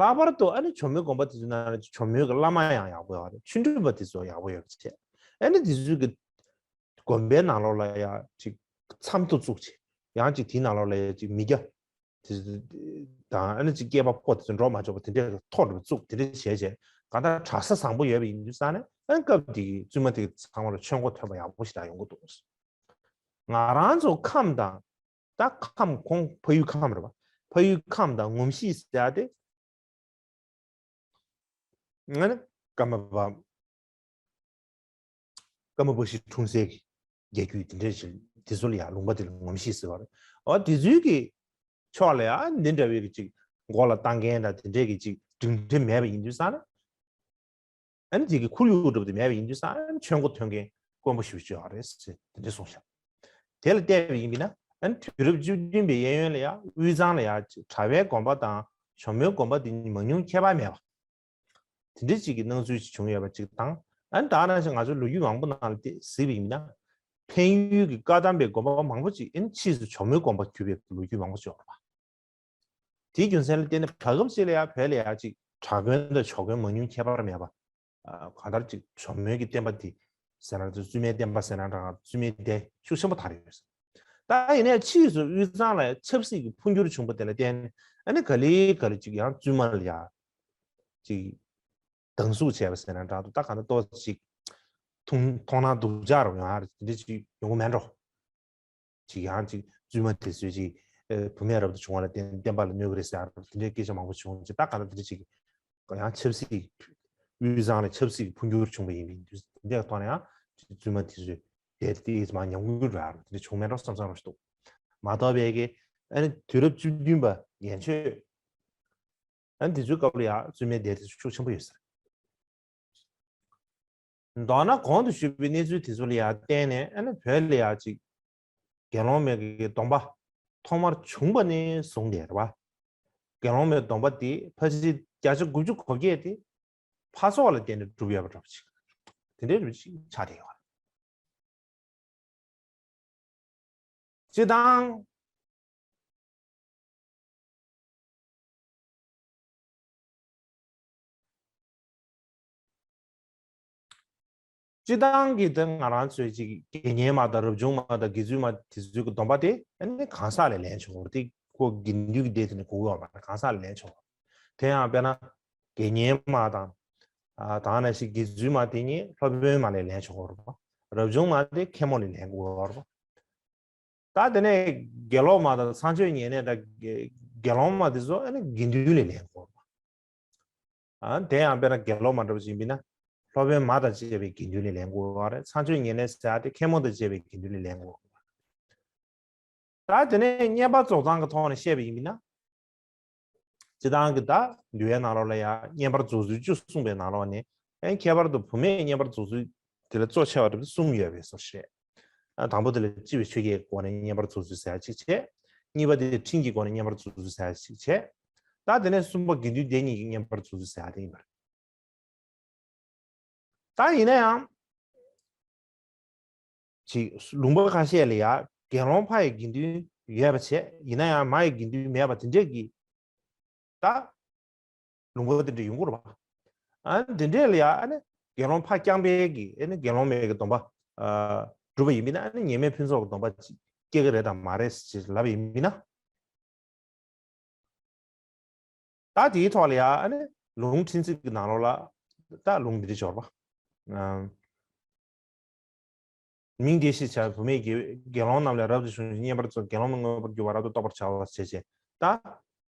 ལྷག་པར་དུ་ཨ་ནི་ཇོ་མོའི་དགོན་པ་དེ་ཚོའི་ནང་ལ་ཇོ་མོའི་གི་བླ་མ་ཡང་ཡག་པོ་ཡོད་རེད། ཆོས་འབྲེལ་པ་དེ་ཚོ་ཡག་པོ་ཡོད་རེད་བྱས། ཨ་ནི་དེ་ཚོའི་གི་དགོན་པའི་ནང་ལོགས་ལ་ཡང་ཅིག་མཚམས་ཐོ་བཙུགས་བྱས། ཡང་ཅིག་དེའི་ནང་ལོགས་ལ་ཡང་ཅིག་མི་སྐྱ་དེ་དང་། ཨ་ནི་ཅིག་སྐྱེས་པ་ཕོ་དེ་ཚོ་འགྲོ་མ་ཆོག་པ་དེ་འདྲའི་ཐོག་རུ་བཙུགས། དེ་འདྲ་བྱས་བྱས་གང་ལྟར་གྲྭ་ས་བཟང་པོ་ཡོད་པ་ཡིན་དུས་ཙང་ནས། ཨ་ནི་སྐབས་དེ་གི་བཙུན་མ་དེ་ཚང་མ་ལ་ཆོས་མགོ་ཐོན་པ་ཡག་པོ་ཞིག་ད་ཡོང་གི་འདུག་ང་རང་ཚོ་ཁམས་དང་། ད་ཁམས་ཁོང་ཕ་ཡུལ་ཁམས་རེད་པ། ཕ་ཡུལ་ཁམས་དང་ངོམ་ཤེས་ཟེར་ཡ་དེ། ང་ནི་ཀརྨ་པ། ཨ་མ་འབའ་ཞིག་འཁྲུངས་སའི་གི་རྒྱལ་རྒྱུད་དེ་འདྲའི་ཞིག་དེ་ཚོ་ལ་ཡང་ལུང་པ་དེ་ལ་ངོམ་ཤིག་ཟེར་བ་རེད། འོ་དེ་ཚོའི་གི་ཕྱོགས་ལ་ཡང་འདི་འདྲ་བའི་གི་ཅིག་མགོ་ལ་བཏང་མཁན་དང་དེ་འདྲའི་གི་ཅིག་སྒྲིང་ཁྲི་མེད་པ་ཡིན་དུས་ཙང་ན། ཨ་ནི་དེ་གི་ཁོར་ཡུག་འདྲ་པོ་དེ་མེད་པ་ཡིན་དུས་ཙང་ཨ་ནི་ཆོས་མགོ་ཐོན་མཁན་དཀོན་པོ་ཞེ་པོ་ཅིག་ཡོད་རེད་ཟེར་དེ་འདྲ་གསུངས་ཤག་དེ་ལ་བལྟས་པ་ཡིན་པས་ན་ཨ་ནི་དུས་རབས་བཅུ་བདུན་པའི་གཡས་གཡོན་ལ་ཡང་དབུས་གཙང་ལ་ཡང་གྲྭ་པའི་དགོན་པ་དང་ཇོ་མོའི་དགོན་པ་དེ་གཉིས་མང་ཉུང་ཁྱད་པར་མེད་པ། དེ་འདྲ་ཅིག་གི་སྣང་ཚུལ་ཅིག་བྱུང་ཡོད་པ་ཅིག་དང་། ཨ་ནི་ད་ནང་བཞིན་ང་ཚོའི་ལོ་རྒྱུས་མང་པོ་ནང་ལ་དེ་གཟིགས་པ་ཡིན་ན། འཕན་ཡུལ་གྱི་བཀའ་གདམས་པའི་དགོན་པ་མང་པོ་ཅིག་ཨ་ནི་ཕྱིས་སུ་ཇོ་མོའི་དགོན་པ་གྱུར་པའི་ལོ་རྒྱུས་མང་པོ་ཅིག་ཡོད་རེད་པ། དེའི་རྒྱུ་མཚན་ལ་བརྟེན་ནས་བར་སྐབས་ཅིག་ལ་ཡང་བོད་ལ་ཡང་ཅིག་གྲྭ་དགོན་དང་ཇོ་དགོན་མང་ཉུང་ཁྱད་པར་མེད་པ། ཨ་གང་ལྟར་ཅིག་ཇོ་མོའི་གི་བསྟན་པ་འདི་ཟེར་ན་བཙུན་མའི་བསྟན་པ་ཟེར་ན་འདྲ་བཙུན་མའི་སྡེ་ཤུགས་ཆེན་པོ་དར་ཡོད། ད་ཡིན་ནའི་ཕྱིས་སུ་དབུས་གཙང་ལ་ཡང་ཆབ་སྲིད་ཀྱི་འཕོ་འགྱུར་བྱུང་པ་དེ་ལ་བརྟེན་ནས་ཨ་ནི་ག་ལེ་ག་ལེ་ཅིག་ཡང་བཙུན་མ་ལ་ཡང་ཅིག་སྡང་ཟུག་བྱས་པ་ཟེར་ན་འདྲ་འདུག་ད་གང་ལྟར་ཏོག་ཙམ་ཅིག་མཐོང་མཐོང་སྣང་སྡུག་ཅག་རུ་ཡོང་ཡ་རེད། དེ་འདྲ་ཅིག་ཡོང་གི་མེད་འགྲོ། ཅིག་ཡང་ཅིག་བཙུན་མ་དེ་ཚོས་ཅིག་ཨ་བུད་མེད་རབ་ཏུ་བྱུང་བ་ལ་བརྟེན་བསྟན་པ་ལ་གནོད་ཀྱི་རེད་ཟེར་ཡ་རུ་དེ་འདྲའི་སྐད་ཆ་མང་པོ་བྱུང་ཅིག་ད་གང་ལྟར་དེ་འདྲ་ཅིག་ཡང་ཆབ་སྲིད་དབུས་གཙང་ལ་ཆབ་སྲིད་ཀྱི་འཕོ་འགྱུར་བྱུང་བ་ཡིན་པའི་དུས་དེ་འདྲའི་ཐོག་ནས་ཡང་ཅིག་བཙུན་མ་དེ་ཚོས་དེ་དེ་མ་ཉམས་རྒུད་འགྲོ་ཡ་རུ་དེ་འདྲ་བྱུང་མེད་འགྲོ་བསམ་བསམ་རུ་ཞིག་འདུག་མ་གཏོགས་པའི་གི་ཨ་ནི་དུས་རབས་བཅུ་བདུན་པ་ཡན་ཆོད་ཨ་ནི་དེ་ཚོའི་སྐབས་ལ་ཡང་བཙུན་མའི་སྡེ་དེ་ཤུགས་ཆེན་པོ་ཡོད་ས་རེད། མདོར་ན་གོང་དུ་ཞུས་པའི་གནས་ཚུལ་དེ་ཚོ་ལ་ཡང་བརྟེན་ནས་ཨ་ནི་བོད་ལ་ཡང་ཅིག་དགེ་སློང་མའི་གི་སྡོམ་པ་ཐོག་མར་བྱུང་བ་ནས་བཟུང་སྟེ་རེད་བ། དགེ་སློང་མའི་སྡོམ་པ་དེ་ཕལ་ཆེར་བརྒྱ་ཆ་དགུ་བཅུ་གོ་བརྒྱད་དེ་ཕ་སོགས་ལ་བརྟེན་ནས་གྲུབ་ཡོད་པ་འདྲ་པོ་ཅིག་དེ་འདྲའི་རིགས་ཅིག་ཆགས་བསྡད་ཡོད་རེད། སྤྱིར་བཏང་། སྤྱིར་བཏང་གི་དེ་ང་རང་ཚོའི་ཅིག་དགེ་བསྙེན་མ་དང་རབ་བྱུང་མ་དང་དགེ་ཚུལ་མ་དེ་ཚོའི་གི་སྡོམ་པ་དེ་ཨ་ནི་གང་ཟག་ལས་ལེན་ཆོག་གི་རེད། དེ་ཁོ་དགེ་འདུན་གྱི་སྡེ་དེ་ནས་གོ་གི་ཡོད་མ་རེད། གང་ཟག་ལས་ལེན་ཆོག་གི་རེད། དེ་ཡང་དཔེར་ན་དགེ་བསྙེན་མ་དང་། ཨ་དེ་ནང་བཞིན་དགེ་ཚུལ་མ་དེ་གཉིས་སློབ་དཔོན་མ་ལས་ལེན་ཆོག་གི་རེད་པ། རབ་བྱུང་མ་དེ་མཁན་མོ་ལས་ལེན་དགོས་པ་རེད་པ། ད་དེ་ནས་དགེ་སློང་མ་དང་ཚངས་སྤྱོད་ཉེ་གནས་དང་དགེ་དགེ་སློང་མ་དེ་ཚོ་ཨ་ནི་དགེ་འདུན་ལས་ལེན་དགོས་པ། ཨ་དེ་ཡང་དཔེར་ན་དགེ་སློང་མ་འདྲ་པོ་ཞིག་ཡིན་ན་སློབ་དཔོན་མ་དང་བཅས་པའི་དགེ་འདུན་ལས་ལེན་དགོས་པ་རེད། ཚངས་སྤྱོད་ཉེ་གནས་ཟེར་ཡ་དེ་མཁན་མོ་དང་བཅས་པའི་དགེ་འདུན་ལས་ལེན་དགོས་པ། ད་དེ་ནས་བསྙེན་པར་རྫོགས་བྱང་གི་ཐོག་ནས་བཤད་པ་ཡིན་ན། སྤྱིར་བཏང་གི་ད་འདུལ་བའི་ནང་ལོགས་ལ་ཡང་བསྙེན་པར་རྫོགས་ཚུལ་བཅུ་གསུངས་པའི་ནང་ལོགས་ནས་ཨེ་ཁྱད་པར་དུ་བུད་མེད་བསྙེན་པར་རྫོགས་ཚུལ་དེ་ལ་གཙོ་ཆེ་བ་འདྲ་པོ་གསུམ་ཡོད་པའི་བཟོ་ཞིག་རེད། ཨ་དང་པོ་དེ་ལ་སྤྱི་བོའི་ཆོས་སྐྱེས་སྒོ་ནས་བསྙེན་པར་རྫོགས་ཚུལ་ཟེར་ཡ་གཅིག་བྱས། གཉིས་པ་དེ་ཁྲིམས་ཀྱི་སྒོ་ནས་བསྙེན་པར་རྫོགས་ཚུལ་ཟེར་ཡ་གཅིག་བྱས། ད་དེ་ནས་གསུམ་པ་དགེ་འདུན་སྡེ་གཉིས་ཀྱི་བསྙེན་པར་རྫོགས་ཚུལ་ཟེར་ཡ་དེ་ཡིན་པ་རེད། ད་ཡིན་ན་ཡང་། ཅིག་ལུང་པ་ཁ་ཤས་ལ་ཡང་དགེ་སློང་ཕ་ཡི་དགེ་འདུན་ཡོད་པ་བྱས། ཡིན་ན་ཡང་མ་ཡི་དགེ་འདུན་མེད་པ་དེ་འདྲས་ཀྱི་ད་ལུང་པ་དེ་འདྲས་ཡོང་གི་རེད་པ། ཨ་ནི་དེ་འདྲས་ལ་ཡང་ཨ་ནི་དགེ་སློང་ཕ་རྐྱང་པའི་གི་ཨ་ནི་དགེ་སློང་མའི་གི་སྡོམ་པ་ཨ་སྒྲུབ་པ་ཡིན་མིན་ན་ཨ་ནི་ཉེས་མེད་ཕུན་ཚོགས་ཀྱི་སྡོམ་པ་ཅིག་སྐྱེ་གི་རེད་དང་མ་རེད་ཅེས་ལབ་པ་ཡིན་མིན་ན། ད་དེའི་ཐོག་ལ་ཡང་ཨ་ནི་ལུང་ཕྲན་ཚེགས་ཀྱི་ནང་ལོགས་ལ་ད་ལུང་འདི་འདྲ་འབྱོར་པ། ཨམ། མིང་འདི་ཞེས་བྱ་བའི་བུད་མེད་དགེ་དགེ་སློང་རྣམས་ལས་རབ་ཏུ་བྱུང་ཞིང་བསྙེན་པར་རྫོགས། དགེ་སློང་མའི་དངོས་པོར་གྱུར་པ་རབ་ཏུ་རྟོགས་པར་བྱ་བ་ཞེས་བྱ། ད་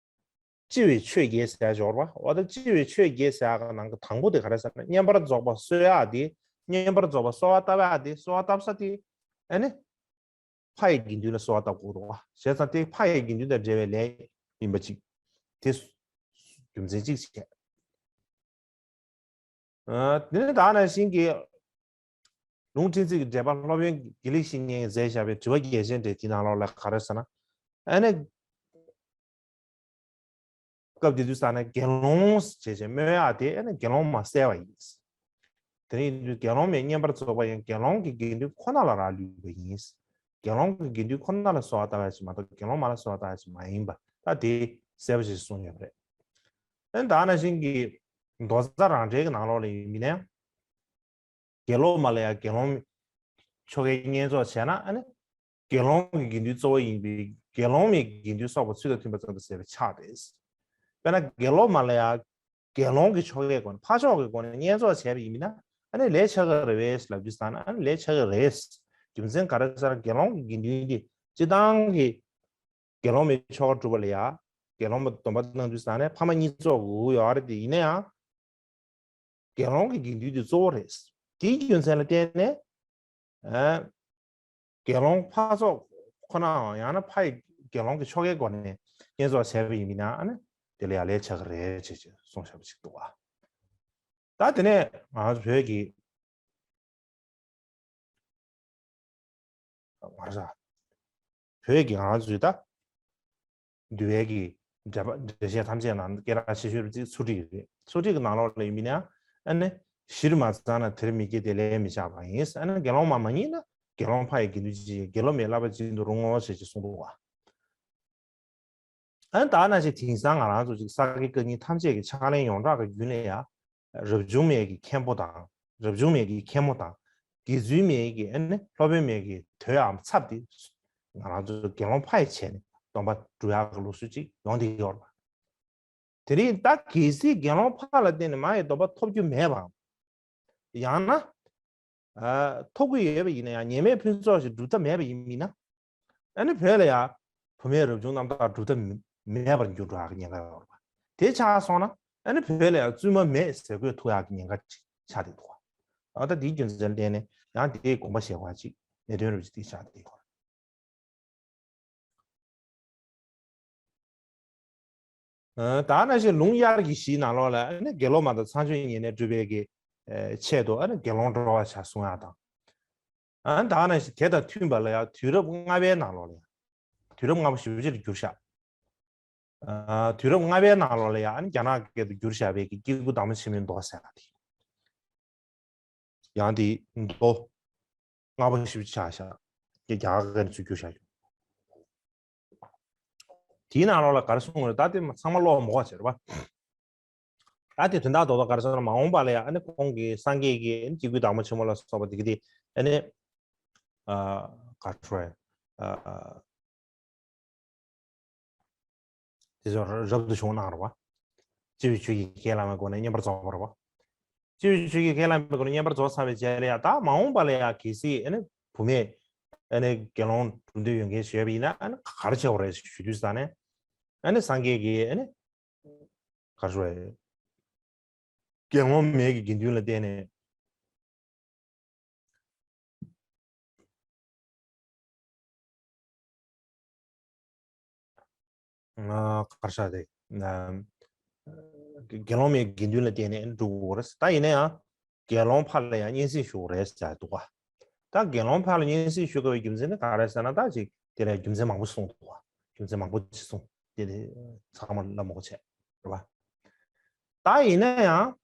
སྤྱི་བོའི་ཆོས་བརྒྱད་ཟེར་འབྱོར་པ། འོ་ད་སྤྱི་བོའི་ཆོས་བརྒྱད་ཟེར་ཡག་གི་ནང་གི་དང་པོ་དེ་ག་རེ་ཟེར་ན་བསྙེན་པར་རྫོགས་པ་གསོལ་ཡག་དེ། བསྙེན་པར་རྫོགས་པ་གསོལ་བ་བཏབ་ཡག་དེ་གསོལ་བ་བཏབ་ས་དེ་ཨ་ནི། ཕ་ཡི་དགེ་འདུན་ལ་གསོལ་བ་བཏབ་དགོས་འདུག་བ། བྱས་ཙང་དེ་ཕ་ཡི་དགེ་འདུན་དང་འབྲེལ་བའི་ལས་ཡིན་པ་ཅིག་དེ་རྒྱུ་མཚན་གཅིག་བྱས། ཨ་དེ་ནས་ད་ནང་བཞིན་གྱི་ལུང་ཕྲན་ཚེགས་ཀྱི་འགྲེལ་པ་སློབ་དཔོན་དགེ་ལེགས་བཤེས་གཉེན་གྱིས་མཛད་བཞག་པའི་དྲི་བ་རྒྱས་ཆེན་འགྲེལ་དེའི་ནང་ལོགས་ལ་ག་རེ་ཟེར་ན། ཨ་ནི། སྐབས་དེ་དུས་ས་ན་དགེ་སློང་ཞེས་བྱས་སྨོས་ཡག་དེ་ཨ་ནི་དགེ་སློང་མ་བསལ་བ་ཡིན། དེ་ནས་ཡིན་དུས་དགེ་སློང་མའི་བསྙེན་པར་རྫོགས་པ་ཡང་དགེ་སློང་གི་དགེ་འདུན་ཁོ་ན་ལ་རག་ལུས་པ་ཡིན། དགེ་སློང་གི་དགེ་འདུན་ཁོ་ན་ལ་གསོལ་བ་བཏབ་ཡག་ཅིག་མ་གཏོགས་དགེ་སློང་མ་ལ་གསོལ་བ་བཏབ་ཡག་ཅིག་མ་ཡིན་པ་ད་དེ་གསལ་པོ་ཞིག་གསུངས་ཡོད་པ་རེད། ཨ་ནི་ད་ནང་བཞིན་གྱི་མདོ་རྩ་རང་འགྲེལ་གྱི་ནང་ལོགས་ལ་ཡིན་མིན་ནའང་། དགེ་སློང་མ་ལ་ཡང་དགེ་སློང་ཆོ་གའི་བསྙེན་རྫོགས་བྱས་ན་ཨ་ནི། དགེ་སློང་གི་དགེ་འདུན་གཙོ་བོ་ཡིན་པའི་དགེ་སློང་མའི་དགེ་འདུན་སོགས་པ་ཚུལ་དང་མཐུན་པ་ཙམ་དུ་ཟད་པའི་ཕྱག་རེད། དཔེར་ན་དགེ་སློང་མ་ལ་ཡང་དགེ་སློང་གི་ཆོ་གའི་སྒོ་ནས་ཕ་ཕྱོགས་ཀྱི་སྒོ་ནས་བསྙེན་རྫོགས་བྱས་པ་ཡིན་མིན་ན་ཨ་ནི་ལས་ཆགས་ཀྱི་རེད་པས་ལབ་རྒྱུ་ཙང་ན་ཨ་ནི་ལས་ཆགས་ཀྱི་རེད། རྒྱུ་མཚན་ག་རེ་ཟེར་ན་དགེ་སློང་གི་དགེ་འདུན་འདི་སྤྱིར་བཏང་གི་དགེ་སློང་མའི་ཆོ་ག་སྒྲུབ་པ་ལ་ཡང་དགེ་སློང་མ་སྡོམ་པ་གནང་དུས་ཙང་ནས་ཕ་མ་གཉིས་ཚོགས་དགོས་ཀྱི་ཡོད་རེད་དེ་ཡིན་ན་ཡང་། དགེ་སློང་གི་དགེ་འདུན་དེ་གཙོ་བོ་རེད། དེའི་རྒྱུ་མཚན་ལ་བརྟེན་ནས་ ཨ། དགེ་སློང་ཕ་ཚོགས་ཁོ་ནའང་ཡང་ན་ཕ་ཡི་དགེ་སློང་གི་ཆོ་གའི་སྒོ་ནས་བསྙེན་རྫོགས་བྱས་པ་ཡིན་ན་ཨ་ནི་དེ་ལ་ཡང་ལས་བྱ་གི་རེད་ཅེས་ཅེས་གསུངས་བཞག་པ་ཅིག་འདུག་བ། ད་དེ་ནས་ང་ཚོ་བོད་ཀྱི་ང་རང་ཚོ་བོད་ཀྱི་ང་རང་ཚོའི་ད་འདུལ་བའི་གི་འགྲེལ་པ་འགྲེལ་བཤད་ཐམས་ཅད་ནང་སྐད་གྲགས་ཆེ་ཤོས་ཅིག་ཚུལ་ཁྲིམས་རེད། ཚུལ་ཁྲིམས་ཀྱི་ནང་ལོགས་ལ་ཡིན་མིན་ཡང་ཨ་ནི་གཞིར་མ་བཅངས་ན་དེར་མི་སྐྱེ་སྟེ་ལས་མི་བྱ་བ་ཡིན། ཨ་ནི་དགེ་སློང་མ་མ་ཡིན་ན་དགེ་སློང་ཕ་ཡི་དགེ་འདུན་གྱི་དགེ་སློབ་མའི་བསླབ་པ་བྱིན་དུ་རུང་ངོ་ཞེས་ཀྱི་གསུངས་འདུག་བ། ཨ་ནི་ད་ནང་བཞིན་དེང་སང་ང་རང་ཚོ་ཅིག་ས་དགེ་བཀའ་རྙིང་ཐམས་ཅད་ཀྱི་ཕྱག་ལེན་ཡོངས་གྲགས་ཀྱི་རྒྱུན་ལས་ཡ། རབ་བྱུང་མའི་གི་མཁན་པོ་དང་། རབ་བྱུང་མའི་གི་མཁན་མོ་དང་། དགེ་ཚུལ་མའི་གི་ཨ་ནི་སློབ་དཔོན་མའི་གི་དོའམ་ཚབ་དེ་ང་རང་ཚོ་དགེ་སློང་ཕ་ཡི་བྱས་ནས་སྡོམ་པ་སྒྲུབ་ཡག་གི་ལུགས་སྲོལ་ཅིག་ཡོང་བསྡད་ཡོད་རེད་པ། དེ་རིང་ད་གལ་སྲིད་དགེ་སློང་ཕ་ལ་བརྟེན་ནས་མ་ཡི་སྡོམ་པ་ཐོབ་རྒྱུ་མེད་པའམ། ཡང་ན། ཨ། ཐོབ་ཀྱི་ཡོད་པ་ཡིན་ན་ཡང་ཉེས་མེད་ཕུན་ཚོགས་ཤིག་སྒྲུབ་ཐབས་མེད་པ་ཡིན་མིན་ན། ཨ་ནི་བོད་ལ་ཡང་བུད་མེད་རབ་བྱུང་རྣམ་དག་སྒྲུབ་ཐབས་མེད་པར་འགྱུར་འགྲོ་ཡག་གི་ཉེན་ཁ་ཡོད་རེད་པ། དེ་ཆགས་སོང་ན་ཨ་ནི་བོད་ལ་ཡང་བཙུན་མ་མེད་ཟེར་དགོས་ཐུག་ཡག་གི་ཉེན་ཁ་ཅིག་ཆགས་བསྡད་འདུག་བ། ཨ་ད་དེའི་རྒྱུ་མཚན་ལ་བརྟེན་ནས་ཡང་དེའི་དགོངས་པ་བཞེས་པ་ཅིག་གནད་དོན་རུ་ཅིག་དེ་ཆགས་བསྡད་ཡོད་རེད། ཨ། ད་ནང་བཞིན་ལུང་དབྱར་གྱི་གཞིའི་ནང་ལོགས་ལ་ཨ་ནི་དགེ་སློབ་མ་དང་ཚངས་སྤྱོད་ཉེ་གནས་སྒྲུབ་པའི་གི་ཨ་ཆེད་དུ་ཨ་ནི་དགེ་སློང་འགྲོ་བར་བྱ་གསུང་ཡག་དང་། ཨ་ནི་ད་ནང་བཞིན་དེ་དང་མཐུན་པ་ལ་ཡང་དུས་རབས་ལྔ་པའི་ནང་ལོགས་ལ་ཡང་། དུས་རབས་ལྔ་པ་ཞེ་པོ་ཅིག་ཏུ་གྱུར་ཤག་ཨ། དུས་རབས་ལྔ་པའི་ནང་ལོགས་ལ་ཡང་ཨ་ནི་རྒྱ་ནག་སྐད་དུ་བསྒྱུར་བཞག་པའི་གི་སྐྱེ་དགུའི་བདག་མོ་ཆེན་མོའི་མདོ་ཟེར་ཡག་དེ། ཡང་དེ་མདོ་སྔ་པོ་ཞིག་ཆགས་ཤག་དེ་རྒྱ་གར་ནས་ཚུར་བསྒྱུར་བཞག་ཡོད། དེའི་ནང་ལོགས་ལ་ག་རེ་གསུངས་ཡོད་རེད། ད་དེ་ཚང་མ་ཀློག་མ་དགོས་པ་བྱས་རེད་པ། ད་དེ་དོན་དག་རྡོག་རྡོག་ག་རེ་ཟེར་ན་མ་འོངས་པ་ལ་ཡང་ཨ་ནི་ཁོང་གི་སངས་རྒྱས་ཀྱི་ཨ་ནི་སྐྱེ་དགུའི་བདག་མོ་ཆེན་མོ་ལ་སོགས་པ་དེ་གི་དེ་ཨ་ནི་ཨ་ག་རེ་ཟེར། ཨ། དེ་ཚོ་རབ་ཏུ་བྱུང་གནང་རོགས། སྤྱི་བོའི་ཆུ་སྐྱེས་ཁས་བླངས་པའི་སྒོ་ནས་བསྙེན་པར་རྫོགས་པ་རེད་པ། སྤྱི་བོའི་ཆུ་སྐྱེས་ཁས་བླངས་པའི་སྒོ་ནས་བསྙེན་པར་རྫོགས་ཚར་བའི་རྗེས་ལ་ཡང་ད་མ་འོངས་པ་ལ་ཡང་གལ་སྲིད་ཨ་ནི་བུད་མེད་ཨ་ནི་དགེ་སློང་སྒྲུབ་འདོད་ཡོད་མཁན་ཞིག་ཡོད་པ་ཡིན་ན་ཨ་ནི་ག་རེ་བྱེད་དགོས་རེད་ཞུ་དུས་ཙ་ནས་ཨ་ནི་སངས་རྒྱས་ཀྱིས་ཨ་ནི་ག་རེ་ཞུ་དགེ་སློང་མའི་གི་དགེ་འདུན་ལ་བརྟེན་ནས། ཨ། ག་རེ་ཟེར་དེ། ཨ། དགེ་སློང་མའི་དགེ་འདུན་ལ་བརྟེན་ནས་འགྲུབ་དགོས་རེད། ད་ཡིན་ན་ཡང་དགེ་སློང་ཕ་ལ་ཡང་སྙན་སེང་ཞུ་དགོས་རེད་ཟེར་འདུག་ག་ད་དགེ་སློང་ཕ་ལ་སྙན་སེང་ཞུ་དགོས་པའི་རྒྱུ་མཚན་ནི་ག་རེ་ཟེར་ན་ད་ཅིག་དེ་ལ་རྒྱུ་མཚན་མང་པོ་གསུངས་འདུག་ག་རྒྱུ་མཚན་མང་པོ་ཅིག་གསུངས་དེ་ཚང་མ་ལབ་མ་དགོས་བྱས་རེད་པ། ད་ཡིན་ན་ཡང་།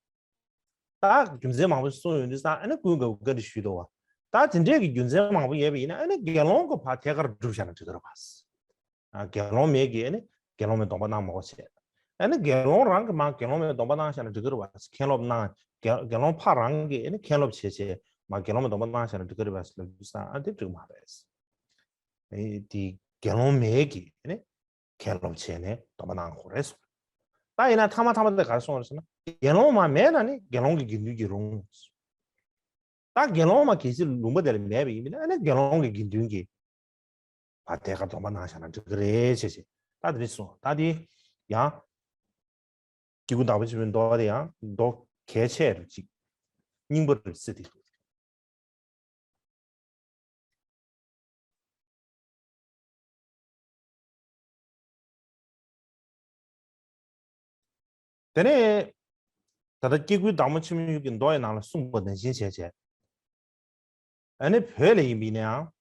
ད་རྒྱུ་མཚན་མང་པོ་གསུངས་ཡོང་དུས་ཙང་ཨ་ནི་ཀུན་དགའ་བོས་བཀའ་འདྲི་ཞུས་འདུག་བ། ད་དེ་འདྲས་ཀྱི་རྒྱུ་མཚན་མང་པོ་ཡོད་པ་ཡིན་ན་ཨ་ནི་དགེ་སློང་གི་ཕར་ཐད་ཀར་སྒྲུབ་བཞག་ན་འགྲིག་གི་རེད་བ། ཨ། དགེ་སློང་མའི་གི་ཨ་ནི་དགེ་སློང་མའི་སྡོམ་པ་གནང་མ་དགོས་བྱས། ཨ་ནི་དགེ་སློང་རང་གིས་མར་དགེ་སློང་མའི་སྡོམ་པ་གནང་བཞག་ན་འགྲིག་གི་རེད་བ། མཁན་སློབ་གནང་། དགེ་དགེ་སློང་ཕ་རང་གིས་ཨ་ནི་མཁན་སློབ་བྱས་བྱས་མར་དགེ་སློང་མའི་སྡོམ་པ་གནང་བཞག་ན་འགྲིག་གི་རེད་བ་ལབ་དུས་ཙང་ཨ་དེ་འགྲིག་མ་རེད། ཨེ། དེ་དགེ་སློང་མའི་གི་ཨ་ནི། མཁན་སློབ་བྱས་ནས་སྡོམ་པ་གནང་དགོས་རེད་གསུངས། ད་ཡིན་ན་ཐ་མ་ཐ་མ་དེ་ག་རེ་གསུངས་རེད་ཟེར་ན། དགེ་སློང་མ་མེད་ན་ནི་དགེ་སློང་གི་དགེ་འདུན་གྱིས་རུང་། ད་དགེ་སློང་མ་གལ་སྲིད་ལུང་པ་དེ་ལ་མེད་པ་ཡིན་ན་ཨ་ནི་དགེ་སློང་གི་དགེ་འདུན་གྱིས་ཕར་ཐད་ཀར་སྡོམ་པ་གནང་བཞག་ན་འགྲིག་གི་རེད་ཅེས་བྱས། ད་དེ་རེད་གསུངས། ད་དེ་ཡང་། སྐྱེ་དགུའི་བདག་པོ་ཆེན་པོའི་མདོ་དེ་ཡང་མདོ་གལ་ཆེ་རུ་ཅིག་རྙིང་པ་རུ་བརྩི་སྟེ་འདུག་དེ་ནས་ད་ལྟ་སྐྱེ་དགུའི་བདག་མོ་ཆེན་མོ་ཡུལ་གྱི་མདོ་ཡི་ནང་ལ་གསུངས་པ་ནང་བཞིན་བྱས་བྱས། ཨ་ནི་བོད་ལ་ཡིན་པ་ཡིན་ན་ཡང་།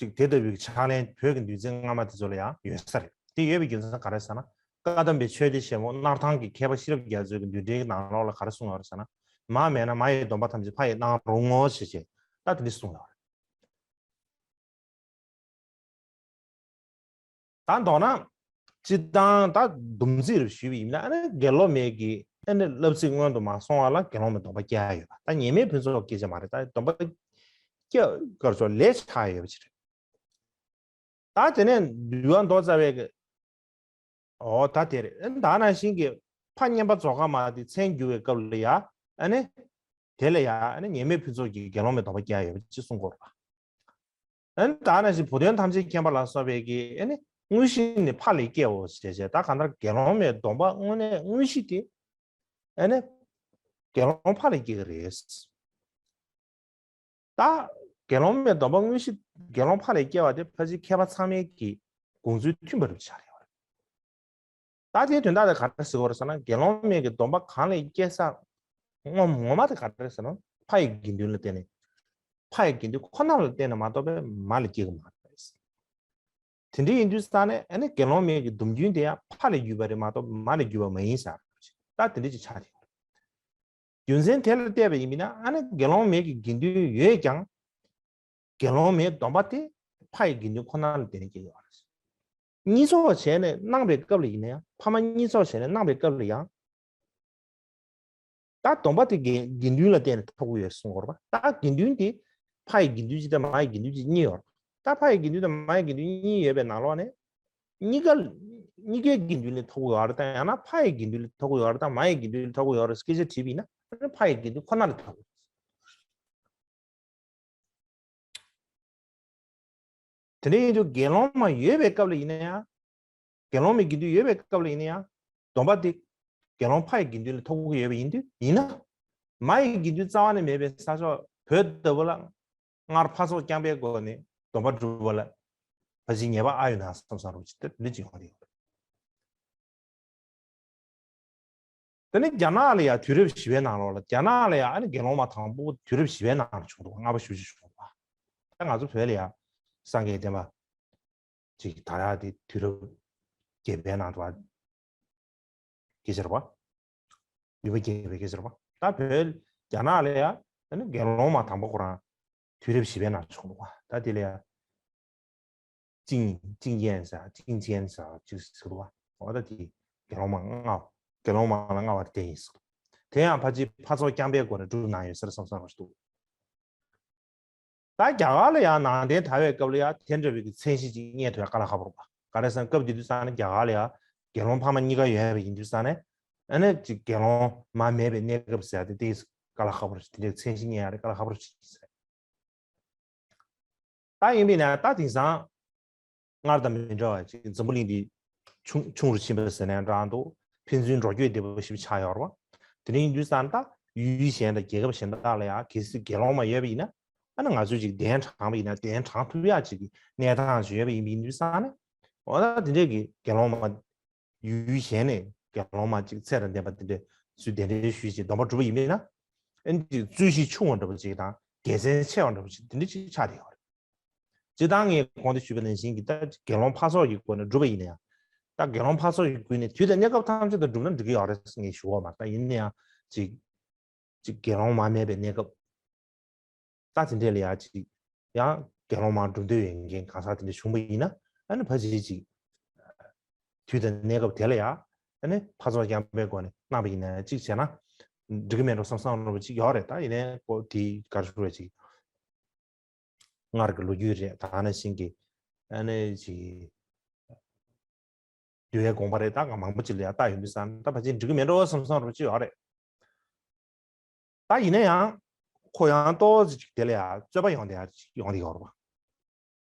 ཅིག་དེ་ལྟ་བུའི་ཕྱག་ལེན་བོད་ཀྱི་འདུལ་འཛིན་སྔ་མ་དེ་ཚོ་ལ་ཡང་ཡོད་ས་རེད། དེ་ཡོད་པའི་རྒྱུ་མཚན་ག་རེ་ཟེར་ན། བཀའ་གདམས་པའི་ཆོས་སྡེ་ཆེན་མོ་སྣར་ཐང་གི་མཁས་པ་ཤེས་རབ་རྒྱ་མཚོའི་འདུལ་འགྲེལ་གྱི་ནང་ལོགས་ལ་ག་རེ་གསུངས་ཡོད་རེད་ཟེར་ན། མ་མེད་ན་མ་ཡི་སྡོམ་པ་ཐམས་ཅད་ཕ་ཡིས་གནང་རུང་ངོ་ཞེས་བྱས། ད་དེ་འདྲ་གསུངས་ཡོད་རེད། ད་མདོར་ན། སྤྱིར་བཏང་ད་སྡོམ་རྩིས་རུ་ཞུས་པ་ཡིན་ན་ཨ་ནི་དགེ་སློབ་མའི་གི་ཨ་ནི་བསླབ་ཚིགས་སྔོན་དུ་མ་སོང་བ་ལ་དགེ་སློང་མའི་སྡོམ་པ་བསྐྱལ་ཡོད་པ། ད་ཉེས་མེད་ཕུན་ཚོགས་སྐྱེ་ཆ་མ་རེད། ད་སྡོམ་པ་བསྐྱལ་གར་ཚོ་ལས་ཆགས་ཡོད་པ་ཅིག་རེད། ད་དེ་ནས་འདུལ་བ་མདོ་རྩ་བའི་གི་འོ་ད་དེ་རེད། ཨ་ནི་ད་ནང་བཞིན་གྱི་ཕ་བསྙེན་པར་རྫོགས་ཁ་མ་དེ་མཚན་བསྒྱུར་བའི་སྐབས་ལ་ཡ་ཨ་ནི་དེ་ལ་ཡ་ཨ་ནི་ཉེས་མེད་ཕུན་ཚོགས་ཀྱི་དགེ་སློང་མའི་སྡོམ་པ་བསྐྱལ་ཡོད་པ་ཅིག་གསུང་གི་ཡོད་རེད་པ། ཨ་ནི་ད་ནང་བཞིན་བུ་སྟོན་ཐམས་ཅད་མཁྱེན་པ་ལ་སོགས་པའི་གི་ཨ་ནི་དངོས་གཞི་ནི་ཕ་ལས་སྐྱེའོ་ཞེས་བྱས། ད་གང་ལྟར་དགེ་སློང་མའི་སྡོམ་པ་དངོས་གནས་དངོས་གཞི་དེ་ཨ་ནི་ དགེ་སློང་ཕ་ལས་སྐྱེ་གི་རེད། ད་དགེ་སློང་མའི་སྡོམ་པ་དངོས་གཞི་དགེ་སློང་ཕ་ལས་སྐྱེ་བ་དེ་ཕལ་ཆེར་མཁས་པ་ཚང་མའི་གི་དགོངས་ཚུལ་མཐུན་པ་རུ་ཆགས་ཡོད་རེད། ད་དེའི་དོན་དག་དེ་ག་རེ་ཟེར་དགོས་རེད་ཟེར་ན། དགེ་སློང་མའི་གི་སྡོམ་པ་གང་ལས་སྐྱེ་ས་ངོ་ངོ་མ་དེ་ག་རེ་ཟེར་ན། ཕ་ཡི་དགེ་འདུན་ལ་བརྟེན་ནས། ཕ་ཡི་དགེ་འདུན་ཁོ་ན་ལ་བརྟེན་ནས་མ་གཏོགས་པའི་མ་ལ་སྐྱེ་གི་མ་རེད། དེ་འདྲ་ཡིན་དུས་ཙང་ནས་ཨ་ནི་དགེ་སློང་མའི་གི་སྡོམ་རྒྱུན་དེ་ཡང་ཕ་ལས་བརྒྱུད་པ་རེད་མ་གཏོགས་མ་ལས་བརྒྱུད་པ་མ་ཡིན་ཟེར། ད་དེ་འདྲ་ཅིག་ཆགས་ཀྱི་ཡོད་རེད། རྒྱུ་མཚན་དེ་ལ་བལྟས་པ་ཡིན་ན། ཨ་ནི་དགེ་སློང་མའི་གི་དགེ་འདུན་ཡོད་ཀྱང་། དགེ་སློང་མའི་སྡོམ་པ་དེ་ཕ་ཡི་དགེ་འདུན་ཁོ་ན་ལ་བརྟེན་ནས་སྐྱེ་ཡོད་རེད། གཉིས་ཚོགས་བྱས་ནས་གནང་བའི་སྐབས་ལ་ཡིན་ན་ཡང་། ཕ་མ་གཉིས་ཚོགས་བྱས་ནས་གནང་བའི་སྐབས་ལ་ཡང་། ད་སྡོམ་པ་དེ་དགེ་དགེ་འདུན་ལ་བརྟེན་ནས་ཐོབ་ཀྱི་ཡོད་གསུང་དགོས་རེད་པ། ད་དགེ་འདུན་དེ་ཕ་ཡི་དགེ་འདུན་གཅིག་དང་མ་ཡི་དགེ་འདུན་གཅིག་གཉིས་ཡོད་རེད། ད་ཕ་ཡི་དགེ་འདུན་དང་མ་ཡི་དགེ་འདུན་གཉིས་ཡོད་པའི་ནང་ལོགས་ནས། གཉིས་ཀ་གཉིས་ཀའི་དགེ་འདུན་ལས་ཐོབ་ཀྱི་ཡོད་རེད་དང་། ཡང་ན་ཕ་ཡི་དགེ་འདུན་ལས་ཐོབ་ཀྱི་ཡོད་རེད་དང་མ་ཡི་དགེ་འདུན་ལས་ཐོབ་ཀྱི་ཡོད་རེད་སྐད་ཆ་དྲིས་པ་ཡིན་ན། ཨ་ནི་ཕ་ཡི་དགེ་འདུན་ཁོ་ན་ལས་ཐོབ་ཀྱི་ཡོད། དེ་འདྲ་ཡིན་དུས་དགེ་སློང་མ་ཡོད་པའི་སྐབས་ལ་ཡིན་ན་ཡང་། དགེ་སློང་མའི་དགེ་འདུན་ཡོད་པའི་སྐབས་ལ་ཡིན་ན་ཡང་། སྡོམ་པ་དེ་དགེ་སློང་ཕ་ཡི་དགེ་འདུན་ལ་ཐོབ་ཀྱི་ཡོད་པ་ཡིན་དུས་ཡིན་ན། མ་ཡི་དགེ་འདུན་རྩ་བ་ནས་མེད་པའི་ས་ཕྱོགས་བོད་ལྟ་བུ་ལ། སྔར་ཕ་ཚོགས་རྐྱང་པའི་སྒོ་ནས་སྡོམ་པ་སྒྲུབ་པ་ལ་ཕལ་ཆེར་ཉེས་པ་ཨ་ཡོད་ན་བསམ་བསམ་རོགས་ཅིག་དེ་འདྲ་ཅིག་ཡོང་གི་ཡོད། དེ་ནས་རྒྱ་ནག་ལ་ཡང་དུས་རབས་བཞི་པའི་ནང་ལོགས་ལ། རྒྱ་ནག་ལ་ཡང་ཨ་ནི་དགེ་སློང་མ་དང་པོ་དུས་རབས་བཞི་པའི་ནང་ལ་བྱུང་འདུག་ལྔ་པ་ཞེ་པོ་ཅིག་བྱུང་འདུག་ད་ང་ཚོ་བོད་ལ་ཡང་སངས་རྒྱས་བསྟན་པ་ཅིག་དར་ཡག་དེ་དུས་རབས་བརྒྱད་པའི་ནང་དུ་བ། སྐད་ཆ་རེད་པ། ནུས་པ་རྒྱས་པའི་སྐད་ཆ་རེད་པ། ད་བོད་རྒྱ་ནག་ལ་ཡང་ཨ་ནི་དགེ་སློང་མ་དང་པོ་ཁོ་རང་དུས་རབས་བཞི་པའི་ནང་བྱུང་འདུག་ད་དེ་ལ་ཡང་ཅིང་ཅིང་ཡན་ཟེར། ཅིང་ཅན་ཟེར་ཅིག་ཟེར་འདུག་པ། འོ་ད་དེ་དགེ་སློང་མ་ལྔ། དགེ་སློང་མ་ལ་ལྔ་པ་དེ་ཡིན་ཟེར། དེ་ཡང་ཕལ་ཆེར་ཕ་ཚོགས་རྐྱང་པའི་སྒོ་ནས་སྒྲུབ་གནང་ཡོད་ཟེར་བསམ་བསམ་རོགས་ཞུ་འདུག་ད་རྒྱ་གར་ལ་ཡང་ནང་བསྟན་དར་བའི་སྐབས་ལ་ཡང་དེ་འདྲ་བའི་གི་མཚན་གཞི་ཅིག་རྙེད་ཐུབ་ཡ་དཀའ་ལས་ཁག་པོ་རེད་པ། ག་རེ་ཟེར་ན་སྐབས་དེ་དུས་ཙང་ནས་རྒྱ་གར་ལ་ཡང་དགེ་སློང་ཕ་མ་གཉིས་ཀ་ཡོད་པ་ཡིན་དུས་ཙང་ནས། ཨ་ནི་ཅིག་དགེ་སློང་མ་མེད་པའི་གནས་སྐབས་ཟེར་ཡ་དེ་དེ་དཀའ་ལས་ཁག་པོ་རེད། དེ་འདྲའི་མཚན་གཞི་རྙེད་ཡ་དེ་དཀའ་ལས་ཁག་པོ་རེད་ཟེར། ད་ཡིན་པས་ན་ད་དེང་སང་སྔར་དང་མི་འདྲ་བ་ཅིག་འཛམ་བུ་གླིང་འདི་ཆུང་ཆུང་རུ་ཕྱིན་པ་ཟེར་ནའང་འདྲ་འདུག་ཕན་ཚུན་འགྲོ་སྐྱོད་བདེ་པོ་ཞེ་པོ་ཆགས་ཡོད་རེད་པ། དེ་འདྲ་ཡིན་དུས་ཙང་ད་ཡུལ་གཞན་དང་རྒྱལ་ཁབ་གཞན་དག་ལ་ཡང་གལ་སྲིད་དགེ་སློང་མ་ཡོད་པ་ཡིན་ན། ཨ་ནི་ང་ཚོས་ཅིག་གདན་དྲངས་པ་ཡིན་ན་གདན་དྲངས་ཐུབ་ཡག་ཅིག་གི་གནས་སྟངས་ཤིག་ཡོད་པ་ཡིན་པ་ཡིན་དུས་ཙང་ནས། འོ་ད་དེ་འདྲས་ཀྱི་དགེ་སློང་མ། ཡུལ་གཞན་ནས་དགེ་སློང་མ་ཅིག་ཚད་དང་ལྡན་པ་དེ་འདྲས་ཚུར་གདན་འདྲེན་ཞུས་ཅིག་སྡོམ་པ་སྒྲུབ་པ་ཡིན་པས་ན། ཨ་ནི་ཅིག་རྩོད་གཞི་ཆུང་བ་འདྲ་པོ་ཅིག་དང་དགེ་མཚན་ཆེ་བ་འདྲ་པོ་ཅིག་དེ་འདྲས་ཅིག་ཆགས་བསྡད་ཡོད་རེད། སྤྱིར་བཏང་ངས་གོང་དུ་ཞུས་པ་ནང་བཞིན་གྱི་ད་དགེ་སློང་ཕ་ཚོགས་ཀྱི་སྒོ་ནས་སྒྲུབ་པ་ཡིན་ན་ཡང་། ད་དགེ་སློང་ཕ་ཚོགས་ཀྱི་སྒོ་ནས་དུས་དང་གནས་སྐབས་ཐམས་ཅད་དུ་སྒྲུབ་ན་འགྲིག་གི་ཡོད་རེད་ངས་ཞུ་གི་ཡོད་མ་རེད། ད་ཡིན་ན་ཡང་ཅིག་ཅིག་དགེ་སློང་མ་མེད་པའི་གནས་སྐབས། ད་དེ་འདྲས་ལ་ཡང་ཅིག་ཡང་དགེ་སློང་མ་སྒྲུབ་འདོད་ཡོད་མཁན་གང་ཟག་དེ་འདྲ་བྱུང་པ་ཡིན་ན། ཨ་ནི་ཕལ་ཆེར་ཅིག་དུས་དང་གནས་སྐབས་དེ་ལ་ཡང་ཨ་ནི་ཕ་ཚོགས་རྐྱང་པའི་སྒོ་ནས་གནང་པ་ཡིན་ན་ཅིག་བྱས་ན་འགྲིག་གི་མེད་འགྲོ་བསམ་བསམ་འདྲ་པོ་ཅིག་ཡོད་རེད། ད་ཡིན་ནའི་ཀོ་དེ་ག་རེ་ཞུ་རེད། ཅིག་སྔར་གྱི་ལོ་རྒྱུས་རེད། ད་ནང་བཞིན་གྱི་ཨ་ནི་ཅིག་འདུལ་བའི་དགོངས་པ་རེད། ད་མང་པོ་ཅིག་ལ་ཡང་ལྟ་ཡོང་དུས་ཙང་ད་ཕལ་ཆེར་འགྲིག་གི་མེད་འགྲོ་བསམ་བསམ་འདྲ་པོ་ཅིག་ཡོད་རེད། ད་ཡིན་ན་ཡང་ཁོ་ཡང་ཏོག་ཙམ་ཅིག་དེ་ལ་ཡང་རྩོད་པ་ཡོང་བསྡད་ཡ་ཅིག་ཡོང་བསྡད་ཡོད་རེད་པ།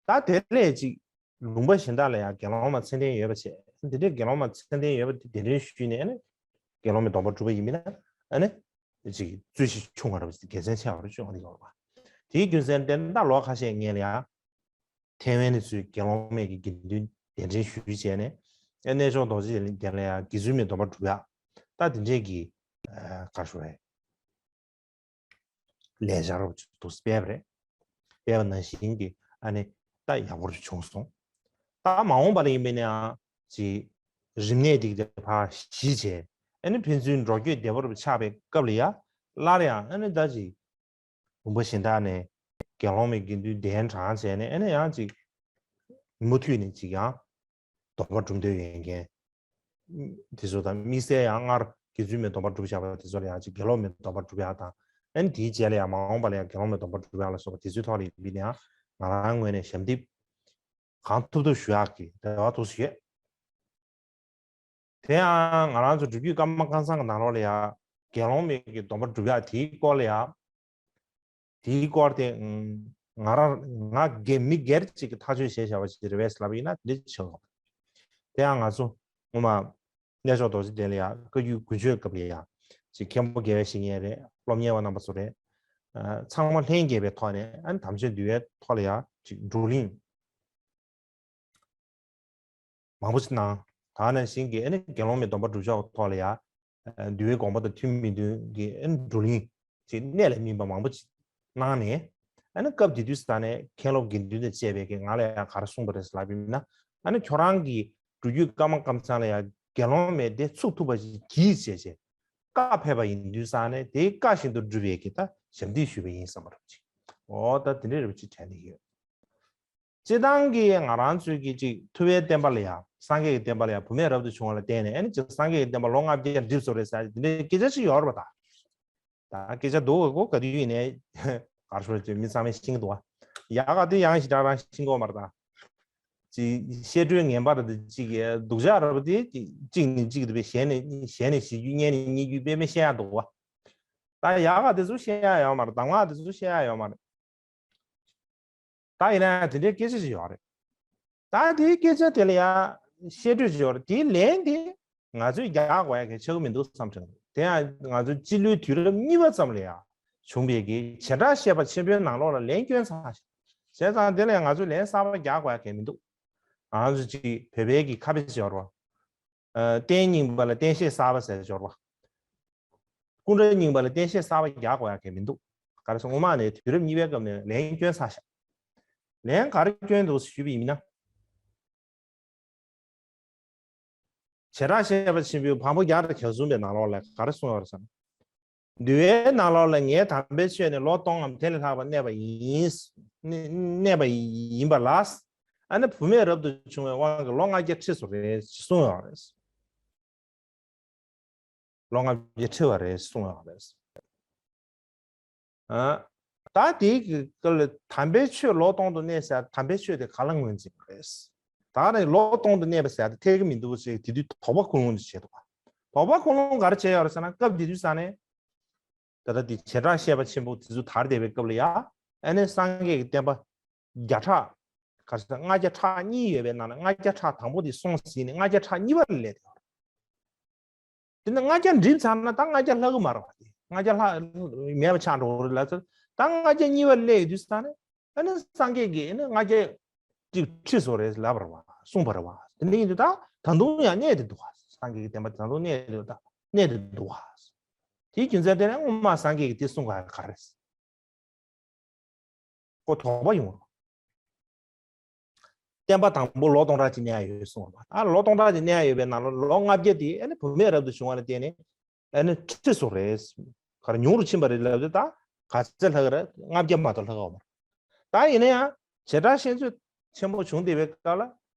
ད་དེ་ལས་ཅིག་ལུང་པ་གཞན་དག་ལ་ཡང་དགེ་སློང་མ་ཚད་ལྡན་ཡོད་པ་བྱས། དེ་འདྲའི་དགེ་སློང་མ་ཚད་ལྡན་ཡོད་པ་དེ་གདན་འདྲེན་ཞུས་ནས་ཨ་ནི་དགེ་སློང་མའི་སྡོམ་པ་སྒྲུབ་པ་ཡིན་མིན་ན། ཨ་ནི་ཅིག་རྩོད་གཞི་ཆུང་བ་འདྲ་པོ་ཅིག་དགེ་མཚན་ཆེ་བ་རུ་ཅིག་ཡོང་བསྡད་ཡོད་རེད་པ། དེའི་རྒྱུ་མཚན་དེ་ད་ལོ་ཁ་ཤས་སྔོན་ལ་ཡང་། ཐའེ་ཝན་ནས་ཚུར་དགེ་སློང་མའི་གི་དགེ་འདུན་གདན་འདྲེན་ཞུས་བྱས་ནས། ཨེ་གནས་མཆོག་རྡོ་རྗེ་གདན་ལ་ཡང་དགེ་ཚུལ་མའི་སྡོམ་པ་སྒྲུབ་ཡག་ད་དེ་འདྲས་ཀྱི་ཨ་ག་རེ་ཞུ་རེད། ལས་འཆར་རོབ་ཅིག་ཏུ་སྤེལ་བ་རེད། སྤེལ་བ་ནང་བཞིན་གྱི་ཨ་ནི་ད་ཡག་པོ་བྱུང་སོང་། ད་མ་འོངས་པ་ལ་ཡིན་པས་ན་ཡང་ཅིག་རིམས་ནད་འདི་ག་ཕར་ཞི་བྱས། ཨ་ནི་ཕན་ཚུན་འགྲོ་སྐྱོད་བདེ་པོ་རུ་ཆགས་པའི་སྐབས་ལ་ཡང་སླར་ཡང་ཨ་ནི་ད་ཅིག་ལུང་པ་གཞན་དག་ནས་དགེ་སློང་མའི་དགེ་འདུན་གདན་དྲངས་བྱས་ནས། ཨ་ནི་ཡང་ཅིག་མུ་མཐུད་ནས་ཅིག་ཡང་སྡོམ་པ་སྒྲུབ་འདོད་ཡོད་མཁན་དེ་ཚོ་དང་། དམིགས་བསལ་ཡང་སྔར་དགེ་ཚུལ་མའི་སྡོམ་པ་སྒྲུབ་བཞག་པ་དེ་ཚོ་ལ་ཡང་ཅིག་དགེ་སློང་མའི་སྡོམ་པ་སྒྲུབ་ཡག་དང་། ཨ་ནི་དེའི་རྗེས་ལ་ཡང་མ་འོངས་པ་ལ་ཡང་དགེ་སློང་མའི་སྡོམ་པ་སྒྲུབ་ཡག་ལ་སོགས་པ་དེ་ཚོའི་ཐོག་ལ་ཡིན་པས་ན་ཡང་ང་རང་ངོས་ནས་ཞབས་འདེགས་གང་ཐུབ་ཐུབ་ཞུ་ཡག་གི་རེ་བ་ཐུགས་སུ་ཡོད། དེ་ཡང་ང་རང་ཚོ་སྒྲུབ་བརྒྱུད་ཀརྨ་སྐལ་བཟང་གི་ནང་ལོགས་ལ་ཡང་དགེ་སློང་མའི་གི་སྡོམ་པ་སྒྲུབ་ཡག་དེའི་སྐོར་ལ་ཡང་། དེའི་སྐོར་དེ་ང་རང་ང་སྒེར་མི་སྒེར་གཅིག་གི་ཐག་གཅོད་བྱས་བཞག་པ་ཞིག་རེད་པས་ལབ་པ་ཡིན་ན་དེ་འདྲ་ཆགས་ཡོང་། དེ་ཡང་ང་ཚོ་སྔོན་མ་གནས་མཆོག་རྡོ་རྗེ་གདན་ལ་ཡང་བཀའ་བརྒྱུད་དགུ་མཆོད་སྐབས་ལ་ཡང་ ཅིག་མཁན་པོ་དགེ་བའི་བཤེས་གཉེན་རེད། སློབ་གཉེར་བ་རྣམ་པ་ཚོ་རེད། ཨ་ཚང་མ་ལྷན་རྒྱས་པའི་ཐོག་ནས་ཨ་ནི་དམ་ཆོས་འདུལ་བའི་ཐོག་ལ་ཡ་ཅིག་བགྲོ་གླེང་མང་པོ་ཞིག་གནང་། ད་ནང་བཞིན་གྱི་ཨ་ནི་དགེ་སློང་མའི་སྡོམ་པ་སྒྲུབ་ཕྱོགས་ཐོག་ལ་ཡ་འདུལ་བའི་དགོངས་པ་དང་མཐུན་མི་མཐུན་གྱི་ཨ་ནི་བགྲོ་གླེང་ཅིག་གནད་ལ་སྨིན་པ་མང་པོ་ཅིག་གནང་ནས། ཨ་ནི་སྐབས་དེ་དུས་ས་ནས་མཁན་སློབ་དགེ་འདུན་དང་བཅས་པའི་གི་ང་ལ་ཡང་ག་རེ་གསུངས་པ་རེད་ལབ་ཡིན་ན། ཨ་ནི་ཁྱོད་རང་གི་སྒྲུབ་བརྒྱུད་ཀརྨ་ཀཾ་ཚང་ལ་ཡང་དགེ་སློང་མའི་སྡེ་ཚུགས་ཐུབ་པ་ཞིག་གྱིས་བྱས་བྱས་བཀའ་ཕེབས་པ་ཡིན་དུས་ས་ནས་དེའི་བཀའ་བཞིན་དུ་སྒྲུབ་པའི་གི་ད་ཞབས་འདེགས་ཞུས་པ་ཡིན་བསམ་པ་རེད་ཅིག་འོ་ད་དེ་འདྲའི་རེ་བ་ཅིག་དྲན་ནས་ཡོད། སྤྱིར་བཏང་གི་ང་རང་ཚོའི་གི་ཅིག་ཐུབ་པའི་བསྟན་པ་ལ་ཡང་སངས་རྒྱས་ཀྱི་བསྟན་པ་ལ་ཡང་བུད་མེད་རབ་ཏུ་བྱུང་བ་ལ་བརྟེན་ནས་ཨ་ནི་ཅིག་སངས་རྒྱས་ཀྱི་བསྟན་པ་ལོ་ལྔ་བརྒྱ་འགྲིབ་སོང་རེད་ཟེར་དེ་འདྲའི་སྐད་ཆ་ཅིག་ཡོད་རེད་པ། ད་ད་སྐད་ཆ་འདུག་གོ་ག་དུས་ཡིན་ནའི་ག་རེ་ཞུ་དགོས་རེད་ཅེ་མི་ཚང་མས་ཤེས་ཀྱི་འདུག་བ། ཡག་ག་དུས་ཡང་ཞིག་དྲག་རང་ཤེས་ཀྱི་ཡོད་མ་རེད་ད། ཅིག་བཤད་སྒྲོས་ངན་པ་རེད་དེ་ཅིག་སྡུག་ཅག་རེད་པ་དེ་ཅིག་གཅིག་ནས་གཅིག་ཏུ་བས་གཞན་ནས་གཞན་ནས་བཤད་རྒྱུ་གཉིས་ནས་གཉིས་རྒྱུ་དཔེ་མི་བཤད་ཡག་འདུག་བ། ད་ཡག་ག་དེ་ཚོ་བཤད་ཡག་ཡོད་མ་རེད། གདམས་ངག་དེ་ཚོ་བཤད་ཡག་ཡོད་མ་རེད། ད་ཡིན་ན་ཡང་དེ་འདྲའི་སྐད་ཆ་ཞིག་ཡོད་རེད། ད་དེའི་སྐད་ཆ་དེ་ལ་ཡང་བཤད་སྒྲོས་ཞིག་ཡོད་རེད། དེའི་ལན་དེ་ང་ཚོས་རྒྱག་དགོས་ཡ་གལ་ཆེ་གི་མི་འདུག་བསམ་དྲན། དེ་ཡང་ང་ཚོའི་སྤྱི་ལོའི་དུས་རབས་གཉིས་པ་ཙམ་ལ་ཡང་བྱུང་བའི་གི་བྱེ་བྲག་བཤད་པ་ཆེན་པོའི་ནང་ལོགས་ལ་ལན་སྐྱོན་ཚར་ཞིག་བྱས་ཙང་དེ་ལ་ཡང་ང་ཚོས་ལན་གསར་པ་རྒྱག་དགོས་ཡ་གལ་མི་འདུག་ང་ཚོ་ཅིག་བོད་པའི་གི་ཁ་དཔེ་ཞིག་ཡོད་རེད་བ། ཨ་རྟེན་རྙིང་པ་ལ་རྟེན་བཤད་གསར་པ་ཟེར་ཡ་ཡོད་རེད་བ། སྐུ་འདྲ་རྙིང་པ་ལ་རྟེན་བཤད་གསར་པ་རྒྱག་དགོས་ཡ་གལ་མི་འདུག་ག་རེ་ཟེར་སྔོན་མ་ནས་དུས་རབས་གཉིས་པའི་སྐབས་ནས་ལན་སྐྱོན་ཚར་ཤག་ལན་ག་རེ་སྐྱོན་འདུག་ཞུས་པ་ཡིན་ན། བྱེ་བྲག་བཤད་པ་ཆེན་པོའི་བམ་པོ་བརྒྱ་དང་གྱ་གསུམ་པའི་ནང་ལོགས་ལ་ག་རེ་གསུངས་ཡོད་རེད་ཟེར་ན། འདུལ་བའི་ནང་ལོགས་ལ་ངས་དམ་པའི་ཆོས་ནི་ལོ་སྟོང་ངམ་དེ་ལས་ལྷག་པ་གནས་པ་ཡིན། གནས་པ་ཡིན་པ་ལ། ཨ་ནི་བུད་མེད་རབ་ཏུ་བྱུང་བའི་དབང་གིས་ལོ་ལྔ་བརྒྱ་ཁྲི་སོང་རེད་གསུངས་ཡོད་རེད། ལོ་ལྔ་བརྒྱ་ཁྲི་བ་རེད་གསུངས་ཡོད་རེད། ཨ། ད་དེའི་གི་སྐབས་ལ་དམ་པའི་ཆོས་ལོ་སྟོང་དུ་གནས་ཟེར་དམ་པའི་ཆོས་དེ་ག་ལ་ངོས་འཛིན་པ་རེད། ད་ནི་ལོ་སྟོང་དུ་གནས་པ་ཟེར་དེ་འཐད་ཀྱི་མི་འདུག་ཅེས་དེ་དུས་དོགས་པ་ཀུན་སློང་ཅིག་བྱས་འདུག་དོགས་པ་ཀུན་སློང་ག་རེ་བྱས་ཡོད་རེད་ཟེར་ན་སྐབས་དེ་དུས་ས་ནས། ད་ལྟ་དེ་བྱེ་བྲག་བཤད་པ་ཆེན་པོ་དེ་ཚོ་དར་བསྡད་པའི་སྐབས་ལ་ཡ། ཨ་ནི་སངས་རྒྱས་ཀྱི་བསྟན་པ་བརྒྱ་ཕྲག་ག་རེ་ཟེར་ལྔ་བརྒྱ་ཕྲག་གཉིས་ཡོད་པའི་ནང་ནས་ལྔ་བརྒྱ་ཕྲག་དང་པོ་དེ་སོང་ཟིན་ནས་ལྔ་བརྒྱ་ཕྲག་གཉིས་པ་ལ་སླེབས་ཡོད་རེད། དེ་ནས་ལྔ་བརྒྱ་འགྲིབ་ཚར་ན་ད་ལྔ་བརྒྱ་ལྷག་གི་མ་རེད་བ། དེ་ལྔ་བརྒྱ་ལྷག་མེད་པ་ཆགས་འགྲོ་གི་རེད་ལབ་ཚར། ད་ལྔ་བརྒྱ་གཉིས་པ་སླེབས་ཡོད་དུས་ས་ནས་ཨ་ནི་སངས་རྒྱས་ཀྱིས་ཨ་ནི་ལྔ་བརྒྱ་གཅིག་ཁྲི་སོང་རེད་ལབ་པ་རེད་བ། གསུངས་པ་རེད་བ། དེ་འདྲ་ཡིན་དུས་ད་ད་དུང་ཡང་གནས་དེ་འདུག་བ། སངས་རྒྱས་ཀྱི་བསྟན་པ་ད་དུང་གནས་དེ་འདུག་ད་གནས་དེ་འདུག་བ། དེའི་རྒྱུ་མཚན་དེ་ནས་སྔོན་མ་སངས་རྒྱས་ཀྱིས་དེ་གསུངས་པ་ག་རེ་རེད། ཁོ་དོགས་པ་ཡོང་རོགས། བསྟན་པ་དང་པོ་ལོ་སྟོང་ཕྲག་གཅིག་གནས་ཡ་ཡོད་གསུངས་པ། ཨ་ལོ་སྟོང་ཕྲག་གཅིག་གནས་ཡ་ཡོད་པའི་ནང་ལོ་ལོ་ལྔ་བརྒྱ་དེ་ཨ་ནི་བུད་མེད་རབ་ཏུ་བྱུང་བ་ལ་བརྟེན་ནས་ཨ་ནི་ཁྲི་སོང་རེད། ག་རེ་ཉུང་རུ་ཕྱིན་པ་རེད་ལབ་དུས་ད་ག་ཚད་ལྷག་རེད། ལྔ་བརྒྱ་མ་གཏོགས་ལྷག་ཡོད་མ་རེད། ད་ཡིན་ན་ཡང་བྱེ་བྲག་ཤེས་འཛོད་ཆེན་པོ་བྱུང་བསྡད་པའི་སྐབས་ལ་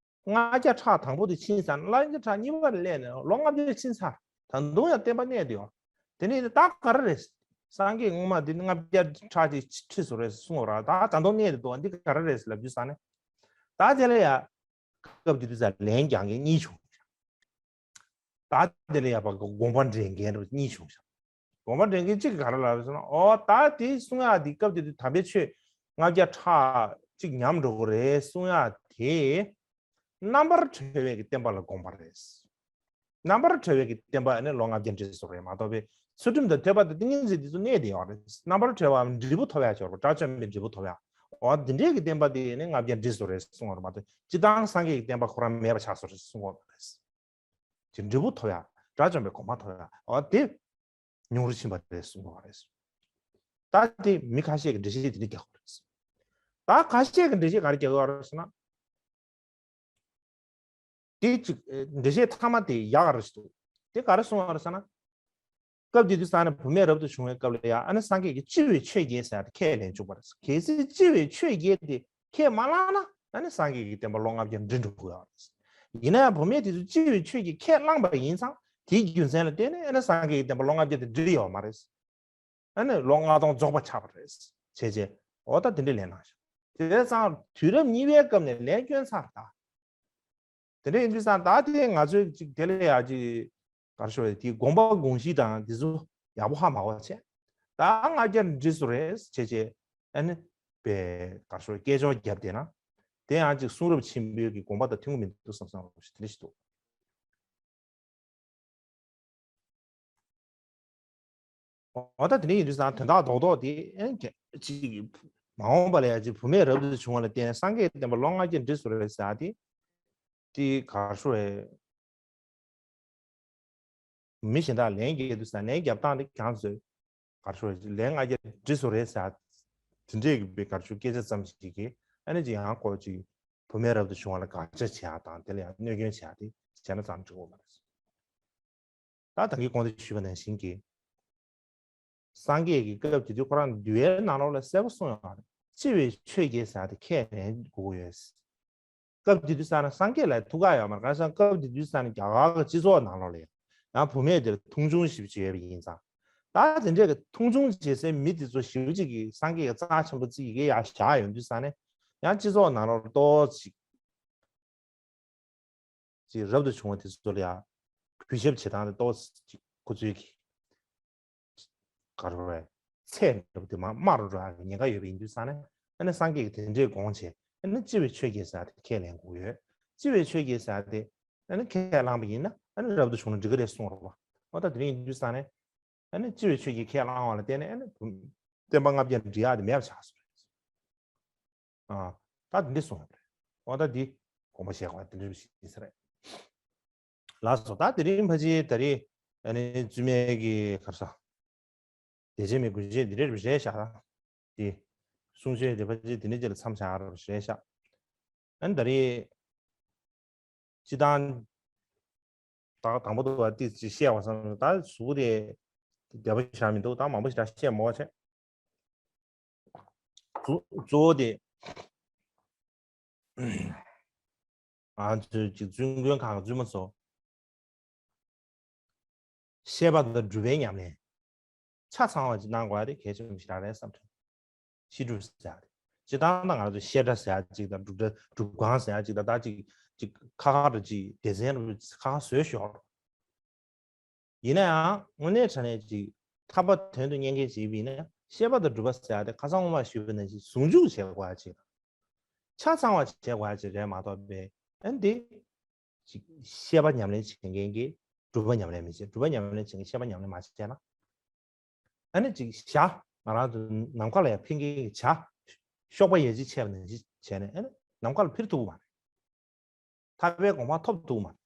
ལྔ་བརྒྱ་ཕྲག་དང་པོ་དེ་ཕྱིན་ཚར་ན་ལྔ་བརྒྱ་ཕྲག་གཉིས་པ་ལ་སླེབས་ནས་ལོ་ལྔ་བརྒྱ་ཕྱིན་ཚར། ད་དུང་ཡང་བསྟན་པ་གནས་བསྡད་ཡོད། དེ་ནས་ད་ག་རེ་རེད། སངས་རྒྱས་སྔོན་མ་འདི་ནི་ལྔ་བརྒྱ་ཕྲག་གཅིག་ཁྲི་སོང་རེད་གསུངས་པ་ར། ད་ད་དུང་གནས་བསྡད་འདུག་འདི་ག་རེ་རེད་ལབ་རྒྱུ་ས་ནས། ད་དེ་ལ་ཡ། སྐབས་དེ་དུས་ས་ལན་རྒྱག་མཁན་གཉིས་བྱུང་། ད་དེ་ལ་ཡ་པ་དགོངས་པ་འགྲེལ་མཁན་རུ་གཉིས་བྱུང་ཤག་དགོངས་པ་འགྲེལ་མཁན་གཅིག་གིས་ག་རེ་ལབ་རེད་ཟེར་ན། ཨོ་ད་དེ་གསུང་ཡག་དེ་སྐབས་དེ་དུས་དམ་པའི་ཆོས་ལྔ་བརྒྱ་ཕྲག་གཅིག་ཉམས་འགྲོ་གི་རེད་གསུང་ཡག་དེ། རྣམ་པར་གྲོལ་བའི་གི་བསྟན་པ་ལ་དགོངས་པ་རེད། རྣམ་པར་གྲོལ་བའི་གི་བསྟན་པ་ནི་ལོ་ལྔ་བརྒྱ་འགྲིབ་སོང་རེད་མ་གཏོགས་པའི་ཚུལ་ཁྲིམས་དང་ཐོས་པ་དང་ཏིང་ངེ་འཛིན་དེ་ཚོ་གནས་བསྡད་ཡོད་རེད། རྣམ་པར་གྲོལ་བའམ་འབྲས་བུ་ཐོབ་ཡག་ཅིག་ཡོད་རེད། དགྲ་བཅོམ་པའི་འབྲས་བུ་ཐོབ་ཡག་འོ་འདི་འདྲའི་གི་བསྟན་པ་དེ་ནི་ལྔ་བརྒྱ་འགྲིབ་སོང་རེད་གསུང་བ་རེད་མ་གཏོགས་སྤྱིར་བཏང་སངས་རྒྱས་ཀྱི་བསྟན་པ་ཁོ་རང་མེད་པ་ཆགས་སོང་རེད་གསུང་བ་མ་རེད། དེ་འབྲས་བུ་ཐོབ་ཡག་དགྲ་བཅོམ་པའི་གོ་འཕང་ཐོབ་ཡག་འོ་དེ་ཉུང་རུ་ཕྱིན་པ་རེད་གསུང་བ་རེད། ད་དེ་མི་ཁ་ཤས་ཀྱི་འགྲེལ་བཤད་དེ་འདྲ་རྒྱག་དགོས་རེད། ད་ཁ་ཤས་ཀྱི་འགྲེལ་བཤད་ག་རེ་རྒྱག་དགོས་རེད་ཟེར་ན། དེ་གཅིག་འགྲེལ་བཤད་མཐའ་མ་དེ་ཡག་རེད་འདུག་དེ་ག་རེ་གསུངས་པ་རེད་ཟེར་ན། སྐབས་དེ་དུས་ས་ནས་བུད་མེད་རབ་ཏུ་བྱུང་བའི་སྐབས་ལ་ཡང་ཨ་ནི་སངས་རྒྱས་ཀྱིས་སྤྱི་བོས་ཆོས་བརྒྱད་ཟེར་ཡག་དེ་ཁས་ལེན་བཅུག་པ་རེད། གལ་སྲིད་སྤྱི་བོས་ཆོས་བརྒྱད་དེ་ཁས་མ་བླངས་ན་ཨ་ནི་སངས་རྒྱས་ཀྱི་བསྟན་པ་ལོ་ལྔ་བརྒྱ་འགྲིབ་འགྲོ་གི་ཡོད་རེད། ཡིན་ན་ཡང་བུད་མེད་དེ་ཚོས་སྤྱི་བོས་ཆོས་བརྒྱད་ཁས་བླངས་པ་ཡིན་ཙང་དེའི་རྒྱུ་མཚན་ལ་བརྟེན་ནས་ཨ་ནི་སངས་རྒྱས་ཀྱི་བསྟན་པ་ལོ་ལྔ་བརྒྱ་དེ་འགྲིབ་ཡོད་མ་རེད། ཨ་ནི་ལོ་ལྔ་སྟོང་རྫོགས་པ་ཆགས་པ་རེད། བྱས་རྗེས་འོ་ད་དེ་འདྲའི་ལན་གནང་ཤག་དེ་ཙང་དུས་རབས་གཉིས་པའི་སྐབས་ནས་ལན་སྐྱོན་ཚར་ད། དེ་འདྲ་ཡིན་དུས་ཙང་ད་དེ་ང་ཚོས་ཅིག་དེ་ལ་ཡ་ཅིག་ག་རེ་ཞུ་དགོས་རེད། དེའི་དགོངས་པ་དགོངས་གཞི་དང་དེ་ཚོ་ཡག་པོ་ཧ་མ་གོ་བྱས། ད་ལྔ་བརྒྱ་འགྲིབ་སོང་རེད་བྱས་རྗེས་ཨ་ནི་པའི་ག་རེ་ཞུ་དགོས་རེད། སྐད་ཅོར་བརྒྱབ་བསྡད་ན་དེ་ཡང་ཅིག་གསུང་རབ་ཆེན་པོའི་གི་དགོངས་པ་དང་མཐུན་གྱི་མི་འདུག་བསམ་བསམ་རོགས་ཞེས་དེ་འདྲ་ཞིག་འདུག་འོ་ད་དེ་འདྲ་ཡིན་དུས་ཙང་དོན་དག་རྡོག་རྡོག་དེ་ཨེ་ཅིག་མ་འོངས་པ་ལ་ཡ་ཅིག་བུད་མེད་རབ་ཏུ་བྱུང་བ་ལ་བརྟེན་ནས་སངས་རྒྱས་བསྟན་པ་ལོ་ལྔ་བརྒྱ་འགྲིབ་སོང་རེད་ཟེར་ཡ་དེ་དེ་ག་རེ་ཞུ་རེད། མི་གཞན་དག་ལན་རྒྱག་དུས་ཙང་ལན་རྒྱབ་སྟངས་དེ་གང་ཟེར་ག་རེ་ཞུ་རེད། ལན་ལྔ་བརྒྱ་འགྲིབ་སོང་རེད་ཟེར་ཡ་དེ་འདྲས་ཀྱི་བའི་ག་རེ་ཞུ་སྐད་ཆ་ཙམ་ཞིག་གིས་ཨ་ནི་ཅིག་ཡང་ཁོ་ཅིག་བུད་མེད་རབ་ཏུ་བྱུང་བ་ལ་དགག་བྱ་བྱེད་ཡ་དང་དེ་ལ་ཡང་གནོད་སྐྱོན་བྱེད་ཡ་དེ་བྱས་ན་ཙམ་འགྲིག་གི་མ་རེད། ད་ད་གིན་གོང་དུ་ཞུས་པ་ནང་བཞིན་གྱི། སངས་རྒྱས་ཀྱི་སྐབས་དེ་དུས་ཁོ་རང་འདུལ་བའི་ནང་ལོགས་ལ་གསལ་པོ་གསུངས་ཡོད་རེད། ལྕི་བའི་ཆོས་ཀྱིས་ཟེར་ཡ་དེ་ཁས་ལེན་དགོས་ཀྱི་ཡོད། སྐབས་དེ་དུས་ས་ན་སངས་རྒྱས་ལ་ཐུགས་ཁག་ཡོད་མ་རེད། གང་ཟེར་ན་སྐབས་དེ་དུས་ས་ན་རྒྱ་གར་གྱི་སྤྱི་ཚོགས་ནང་ལོགས་ལ་ཡང་ཡང་བུད་མེད་དེར་མཐོང་ཆུང་ཞེ་པོ་ཅིག་ཡོད་པ་ཡིན་ཙང་། ད་དེ་འདྲས་ཀྱི་མཐོང་ཆུང་བྱེད་སའི་མི་དེ་ཚོ་ཞེ་པོ་ཅིག་གིས་སངས་རྒྱས་ཀྱི་རྩ་ཆེན་པོ་རྩི་ཡི་གེ་ཡར་བཞག་ཡོང་དུས་ས་ནས་ཡང་སྤྱི་ཚོགས་ནང་ལོགས་ཏོག་ཙམ་ཅིག་ཅིག་རབ་ཏུ་བྱུང་བ་དེ་ཚོ་ལ་ཡང་གུས་ཞབས་བྱེད་སྟངས་དེ་ཏོག་ཙམ་ཅིག་ཁོ་ཚོའི་གི་ག་རེ་རེད། ཚད་འདྲ་པོ་དེ་མར་དམའ་རུ་འགྲོ་ཡག་གི་ཉེན་ཁ་ཡོད་པ་ཡིན་དུས་ཙང་ནས་ཨ་ནི་སངས་རྒྱས་ཀྱིས་དེ་འདྲའི་དགོངས་བྱས་ཨ་ནི་ལྕི་བའི་ཆོས་ཀྱིས་ཟེར་ཡ་དེ་ཁས་ལེན་དགོས་ཡོད། ལྕི་བའི་ཆོས་ཀྱིས་ཟེར་ཡ་དེ་ཨ་ནི་ཁས་བླངས་པ་ཡིན་ན་ཨ་ནི་རབ་ཏུ་བྱུང་ན་འགྲིག་གི་རེད་གསུངས་རེད་པ། འོ་ད་དེ་རིང་ཡིན་དུས་ཙང་ནས་ཨ་ནི་ལྕི་བའི་ཆོས་ཀྱིས་ཁས་བླངས་པ་ལ་བརྟེན་ནས་ཨ་ནི་བསྟན་པ་ལྔ་བརྒྱ་འགྲིབ་ཡག་དེ་མེད་པ་ཆགས་སོང་རེད། ཨ། ད་འདི་འདྲ་གསུངས་ཡོད་རེད། འོ་ད་འདི་དགོངས་པ་བཞེས་དགོས་པ་འདི་འདྲ་ཞིག་ཡིན་ས་རེད། ལགས་སོ། ད་དེ་རིང་ཕལ་ཆེར་ད་རེས་ཨ་ནི་བཙུན་མའི་གི་ག་རེ་ཟེར། བདེ་ཆེན་མའི་དགོངས་བཞེད་འདི་འདྲ་རེད་ཤག་ད། འདི་གསུང་ཆོས་འདི་ཕལ་ཆེར་འདི་འདྲ་ཅིག་ལ་མཚམས་བཞག་རེད་ཤག་ཨ་ནི་ད་རེས་སྤྱིར་བཏང་ད་དང་པོ་དུ་བ་ཏི་ཅི་བཤད་པ་སང་ད་གཟུགས་དེ་བདེ་པོ་ཞིག་མི་འདུག་ད་མང་པོ་ཞིག་ད་བཤད་མོ་བ་བྱས། གཙོ་གཙོ་བོ་དེ་ང་ཚོའི་ཅིག་བཙུན་དགོན་ཁག་གི་བཙུན་མ་ཚོ་བཤད་པ་དང་སྒྲུབ་པའི་ཉམས་ལེན། ཆ་ཚང་བ་ཅིག་གནང་དགོས་ཡ་དེ་གལ་ཆེན་པོ་ཞིག་རང་རེད་བསམ་དྲན། བཤད་སྒྲུབ་ཟེར་ཡ་དེ། སྤྱིར་བཏང་ད་ང་ཚོ་བཤད་གྲྭ་ཟེར་ཡ་ཅིག་དང་སྒྲུབ་གྲྭ་སྒྲུབ་ཁང་ཟེར་ཡ་ཅིག་དང་ད་ཅིག་ཅིག་ཁ་ཁ་རུ་ཅིག་སྡེ་ཚན་རུ་ཁ་ཁ་བཟོས་ཤོག་ཡིན་ན་ཡང་དངོས་གནས་དྲང་གནས་ཅིག་ཐར་པ་དོན་དུ་གཉེར་མཁན་ཅིག་ཡིན་ན་བཤད་པ་དང་སྒྲུབ་པ་ཟེར་ཡ་དེ་ཁ་སང་སྔོན་མ་ཞུས་པ་ནང་བཞིན་ཟུང་འཇུག་བྱེད་དགོས་ཡ་ཅིག་དང་། ཆ་ཚང་བ་བྱེད་དགོས་ཡ་ཅིག་རེད་མ་གཏོགས་པའི་ཨ་ནི་དེ། ཅིག་བཤད་པ་ཉམས་ལེན་བྱེད་མཁན་གྱིས་སྒྲུབ་པ་ཉམས་ལེན་མི་བྱེད། སྒྲུབ་པ་ཉམས་ལེན་བྱེད་མཁན་བཤད་པ་ཉམས་ལེན་མ་བྱས་ན། ཨ་ནི་ཅིག་བྱ་ང་རང་ཚོ་ནམ་མཁའ་ལ་ཡང་འཕེན་མཁན་གྱི་བྱ་གཤོག་པ་ཡ་གཅིག་ཆད་པ་ནང་བཞིན་བྱས་ནས་ཨ་ནི་ནམ་མཁའ་ལ་འཕུར་ཐུབ་ཀྱི་མ་རེད། ཐར་པའི་གོ་འཕང་ཐོབ་ཐུབ་ཀྱི་མ་རེད།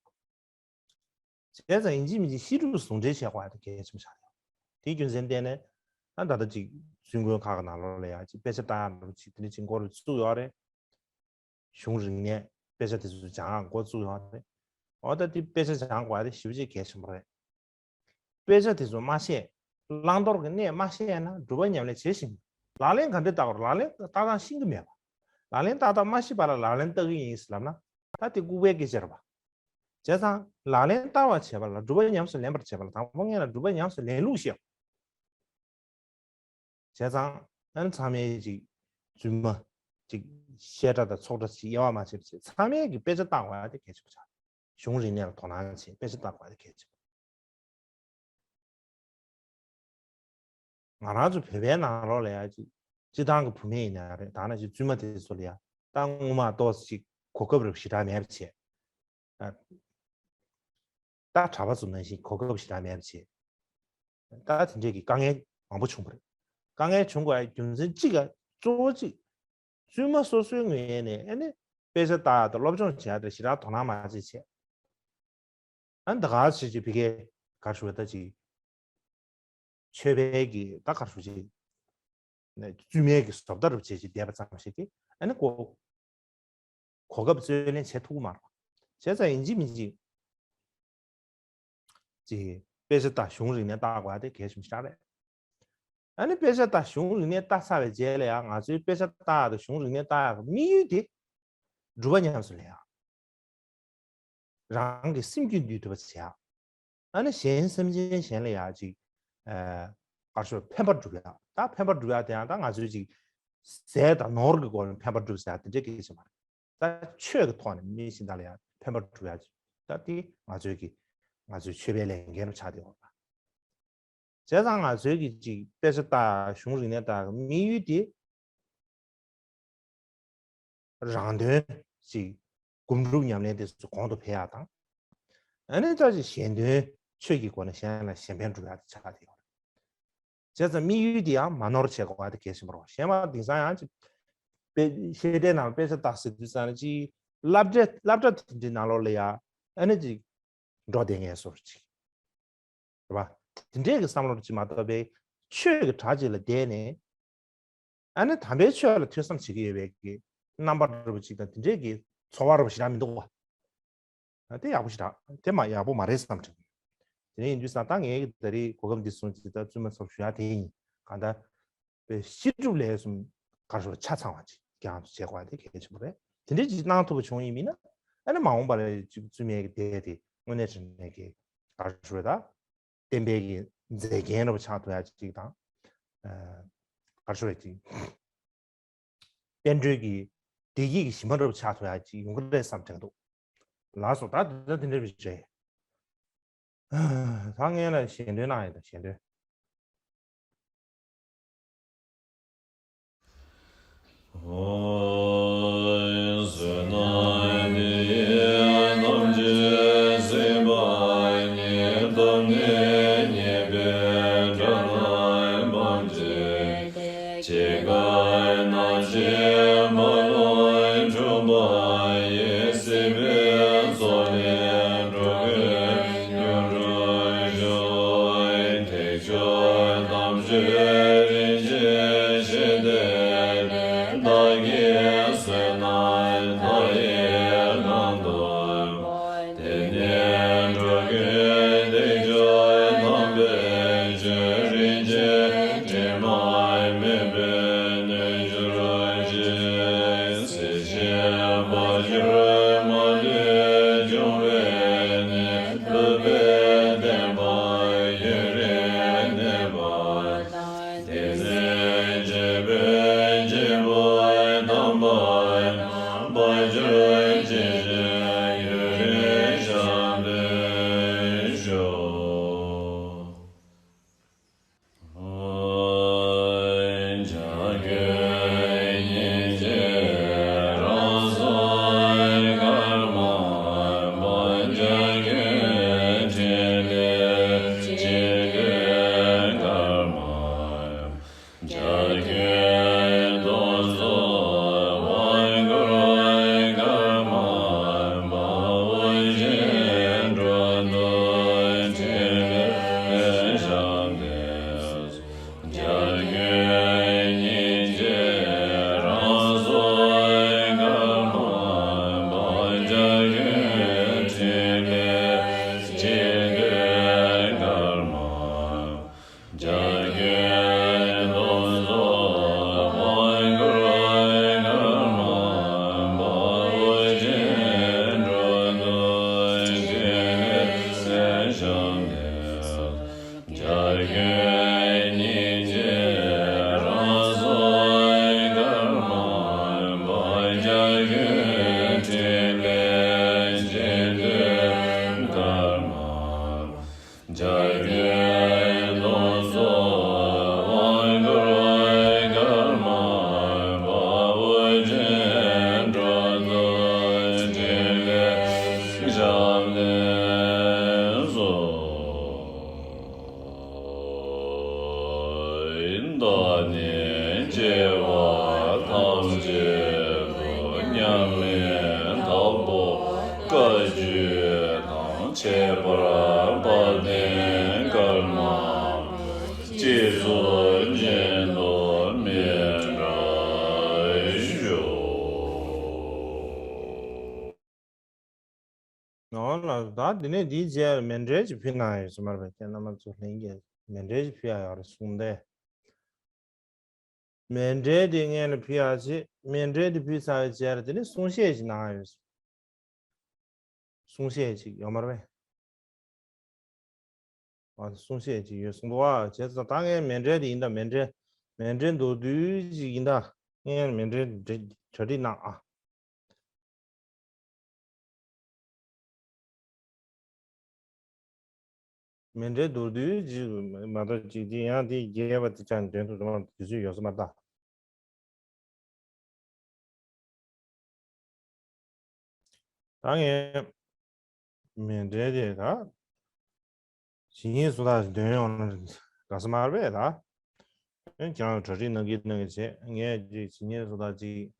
བྱས་ཙང་ཡིན་གཅིག་མིན་གཅིག་བཤད་སྒྲུབ་ཟུང་འབྲེལ་བྱེད་དགོས་ཡ་དེ་གལ་ཆེན་པོ་ཆགས་ཡོད། དེའི་རྒྱུ་མཚན་བརྟེན་ནས་ཨ་ད་ལྟ་ཅིག་བཙུན་དགོན་ཁག་གི་ནང་ལོགས་ལ་ཡ་ཅིག་དཔེ་ཆ་ལྟ་ཡ་ཅིག་དེ་འདྲ་ཅིག་འགོ་རུ་བཙུགས་ཡོད་རེད། གཞུང་རིག་གནས་དཔེ་ཆ་དེ་ཚོ་སྦྱང་ཡག་འགོ་བཙུགས་ཡོད་རེད། འོ་ད་དེ་དཔེ་ཆ་སྦྱང་དགོས་ཡ་དེ་ཞེ་པོ་ཅིག་གལ་ཆེན་པོ་རེད། དཔེ་ཆ་དེ་ཚོ་མ་ཤེས། བླང་དོར་གྱི་གནས་མ་ཤེས་ན་སྒྲུབ་པ་ཉམས་ལེན་བྱེད་ཤེས་མེད། ལག་ལེན་ག་འདྲས་བསྟར་དགོས་རེད། ལག་ལེན་བསྟར་སྟངས་ཤེས་ཀྱི་མེད་པ། ལག་ལེན་བསྟར་སྟངས་མ་ཤེས་པ་ལ་ལག་ལེན་བསྟར་གྱི་ཡིན་ཟེར་ལབ་ན་ད་དེ་ལྐུགས་པའི་སྐད་ཆ་རེད་པ། བྱས་ཙང་ལག་ལེན་བསྟར་བ་བྱེད་པ་ལ་སྒྲུབ་པ་ཉམས་སུ་ལེན་པར་བྱེད་པ་ལ་དང་པོ་སྔོན་ལ་སྒྲུབ་པ་ཉམས་སུ་ལེན་ལུགས་ཤེས། བྱས་ཙང་ཨ་ནི་ཚང་མས་ཅིག་རྫུན་མ་ཅིག་བཤད་གྲྭ་དང་ཚོགས་གྲྭ་ཅིག་དབྱེ་བ་མ་ཕྱེ་བར་བྱས་ཚང་མས་ཀྱི་དཔེ་ཆ་ལྟ་དགོས་ཡ་དེ་གལ་ཆེན་པོ་ཆགས། གཞུང་རིག་གནས་ལ་དོ་སྣང་བྱེད་དཔེ་ཆ་ལྟ་དགོས་ཡ་དེ་གལ་ཆེན་པོ། ང་རང་ཚོ་བོད་པའི་ནང་ལོགས་ལ་ཡ་ཅིག་སྤྱིར་བཏང་གི་བུད་མེད་ཡིན་ན་རེད། ད་ནང་བཞིན་བཙུན་མ་དེ་ཚོ་ལ་ཡ་ད་སྔོན་མ་ཏོག་ཙམ་ཅིག་གོ་སྐབས་རེ་ཞེ་དྲག་མེད་པ་བྱས། ད་ད་གྲྭ་པ་ཚོ་ནང་བཞིན་གོ་སྐབས་ཞེ་དྲག་མེད་པ་བྱས། ད་དེ་འདྲས་ཀྱི་དཀའ་ངལ་མང་པོ་བྱུང་བ་རེད། དཀའ་ངལ་བྱུང་དགོས་ཡ་རྒྱུ་མཚན་གཅིག་ག་གཙོ་བོ་གཅིག་བཙུན་མ་སོ་སོའི་ངོས་ནས་ཨ་ནི་དཔེ་ཆ་ལྟ་ཡ་དང་སློབ་སྦྱོང་བྱེད་ཡ་དེ་ཞེ་དྲག་དོ་སྣང་མ་བྱེད་བྱས། ཨ་ནི་ད་ག་ཞིག་ཅིག་ཕ་གིའི་ག་རེ་ཞུ་བ་ད་ཅིག་ཆོས་པའི་གི་ད་ག་རེ་ཞུ་ཅིག་བཙུན་མའི་གི་བཟོ་ལྟ་རུ་བྱེད་ཅིག་བསྡད་པ་ཙམ་ཞིག་གིས་ཨ་ནི་གོ་གོ་སྐབས་རྩོད་ལེན་བྱེད་ཐུབ་ཀྱི་མ་རེད། བྱས་ཙང་ཡིན་གཅིག་མིན་གཅིག་ཅིག་དཔེ་ཆ་ལྟ་གཞུང་རིག་གནས་ལྟ་དགོས་ཡ་དེ་གལ་ཆེན་པོ་ཞིག་རེད། ཨ་ནི་དཔེ་ཆ་ལྟ་གཞུང་རིག་གནས་ལྟ་ཚར་བའི་རྗེས་ལ་ཡང་ང་ཚོའི་དཔེ་ཆ་ལྟ་ཡ་དང་གཞུང་རིག་གནས་ལྟ་ཡ་གི་དམིགས་ཡུལ་དེ་སྒྲུབ་པ་ཉམས་སུ་ལེན་ཡ། རང་གི་སེམས་རྒྱུད་འདུལ་ཐུབ་པ་བྱེད་ཡ། ཨ་ནི་གཞན་སེམས་ཅན་གཞན་ལ་ཡ་ཅིག་ཨ་ག་རེ་ཞུ་ཕན་པ་སྒྲུབ་ཡ། ད་ཕན་པ་སྒྲུབ་ཡ་དེ་ཡང་ད་ང་ཚོའི་ཅིག་ཟས་དང་ནོར་གྱི་སྒོ་ནས་ཕན་པ་སྒྲུབ་ཟེར་ཡ་དེ་འདྲ་གལ་ཆེ་མ་རེད། ད་ཆོས་ཀྱི་ཐོག་ནས་མི་གཞན་དག་ལ་ཡང་ཕན་པ་སྒྲུབ་ཡ་ཅིག་ད་དེ་ང་ཚོའི་གི་ང་ཚོའི་ཆོས་པའི་ལས་འགན་རུ་ཆགས་བསྡད་ཡོད་པ། བྱས་ཙང་ང་ཚོའི་གི་ཅིག་དཔེ་ཆ་ལྟ་གཞུང་རིག་གནས་ལྟ་དམིགས་ཡུལ་དེ་རང་དོན་ཅིག་སྒོམ་སྒྲུབ་ཉམས་ལེན་དེ་ཚོ་གོང་དུ་འཕེལ་ཡ་དང་། ཨ་ནི་ད་ཅིག་གཞན་དོན་ཆོས་ཀྱི་སྒོ་ནས་གཞན་ལ་གཞན་ཕན་སྒྲུབ་ཡ་དེ་ཆགས་བསྡད་ཡོད་རེད། བྱས་ཙང་དམིགས་ཡུལ་དེ་ཡང་མ་ནོར་བྱེད་དགོས་པ་དེ་གལ་ཆེན་པོ་རེད། གཞན་པ་དེང་སང་ཡང་ཅིག་དཔེ་ཤེས་བྱའི་ནང་དཔེ་ཆ་ལྟ་ཟེར་དུས་ཙང་ནས་ཅིག་སློབ་གྲྭ་སློབ་གྲྭ་དེ་འདྲའི་ནང་ལོགས་ལ་ཡ་ཨ་ནི་ཅིག་འགྲོ་བསྡད་མཁན་བཟོ་འདྲ་ཅིག་རེད་པ། དེ་འདྲའི་གི་བསམ་བློ་ཅིག་མ་གཏོགས་པའི་ཆོས་ཀྱི་གྲྭ་ཅིག་ལ་བསྡད་ནས། ཨ་ནི་དམ་པའི་ཆོས་ལ་ཐོས་བསམ་བྱེད་ཀྱི་ཡོད་པའི་གི་རྣམ་པ་འདྲ་པོ་ཅིག་དང་དེ་འདྲའི་གི་ཚོར་བ་འདྲ་པོ་ཞེ་དྲག་མི་འདུག་བ། ཨ་དེ་ཡག་པོ་ཞེ་དྲག་དེ་མ་ཡག་པོ་མ་རེད་བསམ་དྲན། དེ་ནས་ཡིན་དུས་ཙང་ད་ངས་གི་ད་རེས་གོ་སྐབས་འདི་བཟུང་ཅིག་ད་བཙུན་མ་ཚོར་ཞུ་ཡག་དེ་ཡིན། གང་ལྟར་པའི་ཤེས་སྒྲུབ་ལས་གསུམ་ག་རེ་ཞུ་ཆ་ཚང་བ་ཅིག་རྒྱང་དུ་བྱེད་དགོས་པ་དེ་གལ་ཆེན་པོ་རེད། དེ་འདྲའི་ཅིག་གནང་ཐུབ་པ་བྱུང་ཡིན་མིན་ན། ཨ་ནི་མ་འོངས་པ་ལ་ཅིག་བཙུན་མའི་གི་སྡེ་དེ་དངོས་གནས་དྲང་གནས་ཀྱི་ག་རེ་ཞུ་རེད་ད། བསྟན་པའི་གི་མཛེས་རྒྱན་འདྲ་པོ་ཆགས་ཐུབ་ཡག་ཅིག་དང་། ཨ་ག་རེ་ཞུ་རེད་ཅིག་བསྟན་འགྲོའི་གི་བདེ་སྐྱིད་ཀྱི་ཞིང་པ་འདྲ་པོ་ཆགས་ཐུབ་ཡག་ཅིག་ཡོང་གི་རེད་བསམ་དྲན་འདུག་ལགས་སོ། ད་དེ་ད་དེ་འདྲ་བྱས། ད་ངས་ལ་ཞལ་འདོན་གནང་ཡོད། ད་ཞལ་འདོན། ཁྱད་པར་དཔལ་ལྡན་ཀརྨ་རྗེས་སུ་བྱིན་དུ་མི་འབྲང་ཞུ། ཨོ་ལགས། ད་འདི་ནས་འདིའི་རྗེས་མཎྜལ་ཅིག་ཕུལ་གནང་ཡོད་ཟེར་མ་རེད་པས། ཁྱེད་རྣམ་པ་ཚོ་ལྷན་རྒྱས་མཎྜལ་ཅིག་ཕུལ་ཡག་ཡོད་རེད་གསུངས་ཏེ། མཎྜལ་དེ་སྔོན་ལ་ཕུལ་ཡག་བྱས། མཎྜལ་དེ་ཕུལ་ཚར་བའི་རྗེས་ལ་དེ་ནས་གསུང་བཤད་ཅིག་གནང་ཡག་ཡོད། གསུང་བཤད་ཅིག་ཡོད་མ་རེད་པས། ཨ་གསུང་བཤད་ཅིག་ཡོད་གསུངས་འདུག་བ། བྱས་ཙང་ད་ངས་མཎྜལ་དེ་ཡིན་ད། མཎྜལ་མཎྜལ་མདོར་བསྡུས་ཅིག་ཡིན་ད། ངས་མཎྜལ་གྲ་སྒྲིག་གནང་ཨ། མཎྜལ་མདོར་བསྡུས་ཅིག་མ་གཏོགས་ཅིག་དེ་ཡང་དེ་རྒྱས་པ་དེ་ཅང་འདོན་ཐུབ་ཐུབ་དུས་ཚོད་ཡོད་ས་མ་རེད་ད། ད་ངས་མཎྜལ་དེ་ད་ཇི་སྙེད་སུ་དག་འདོན་ཡོང་ན་དགའ་ས་མ་རེད་པས་ད། ཨེ་ཁྱེད་རང་གྲ་སྒྲིག་གནང་གི་གནང་གི་བྱས། ངས་ཅིག་ཇི་སྙེད་སུ་དག་ཅིག་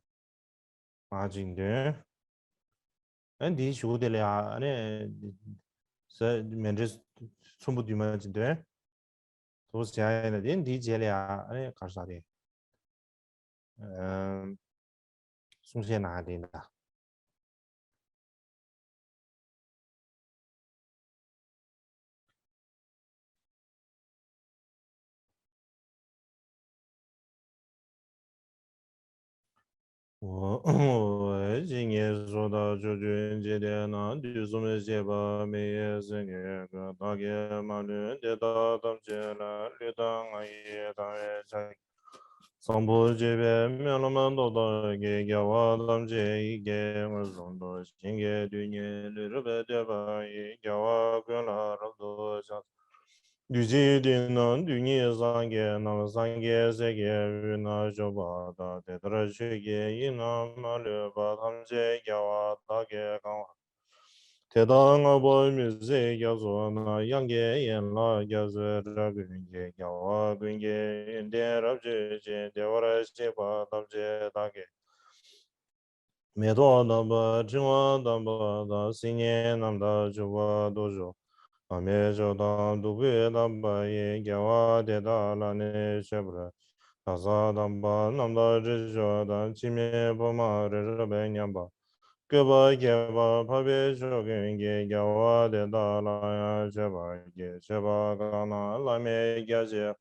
མ་ཅིག་འདོན། ཨ་འདིའི་གཞུག་དེ་ལ་ཡ་ཨ་ནི་ཟ་མཎྜལ་ཚོམ་བུ་བདུན་མ་ཅིག་འདོན། དུ་ཟེར་ཡ་ཡིན་ན་དེ་འདིའི་རྗེས་ལ་ཡ་ཨ་ནི་ག་རེ་ཟེར་རེད། ཨམ། གསུང་བཤད་གནང་ཡ་དེ་ཡིན་ད། ཇི་སྙེད་སུ་དག་ཕྱོགས་བཅུའི་འཇིག་རྟེན་ན། དུས་གསུམ་གཤེགས་པ་མི་ཡི་སེང་གེ་ཀུན། བདག་གིས་མ་ལུས་འདི་དག་ཐམས་ཅད་ལ། ལུས་དང་ངག་ཡིད་དང་བས་ཕྱག་བཟང་པོ་སྤྱོད་པའི་སྨོན་ལམ་ཏོག་ཙམ་གྱིས། རྒྱལ་བ་ཐམས་ཅད་ཡིད་ཀྱིས་མངོན་སུམ་དུ། བྱིན་གྱིས་དོན་གཉིས་ལུས་རབ་བསྟོད་པ་ཡིས། རྒྱལ་བ་ཀུན་ལ་རབ་ཏུ་ཕྱག་འཚལ། དུས་གཅིག་ཏུ་ནི་དོན་གཉིས་སངས་རྒྱས་རྣམས། སངས་རྒྱས་སྲས་ཀྱི་དབུས་ན་བཞུགས་པ་དག། དེ་ལྟར་ཆོས་ཀྱི་དབྱིངས་རྣམས་མ་ལུས་པ། ཐམས་ཅད་རྒྱལ་བ་དག་གིས་གང་བར། དེ་དག་བསྔགས་པ་མི་ཟད་རྒྱ་མཚོ་རྣམས། དབྱངས་ཀྱི་ཡན་ལག་རྒྱ་མཚོའི་སྒྲ་ཀུན་གྱིས། རྒྱལ་བ་ཀུན་གྱི་ཡོན་ཏན་རབ་བརྗོད་ཅིང་། བདེ་བར་གཤེགས་པ་ཐམས་ཅད་བདག་གིས། མེ་ཏོག་དམ་པ་ཕྲེང་བ་དམ་པ་དང་། སིལ་སྙན་རྣམས་དང་བྱུག་པ་དུག་གཞུ་མར་མེ་མཆོག་དང་བདུག་སྤོས་དམ་པ་ཡིས། རྒྱལ་བ་དེ་དག་ལ་ནི་མཆོད་པར་བྱ། ལྷ་ས་དམ་པ་རྣམས་དང་དྲི་མཆོག་དང་། འཆི་མེད་ཕུར་མ་རི་རབ་མཉམ་པ། བཀོད་པ་ཁྱད་པར་འཕགས་པའི་མཆོག་ཀུན་གྱིས། རྒྱལ་བ་དེ་དག་ལ་ཡང་མཆོད་པར་བགྱི། མཆོད་པ་གང་རྣམས་བླ་མེད་རྒྱ་ཆེ་བ།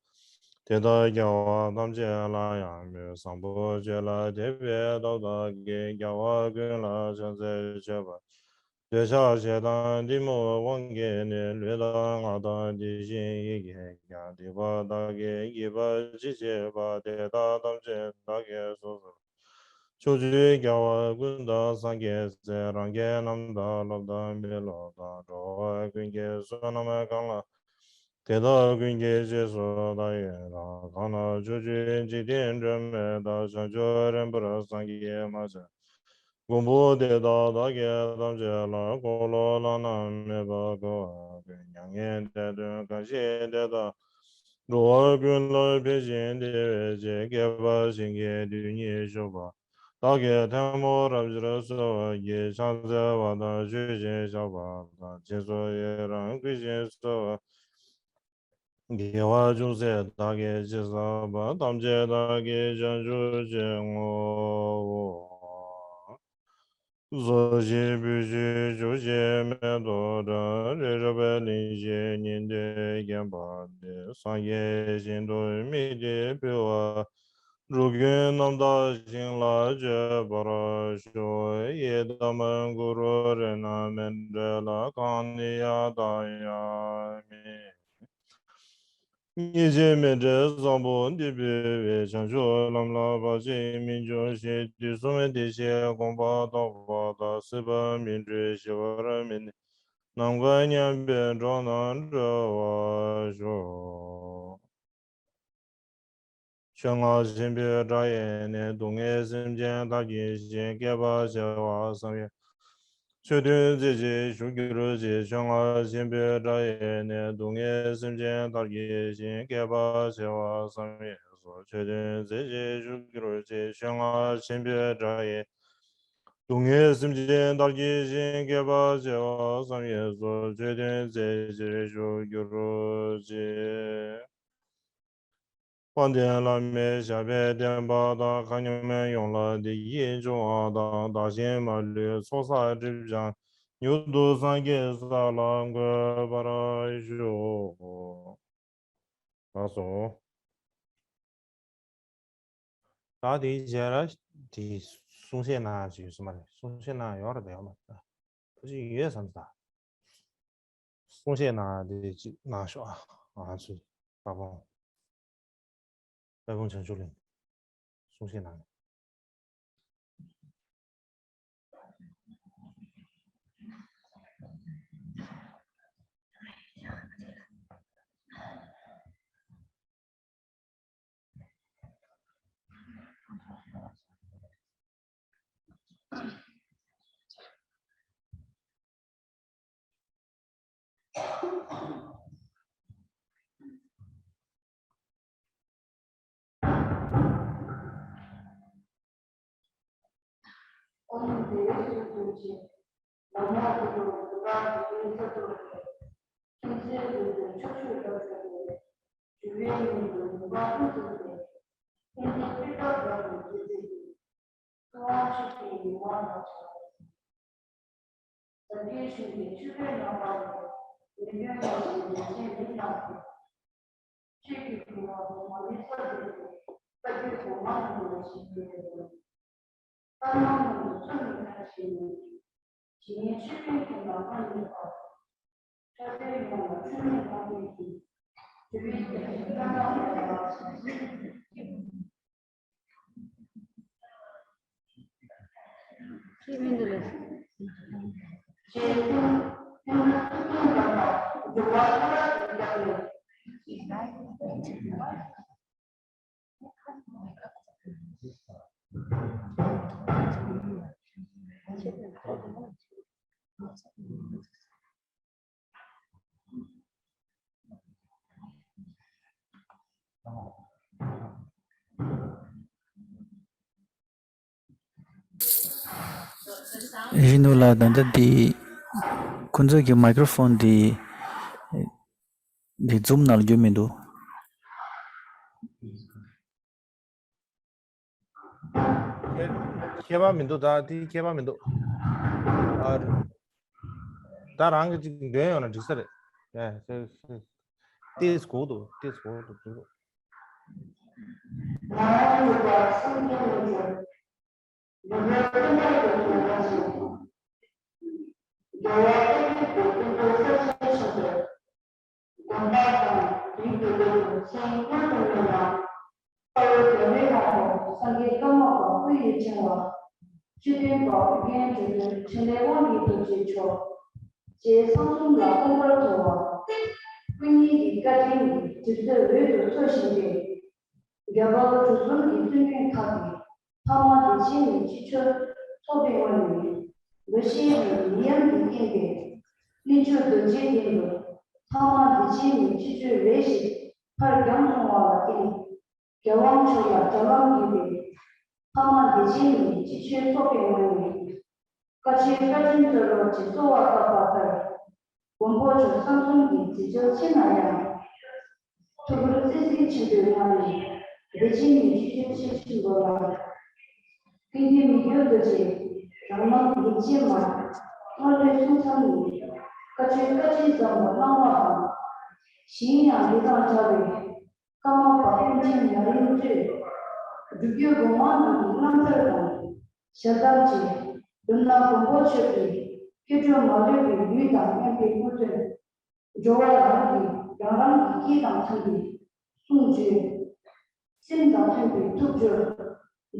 དེ་དག་རྒྱལ་བ་ཐམས་ཅད་ལ་ཡང་མོས། བཟང་པོ་སྤྱོད་ལ་དད་པའི་སྟོབས་དག་གིས། རྒྱལ་བ་ཀུན་ལ་ཕྱག་འཚལ་མཆོད་པར། འདོད་ཆགས་ཞེ་སྡང་གཏི་མུག་དབང་གིས་ནི། ལུས་དང་ངག་དང་དེ་བཞིན་ཡིད་ཀྱིས་ཀྱང་། སྡིག་པ་དག་གིས་བགྱིས་པ་ཅི་མཆིས་པ། དེ་དག་ཐམས་ཅད་བདག་གིས་སོ་སོར། ཕྱོགས་བཅུའི་རྒྱལ་བ་ཀུན་དང་སངས་རྒྱས་སྲས། རང་རྒྱལ་རྣམས་དང་སློབ་དང་མི་སློབ་དང་། འགྲོ་བ་ཀུན་གྱི་བསོད་ནམས་གང་ལ། དེ་དག་ཀུན་གྱི་རྗེས་སུ་བདག་ཡི་རང་། གང་ན་ཕྱོགས་བཅུའི་འཇིག་རྟེན་སྒྲོན་མེ་དག། བྱང་ཆུབ་རིམ་པར་སངས་རྒྱས་མ་ཆགས། མགོན་པོ་དེ་དག་བདག་གིས་ཐམས་ཅད་ལ། འཁོར་ལོ་བླ་ན་མེད་པ་བསྐོར་བ་ཀུན། མྱ་ངན་འདས་དོན་གང་བཞེད་དེ་དག་འགྲོ་བ་ཀུན་ལ་ཕན་ཞིང་བདེ་བའི་ཕྱིར། བསྐལ་པ་ཞིང་གི་དུས་ཉིད་བཞུགས་པ། བདག་གིས་ཐལ་མོ་རབ་སྦྱར་གསོལ་བ་བགྱི། ཕྱག་འཚལ་བ་དང་མཆོད་ཅིང་བཤགས་པ་དང་། སྦྱིན་སོགས་ཡི་རང་བསྐུལ་ཞིང་གསོལ་བ། དགེ་བ་ཅུང་ཟད་བདག་གིས་ཅི་བསགས་པ། ཐམས་ཅད་བདག་གིས་བྱང་ཆུབ་ཕྱིར་བསྔོའོ། རྫོགས་ཆེན་བུ་བཞི་བྱུག་ཅིང་མེ་ཏོག་བཀྲམ། རི་རབ་གླིང་བཞི་ཉི་ཟླས་བརྒྱན་པ་འདི། སངས་རྒྱས་ཞིང་དུ་དམིགས་ཏེ་འབུལ་བ། འགྲོ་ཀུན་རྣམ་དག་ཞིང་ལ་སྤྱོད་པར་ཤོག། ཡི་དམ་གུ་རུ་རཏྣ་མཎྜལ། གང་ནི་ཡང་དག་ཡང་མིན། ཉེས་བྱས་མི་འབྲལ་བཟང་པོ་འདི་འབུལ་བས། བྱང་ཆུབ་ལམ་ལ་བར་ཆད་མི་འབྱུང་ཞིང་། དུས་གསུམ་བདེ་གཤེགས་དགོངས་པ་རྟོགས་པ་དག། སྲིད་པ་མི་འཁྲུལ་ཞི་བར་མི་གནས། ནམ་མཁའ་མཉམ་པའི་འགྲོ་རྣམས་སྒྲོལ་བར་ཤོག། ཆོས་རྔ་ཆེན་པོའི་སྒྲ་ཡིས་ནི། སྡུག་བསྔལ་སེམས་ཅན་མཐར་བགྱིས་ཤིང་། བསྐལ་པ་བྱེ་བ་བསམ་ཡས་ཆོས་སྟོན་མཛད་ཅིང་བཞུགས་གྱུར་ཅིག། ཆོས་རྔ་ཆེན་པོའི་སྒྲ་ཡིས་ནི། སྡུག་བསྔལ་སེམས་ཅན་མཐར་བགྱིས་ཤིང་། བསྐལ་པ་བྱེ་བ་བསམ་ཡས་སུ། ཆོས་སྟོན་མཛད་ཅིང་བཞུགས་གྱུར་ཅིག། ཆོས་རྔ་ཆེན་པོའི་སྒྲ་ཡིས། སྡུག་བསྔལ་སེམས་ཅན་མཐར་བགྱིས་ཤིང་། བསྐལ་པ་བྱེ་བ་བསམ་ཡས་སུ། ཆོས་སྟོན་མཛད་ཅིང་བཞུགས་གྱུར་ཅིག། དཔལ་ལྡན་བླ་མའི་ཞབས་པད་བརྟན་པ་དང་། མཁའ་མཉམ་ཡོངས་ལ་བདེ་སྐྱིད་འབྱུང་བ་དང་། བདག་གཞན་མ་ལུས་ཚོགས་བསགས་སྒྲིབ་སྦྱངས། མྱུར་དུ་སངས་རྒྱས་ས་ལ་འགོད་པར་ཤོག། ལགས་སོ། ད་དེའི་རྗེས་ལ་དེ་གསུང་བཤད་གནང་ཡག་ཅིག་ཡོད་ས་མ་རེད། གསུང་བཤད་གནང་ཡག་ཡོད་རེད་པས། ཡོད་མ་རེད། ཁོ་ཅིག་ཡོད་བསམ་ས། གསུང་བཤད་གནང་ཡག་དེ་ཅིག་གནང་ཤོག་ཨ། ང་ཚོའི་དཔལ་སྤུངས། དཔལ་སྤུངས་བྱང་ཆུབ་གླིང་། གསུང་བཤད་གནང་ནས། ཨོཾ་དེ་བས་སུ་གསུངས་ཤིག། ནམ་མཁའ་ཀུན་ཏུ་འོད་དཔག་ཏུ་མའི་ས་རྡུལ་ལས། ཁྱིམ་མཚེས་ཀུན་ཏུ་ཕྱོགས་བཅུར་བརྡབ་གསིགས་ཏེ། འགྱུ་བའི་མྱུ་གུ་མུན་པ་ཀུན་བཙུམས་ཏེ། ཕན་བདེའི་སྤྲིན་དཀར་དག་པའི་སྒྱུ་རྩལ་གྱིས། ཐུབ་དབང་ཆོས་ཀྱི་ཡིད་འོང་ལ་སོགས། ཟབ་རྒྱས་ཞིང་གི་ཆོས་པའི་ནང་པ་ལས། མི་མཐུན་ཡང་དག་པའི་ལས་ཅན་མི་རྣམས་ཀྱི། ཆོས་ཀྱི་གོ་འཕང་མ་ལུས་ས་འདིར་ཏེ། བཀའ་བརྒྱུད་གོང་མ་རྣམས་ལ་ཞིག་ཡོད་དེ། ལྟར་སྣང་ཀུན་ཏུ་ཚུར་མི་ཐར་ཞིང་། ཇི་སྙེད་ཆོས་ཀུན་གྱི་ནང་པ་ཉིད་པ། ཕྲ་དོན་ཡོངས་ལ་འཁྲུལ་མེད་མཐོང་ལྡན་གྱི། དེ་བས་དེ་ཉིད་བླ་མ་ལ་ལགས། ཁྱེད་མི་འདུག་ལེ། ཡིན་ནོ་ལ། ད་ལྟ་འདི་ཁོང་ཚོ་གི་མའི་ཀྲོ་ཕོན་འདི་འདི་ཛུམ་ནང་ལ་རྒྱུ་མི་འདུག་ཁྱད་ཁྱད་པར་མི་འདུག་ད་དེ་ཁྱད་པར་མི་འདུག་ཨ། ད་རང་གི་ཅིག་འདོན་ཡོང་ན་འགྲིག་ས་རེད། ཨེ། ཏེས་གོ་འདུག་ཏེས་གོ་འདུག་དགོན་པ་དང་དེའི་དགེ་ལུགས་ཀྱི་མཚན་སྔོན་དུ་མེད་ལ། དཔའ་བོ་རྒྱལ་བའི་དབང་པོ་སངས་རྒྱས་ཀརྨ་པ་སྐུ་ཡི་ཕྲེང་བ། ཆོས་སྟོན་པ་ཨོ་རྒྱན་དྲུང་དུ་འཕྲིན་ལས་དབང་གི་རྡོ་རྗེ་མཆོག་ཅེས་སང་གསུམ་ལ་སྟོན་པར་མཛོད་པ། སྐུ་ཉིད་ཀྱི་བཀའ་དྲིན་གྱིས་དུས་ཚོད་འོད་དུ་འཚོ་བཞིན་པའི། རྒྱ་བལ་འབྲུག་གསུམ་གྱི་བཙུན་དགོན་ཁག་གི་ཕ་མ་བདེ་ཆེན་ནས་སྤྱི་ཆོས་ཚོགས་པའི་ངོས་ནས་ལོ་ཤས་རིང་མི་ཡམས་ཀྱི་རྐྱེན་པས་གནས་མཆོག་རྡོ་རྗེ་གདན་དུ་ཕ་མ་བདེ་ཆེན་ནས་སྤྱི་ཆོས་རེ་ཞིག་ཕར་འགྱངས་སོང་བ་ལ་བརྟེན། རྒྱལ་དབང་མཆོག་ལ་དྲ་ལམ་བརྒྱུད་དེ་ཕ་མ་བདེ་ཆེན་ནས་སྤྱི་ཆོས་ཚོགས་པའི་ངོས་ནས། བཀའ་ཆོས་བཀའ་དྲིན་སྩོལ་ལོ་ཅེས་གསོལ་བ་བཏབ་པ་ལྟར། མགོན་པོ་མཆོག་སང་གསུམ་གྱི་མཛད་བྱ་ཆེ་ན་ཡང་། ཐུགས་ཁུར་བརྩེ་གཟིགས་ཆེན་པོའི་ངང་ནས་བདེ་ཆེན་གྱི་སྤྱི་ཆོས་ཆེ་ཆུང་མདོར་ལ། ཀུན་མཁྱེན་མི་བསྐྱོད་རྡོ་རྗེ་རང་རྣམ་ཡེ་ཤེས་མ་སྔར་ལས་གསུང་མཚམས་ནས་བཀའ་ཆོས་བཀའ་དྲིན་ཟབ་མོ་གནང་བ་དང་། གཞན་ཡང་འདི་དང་སྦྱར་བའི། ཀརྨ་པ་པཎ་ཆེན་ཉང་རལ་གཙོས། སྒྲུབ་བརྒྱུད་གོང་མ་རྣམས་ཀྱི་རྣམ་ཐར་དང་། ཞལ་གདམས་ཀྱི་མདུན་ན་མགོན་པོ་མཆོག་གི་སྐྱེ་འགྲོ་མ་ལུས་པའི་ལུས་དང་མཉམ་པའི་སྐུ་ཚེ། སྦྱོར་བ་རང་གིས་རང་རང་གི་སྐད་དང་མཐུན་པའི་གསུང་བརྗོད། སེམས་དང་མཐུན་པའི་ཐུགས་སྦྱོར།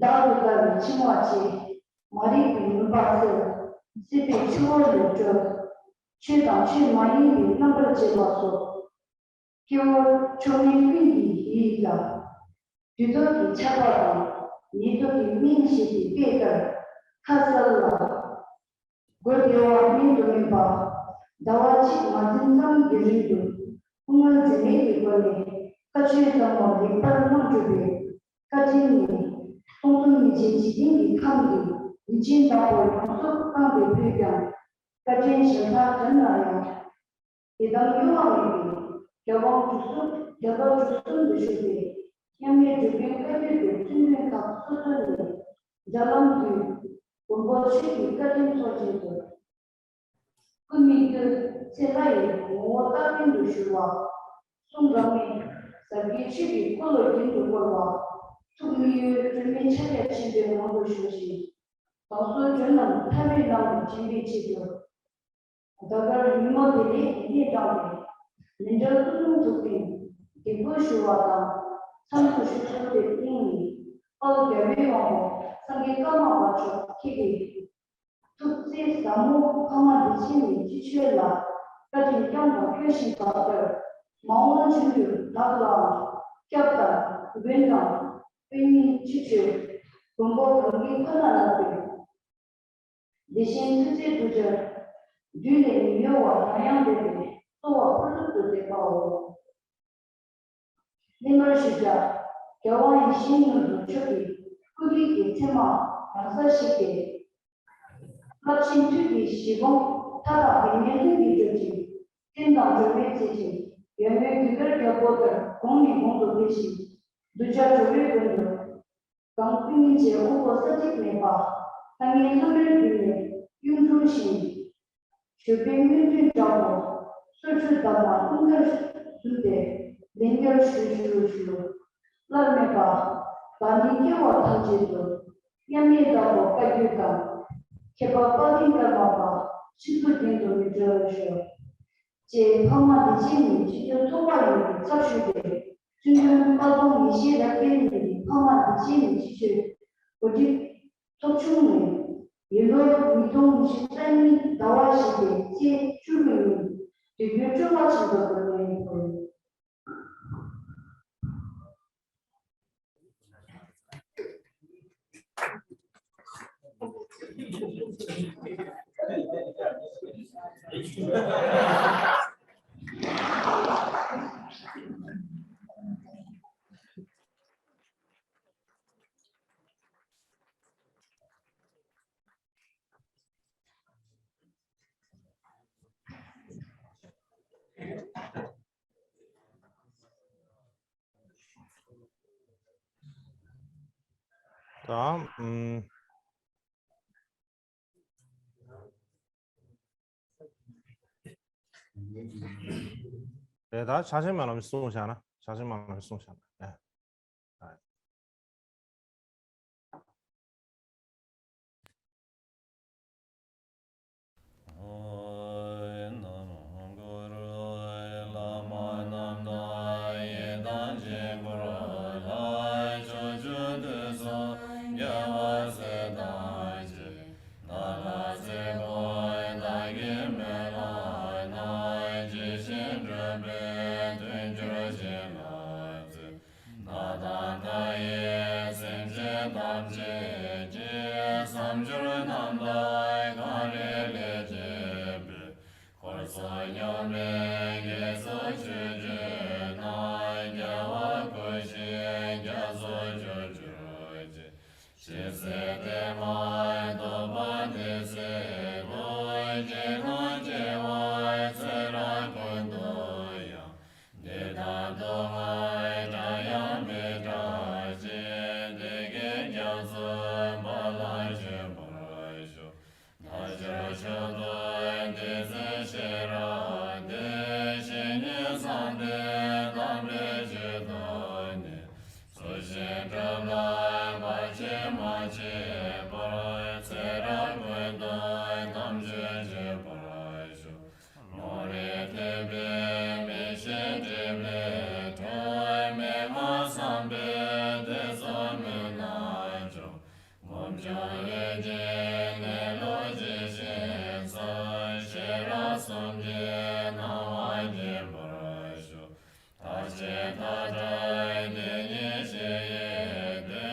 བདག་ཏུ་དགའ་བའི་འཆིང་བ་བཅད། མ་རིག་པའི་མུན་པ་སེལ། སྲིད་པའི་ཆུ་བོ་ལས་སྒྲོལ། ཆོས་དང་ཆོས་མ་ཡིན་པའི་རྣམ་པར་འབྱེད་པ་སོགས། སྐྱེ་བོ་མཆོག་དམན་ཀུན་གྱི་ཡིད་ལ། དུས་ཐོག་གི་ཆར་པ་དང་ཉི་ཐོག་གི་སྨན་ཞེས་པའི་དཔེ་ལྟར་ཁ་གསལ་ལ། སྒོ་བདེ་བ་སྨན་དུ་སྨིན་པ། ཟླ་བ་གཅིག་མ་ཟིན་ཙམ་གྱི་རིང་དུ་སྐུ་ངལ་འཛེམས་མེད་ཀྱི་སྒོ་ནས་བཀའ་ཆོས་ཟབ་མོ་ལེགས་པར་སྨོན་གྲུབ་པའི་བཀའ་དྲིན་ནི། སྟོང་གསུམ་མི་མཇེད་འཇིག་རྟེན་གྱི་ཁམས་ཀྱི་ཡུལ་ཅན་དག་པོ་ཡོངས་སུ་བཀང་སྟེ་ཕུལ་ཀྱང་བཀའ་དྲིན་གཞན་དག་དོན་ལ་ཡང་། ཡི་དམ་གཡོ་བ་མེད་པའི་རྒྱལ་དབང་དྲུག་གསུམ། རྒྱལ་བ་དྲུག་གསུམ་དུ་བཞུགས་པའི་མཉམ་མེད་འགྲོ་མགོན་བཀའ་བརྒྱུད་པའི་བཙུན་མོའི་ཁག་སོ་སོ་ནས་དྲ་ལམ་བརྒྱུད་མགོན་པོ་ཆོས་ཀྱི་བཀའ་དྲིན་ཚོགས་ཆེན་དུ། སྐུ་མི་བསྐྱོད་ཚེ་ལྷ་ཡི་ངོ་བོ་རྟག་བརྟན་དུ་བཞུགས་པ། གསུང་རབ་མེད་ཟབ་རྒྱས་ཆོས་ཀྱི་འཁོར་ལོ་རྒྱན་དུ་བཀོད་པ། ཐུགས་མི་གཡོ་སྒྲོན་མེ་ཕྱག་རྒྱ་ཆེན་པོའི་ངང་དུ་བཞུགས་ཤིང་། བང་སོའི་མགྲོན་རྣམས་ཐར་པའི་ལམ་དུ་འདྲེན་པའི་ཆེད་དུ། ཟླ་སྐར་ཉིན་མོ་དེ་ནས་གནས་དྲངས་ཏེ། མི་འབྲལ་སྐུ་གདུང་ཐུགས་ཕན་འདེགས་འབུལ་ཞུ་བ་དང་། མཚམས་སུ་བཞུགས་ཚུལ་དེ་སྙིང་ནས་དཔལ་རྒྱལ་བའི་དབང་པོ་སངས་རྒྱས་ཀརྨ་པ་མཆོག་ཁྱེད་ཀྱི་ཐུགས་བརྩེ་ཟབ་མོ་ཕ་མ་བདེ་ཆེན་ནས་སྤྱི་ཆོས་ལ་བཀའ་དྲིན་བསྐྱངས་དང་སྐྱོང་བཞིན་པ་ལྟར། མ་འོངས་བརྗོད་དུ་བདག་ལའང་སྐྱབས་དང་མགོན་དང་དཔེ་རྙིང་སྤྱི་ཆོས་མགོན་པོ་གང་གིས་ཁོ་ན་ལགས་པས། བདེ་ཆེན་མཐུ་རྩལ་གདུལ་བྱར། བདུད་ལས་མི་གཡོ་བ་ཡང་ཡང་འདས་པའི་གསོལ་བ་ཕུར་ཚུགས་སུ་འདེབས་པའོ། གླེང་བར་ཞུ་བྱ། རྒྱལ་དབང་ཡིད་བཞིན་ནོར་བུ་མཆོག་གི་སྐུ་ལུས་ཀྱི་མཚན་མ་རང་སར་ཞིག་སྟེ། རླབས་ཆེན་དུས་ཀྱི་གཞི་གོང་མཐའ་དག་པའི་ནས་ལྷུན་གྱིས་གྲུབ་ཅིང་། བསྟན་དང་འགྲོ་བའི་རྩེ་ཆེན་ཡོན་མོའི་གདུགས་དཀར་རྒྱལ་པོ་ལྟར་གོང་ནས་གོང་དུ་འཕེལ་ཞིང་། གདུལ་བྱ་འགྲོ་བའི་མགོན་དུ། གང་ཀུན་སྙིང་རྗེའི་དབང་པོ་ས་ཐིག་མེད་པ། ལྷང་ངེའི་ལྷ་མོའི་མདུན་ནས་གཡུང་དྲུང་བཞིན། ཞུགས་པའི་སྨོན་འདུན་བསྒྲག་གོ། སོར་ཆུད་འདབ་མ་རླུང་ལྟར་བཟུང་སྟེ། ལན་བརྒྱར་ཞུ་ཞུ་ཞུ། སླར་སྨྲས་པ། བདག་ནི་སྐྱེ་བ་ཐམས་ཅད་དུ། མཉམ་མེད་བདག་པོ་བཀའ་བརྒྱུད་དང་། མཁས་པ་དཔལ་ལྡན་ཀརྨ་པ། ཆིག་ཐུབ་གདན་དུ་མི་འགྲོ་ཞོར། ཅེས་འཕགས་མ་བདེ་ཆེན་ནི་ཆིག་ཐུབ་ཐོགས་པ་ཡིན་པའི་ཚབ་ཞུས་ཏེ། བཙུན་དྲུང་དཔལ་སྤུངས་ཡེ་ཤེས་རབ་རྒྱས་ནི་འཕགས་མ་བདེ་ཆེན་ནི་ཆིག་ཤོས་གོ་སྒྲིག་ཚོགས་ཆུང་ནས། ཡོས་ལོ་ཉིས་སྟོང་ཉི་ཤུ་རྩ་གཉིས་ཟླ་བ་བཞི་པའི་ཚེས་བཅུ་དགུའི་ཉིན་དུས་རྒྱུན་སྤྲོ་བ་ཆེན་པོས་གོ་སྒྲིག་ཕུལ། ད། ཨམ། དེ་ད་ཕྱག་ཆེན་སྨོན་ལམ་གསུངས་བཞག་ན། ཕྱག་ཆེན་སྨོན་ལམ་གསུངས་བཞག་ན། ཨེ། ཨེ། ནང་དང་མཐའ་ཡས་སེམས་ཅན་ཐམས་ཅད་ཀྱི་བསམ་སྦྱོར་རྣམ་དག་གང་རེ་ལས་བྱེད་པའི་འཁོར་ཚོགས་སྙོམས་པའི་དགེ་ཚོགས་ཆོས་སྤྱོད་རྣམས་རྒྱལ་བ་སྐུ་བཞིའི་རྒྱ་མཚོ་སྐྱོང་གྱུར་ཅིག་ཇི་སྲིད་བདེ་བར་ཐོབ་པ་དེ་སྲིད་དུ་སྐྱེ་དང་སྐྱེ་བ་ཚེ་རབས་ཀུན་ཏུ་ཡང་། འདི་ལྟར་སྡུག་བསྔལ་བགྲང་ཡང་མི་བགྲང་ཞིང་། བདེ་དགེ་རྒྱ་མཚོའི་འབབ་ལ་སྤྱོད་པར་ཤོག །ཐབས་ཤེས་མཆོག་ཏུ་བདེ་གསལ་ཤེས་རབ་སྟེ། བཤེས་གཉེན་བཟང་པོས་དམ་པའི་ཆོས་བསྟན་ནས། ཚུལ་བཞིན་སྒྲུབ་ལ་བར་ཆད་མ་བྱས་པར། ཚེ་རབས་ཀུན་ཏུ་དམ་ཆོས་སྤྱད་པར་ཤོག །རྨོངས་པའི་ཐེག་པའི་མིག་ཤེས་སྒྲིབ་པའི་དྲི། མན་ངག་བཟང་པོས་དེ་ཚོགས་མུན་རྣམས་སྦྱོང་། སྒོམ་བྱུང་ལས་ཀྱི་གནས་ལུགས་ཇི་བཞིན་གསལ། ཤེས་རབ་གསུམ་གྱི་སྣང་བ་རྒྱས་པར་ཤོག །ཐབས་ཤེས་མཐའ་བྲལ་དེ་ཉིད་ཞི་ཡི་དེ།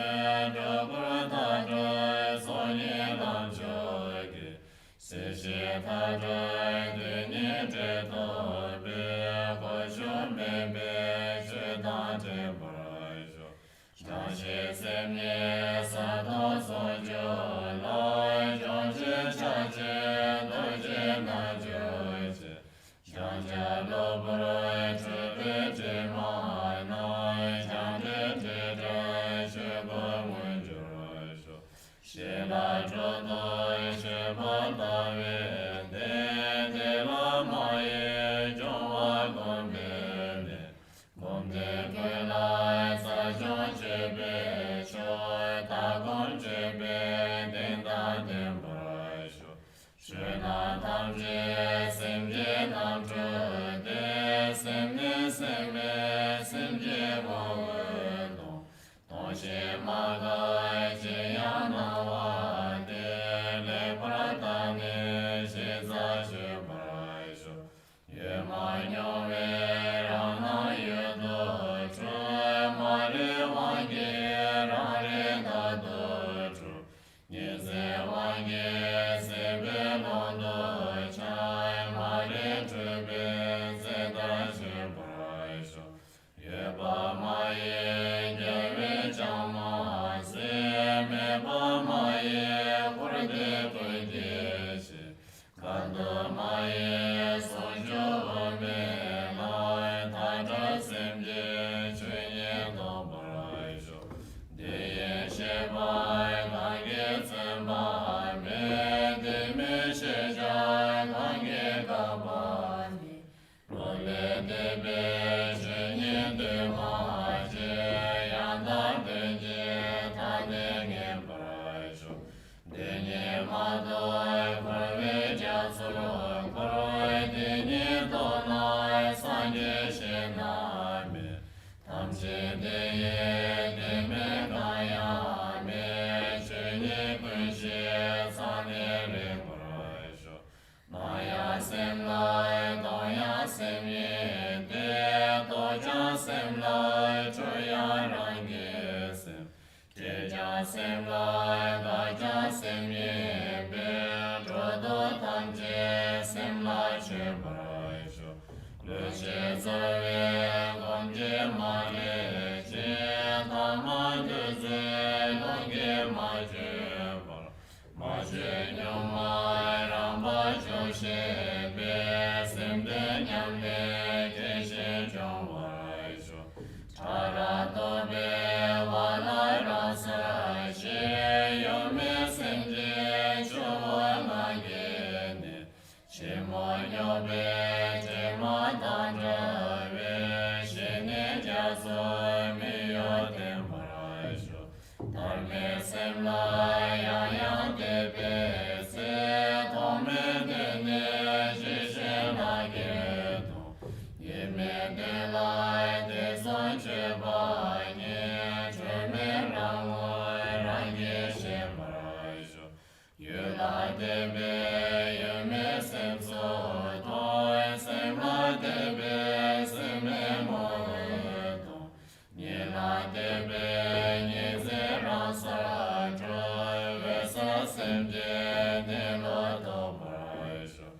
སྒྲོ་སྐུར་མཐའ་བྲལ་སོ་གཉིས་ལམ་མཆོག་གི། སྲིད་ཞི་མཐའ་བྲལ་དེ་ཉིད་འབྲས་ཐོབ་པའི། གོ་ཆོད་མེད་པའི་ཆོས་དང་འཕྲད་པར་ཤོག །བྱང་ཆུབ་སེམས་ཉིད་ས་དང་ཚོགས་སྐྱོང་ལ། སྐྱོང་བྱེད་ཕྱག་རྒྱའི་རྡོ་རྗེ་རྣལ་འབྱོར་གྱིས། སྦྱང་བྱ་གློ་བུར་འཁྲུལ་པའི་དྲི་མ་རྣམས། སྦྱངས་ཏེ་དྲི་བྲལ་ཆོས་སྐུར་མངོན་གྱུར་ཤོག །ཞི་ལ་སྒྲོ་འདོགས་ཆོད་པ་ལྟ་བུའི་བདེ། དེ་ལ་མ་ཡེངས་སྐྱོང་བ་སྒོམ་པའི་གནད། སྒོམ་བཟླས་ཀུན་ལ་རྩལ་སྦྱོང་སྤྱོད་པའི་མཆོག །ལྟ་སྒོམ་སྤྱོད་པའི་གདེང་དང་ལྡན་པར་ཤོག །ཆོས་རྣམས་ཐམས་ཅད་སེམས་ཀྱི་རྣམ་སྤྲུལ་ཏེ། སེམས་ནི་སེམས་མེད་སེམས་ཀྱི་ངོ་བོས་སྟོང་། སྟོང་ཞིང་མ་འགགས་ཅིར་ཡང་སྣང་བ་སྟེ། ལེགས་པར་བརྟགས་ནས་ཤེས་རྩལ་སྤྱོད་པར་ཤོག །ཡོད་མ་མྱོང་བའི་རང་སྣང་ཡུལ་དུ་འཁྲུལ། མ་རིག་དབང་གིས་རང་རིག་བདག་ཏུ་གྲུབ། ཉིན་མཚན་དབང་གིས་སྲིད་པའི་ཀློང་དུ་འཁྱམས། མ་རིག་འཁྲུལ་པའི་རྩིས་ལྟར་སྤྱོད་པར་ཤོག །ཡོད་པ་མ་ཡིན་རྒྱལ་བས་ཀྱང་མ་གཟིགས། མེད་པ་མ་ཡིན་འཁོར་འདས་ཀུན་གྱི། ཐམས་ཅད་དེ་ཡི་དེ་མེད་གང་ཡང་མེད། ཆོས་ཉིད་ཀུན་ཤེས་ས་ནི་རིག་པར་ཤོག་ནམ་ཡང་སེམས་ལ་གཏོང་ཡང་སེམས་ཡིན་ཏེ། གཏོགས་ཀྱང་སེམས་ལ་གྲོལ་ཡང་རང་གི་སེམས། སྐྱེ་ཀྱང་སེམས་ལ་འགག་ཀྱང་སེམས་ཡིན་པས། འགྲོ་དོན་ཐམས་ཅད་སེམས་ལ་མཆོད་པར་ཤོག་ལུས་ཀྱི་རྩ་བའི་སྒོམ་གྱིས་མ་བསླད་ཅིང་། ཐ་མལ་འདུ་འཛིའི་ལོག་གིས་མ་གྱུར་པར། མ་བཅོས་གཉུག་མ་རང་བབས་སྐྱོབ་བྱེད་པའི། སེམས་དེ་ཉམས་ལེན་གྱི་ཞིང་སྐྱོང་བར་ཤོག་ཕྲ་རགས་རྟོག་པའི་བ་ལ་རང་སར་ཞིག་ཡོད་མེད་སེམས་ཀྱི་ཆུ་བོ་ལྔ་གི་ནི། ཕྱི་མོ་སྙོགས་པའི་དྲི་མ་དང་བྲལ་བའི། ཞི་གནས་རྒྱ་མཚོ་མི་གཡོ་ལྡན་པར་ཤོག་ཐར་པའི་སེམས་ལ་ཡང་ཡང་དད་པའི་ཚེ། ཐོག་མེད་དུས་ནས་ཞི་ཞིང་ལྷག་གེར་མཐོང་། ཡིད་མེད་དུས་ལ་དེ་ཚོ་སྤྱོད་པ་ཉིད། གྲོལ་མེད་རང་ངོ་རང་གིས་ཤེས་པར་ཤོག་ཡུལ་ལ་དད་པས་ཡུལ་མེད་སེམས་སུ་མཐོང་། སེམས་ལ་དད་པས་སེམས་མེད་ངོ་བོས་མཐོང་། ཉིད་ལ་དད་པས་ཉིད་ཟད་རང་སར་གྲོལ། འོད་གསལ་སེམས་ཀྱི་གནས་ལུགས་རྟོགས་པར་ཤོག་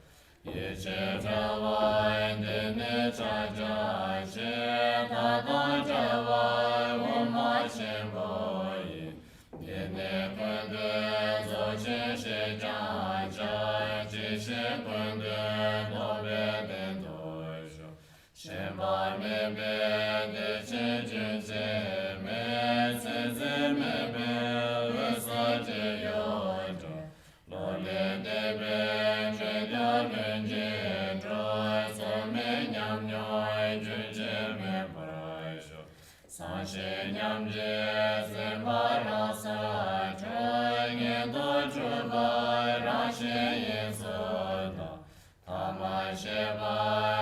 ཡིད་ཆེས་བྲལ་བ་འདི་ནི་ཕྱག་རྒྱ་ཆེ། མཐའ་དང་བྲལ་བ་དབུ་མ་ཆེན་པོ་ཡིན། འདི་ནི་ཀུན་འདུས་རྫོགས་ཆེན་ཞེས་ཀྱང་བྱ། ཇི་ཕྱིར་ཀུན་འདུས་རྟོགས་པའི་རྟེན་དུ་ཤོག་ཞེན་པ་མེད་པའི་བདེ་ཆེན་རྒྱུན་ཆད་མེད། ཚེ་ཟད་མེད་པའི་འོད་གསལ་གྱི་ཡུལ་དུ། བློ་ལས་འདས་པའི་འབྲས་རྒྱུ་ལྷུན་གྱིས་གྲུབ། རྩོལ་མེད་ཉམས་མྱོང་རྒྱུན་ཆད་མེད་པར་ཤོག་སངས་རྒྱས་མཉམ་བརྗེ་སེམས་དཔའ་རང་སར་གྲོལ། ངེས་དོན་གྲུབ་པ་རང་བཞིན་ཡིན་ཚུལ་དང་། ཐ་མལ་ཤེས་པ་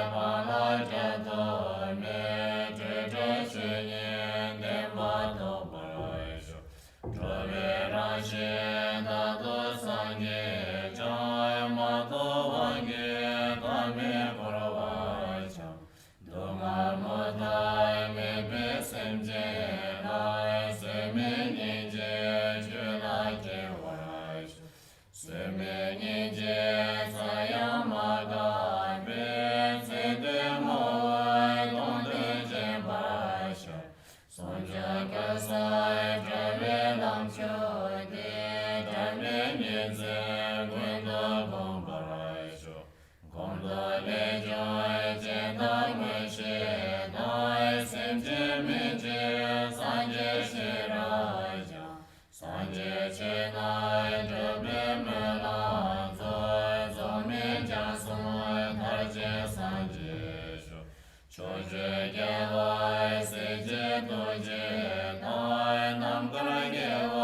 སྤང་བླང་བྲལ་དོན་མེད། སྤྲོས་བྲལ་ཆོས་ཉིད་བདེན་པ་རྟོགས་པར་ཤོག་འགྲོ་བའི་རང་བཞིན་རྟག་ཏུ་སངས་རྒྱས་ཀྱང་། མ་རྟོགས་དབང་གིས་ཐ་མལ་བོར་བ་ཀྱང་། སྡུག་བསྔལ་མུ་མཐའ་མེད་པའི་སེམས་ཅན་ལ། བཟོད་མེད་སྙིང་རྗེ་རྒྱུད་ལ་སྐྱེ་བར་ཤོག་བཟོད་མེད་སྙིང་རྗེ་ས་ཡང་མ་འགགས་པའི། ཚེ་དོན་ངོ་བོའི་དོན་དུ་སྦྱིན་པར་བྱ། ཟུང་འཇུག་གི་སར་བཀྲལ་བའི་ལམ་མཆོག་འདི། དྲན་པས་ཉིན་མཚན་ཀུན་ཏུ་བསྒོམ་པར་ཤོག་སྒོམ་རྟོག་ལས་བྱུང་ཇི་ལྟར་མངོན་ཤེས་དང་། སེམས་ཅན་མི་འཇིགས་སངས་རྒྱས་ཤེས་རབ་ཀྱང་། སངས་རྒྱས་ཆོས་རྣམས་སྒྲུབ་པའི་སྨོན་ལམ་རྫོགས། རྫོགས་སྨིན་རྒྱ་གསུམ་མཐར་ཕྱིན་སངས་རྒྱས་ཤོག་ཕྱོགས་བཅུའི་རྒྱལ་བ་སྲས་བཅས་ཐུགས་རྗེ་དང་། རྣམ་དཀར་རྒྱལ་བ་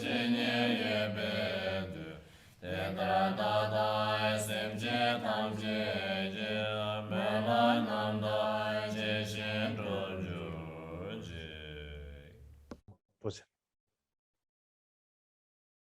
ཇི་སྙེད་ཡོད་པའི་མཐུས། དེ་ལྟར་བདག་དང་སེམས་ཅན་ཐམས་ཅད་ཀྱི། སྨོན་ལམ་རྣམ་དག་ཇི་བཞིན་འགྲུབ་གྱུར་ཅིག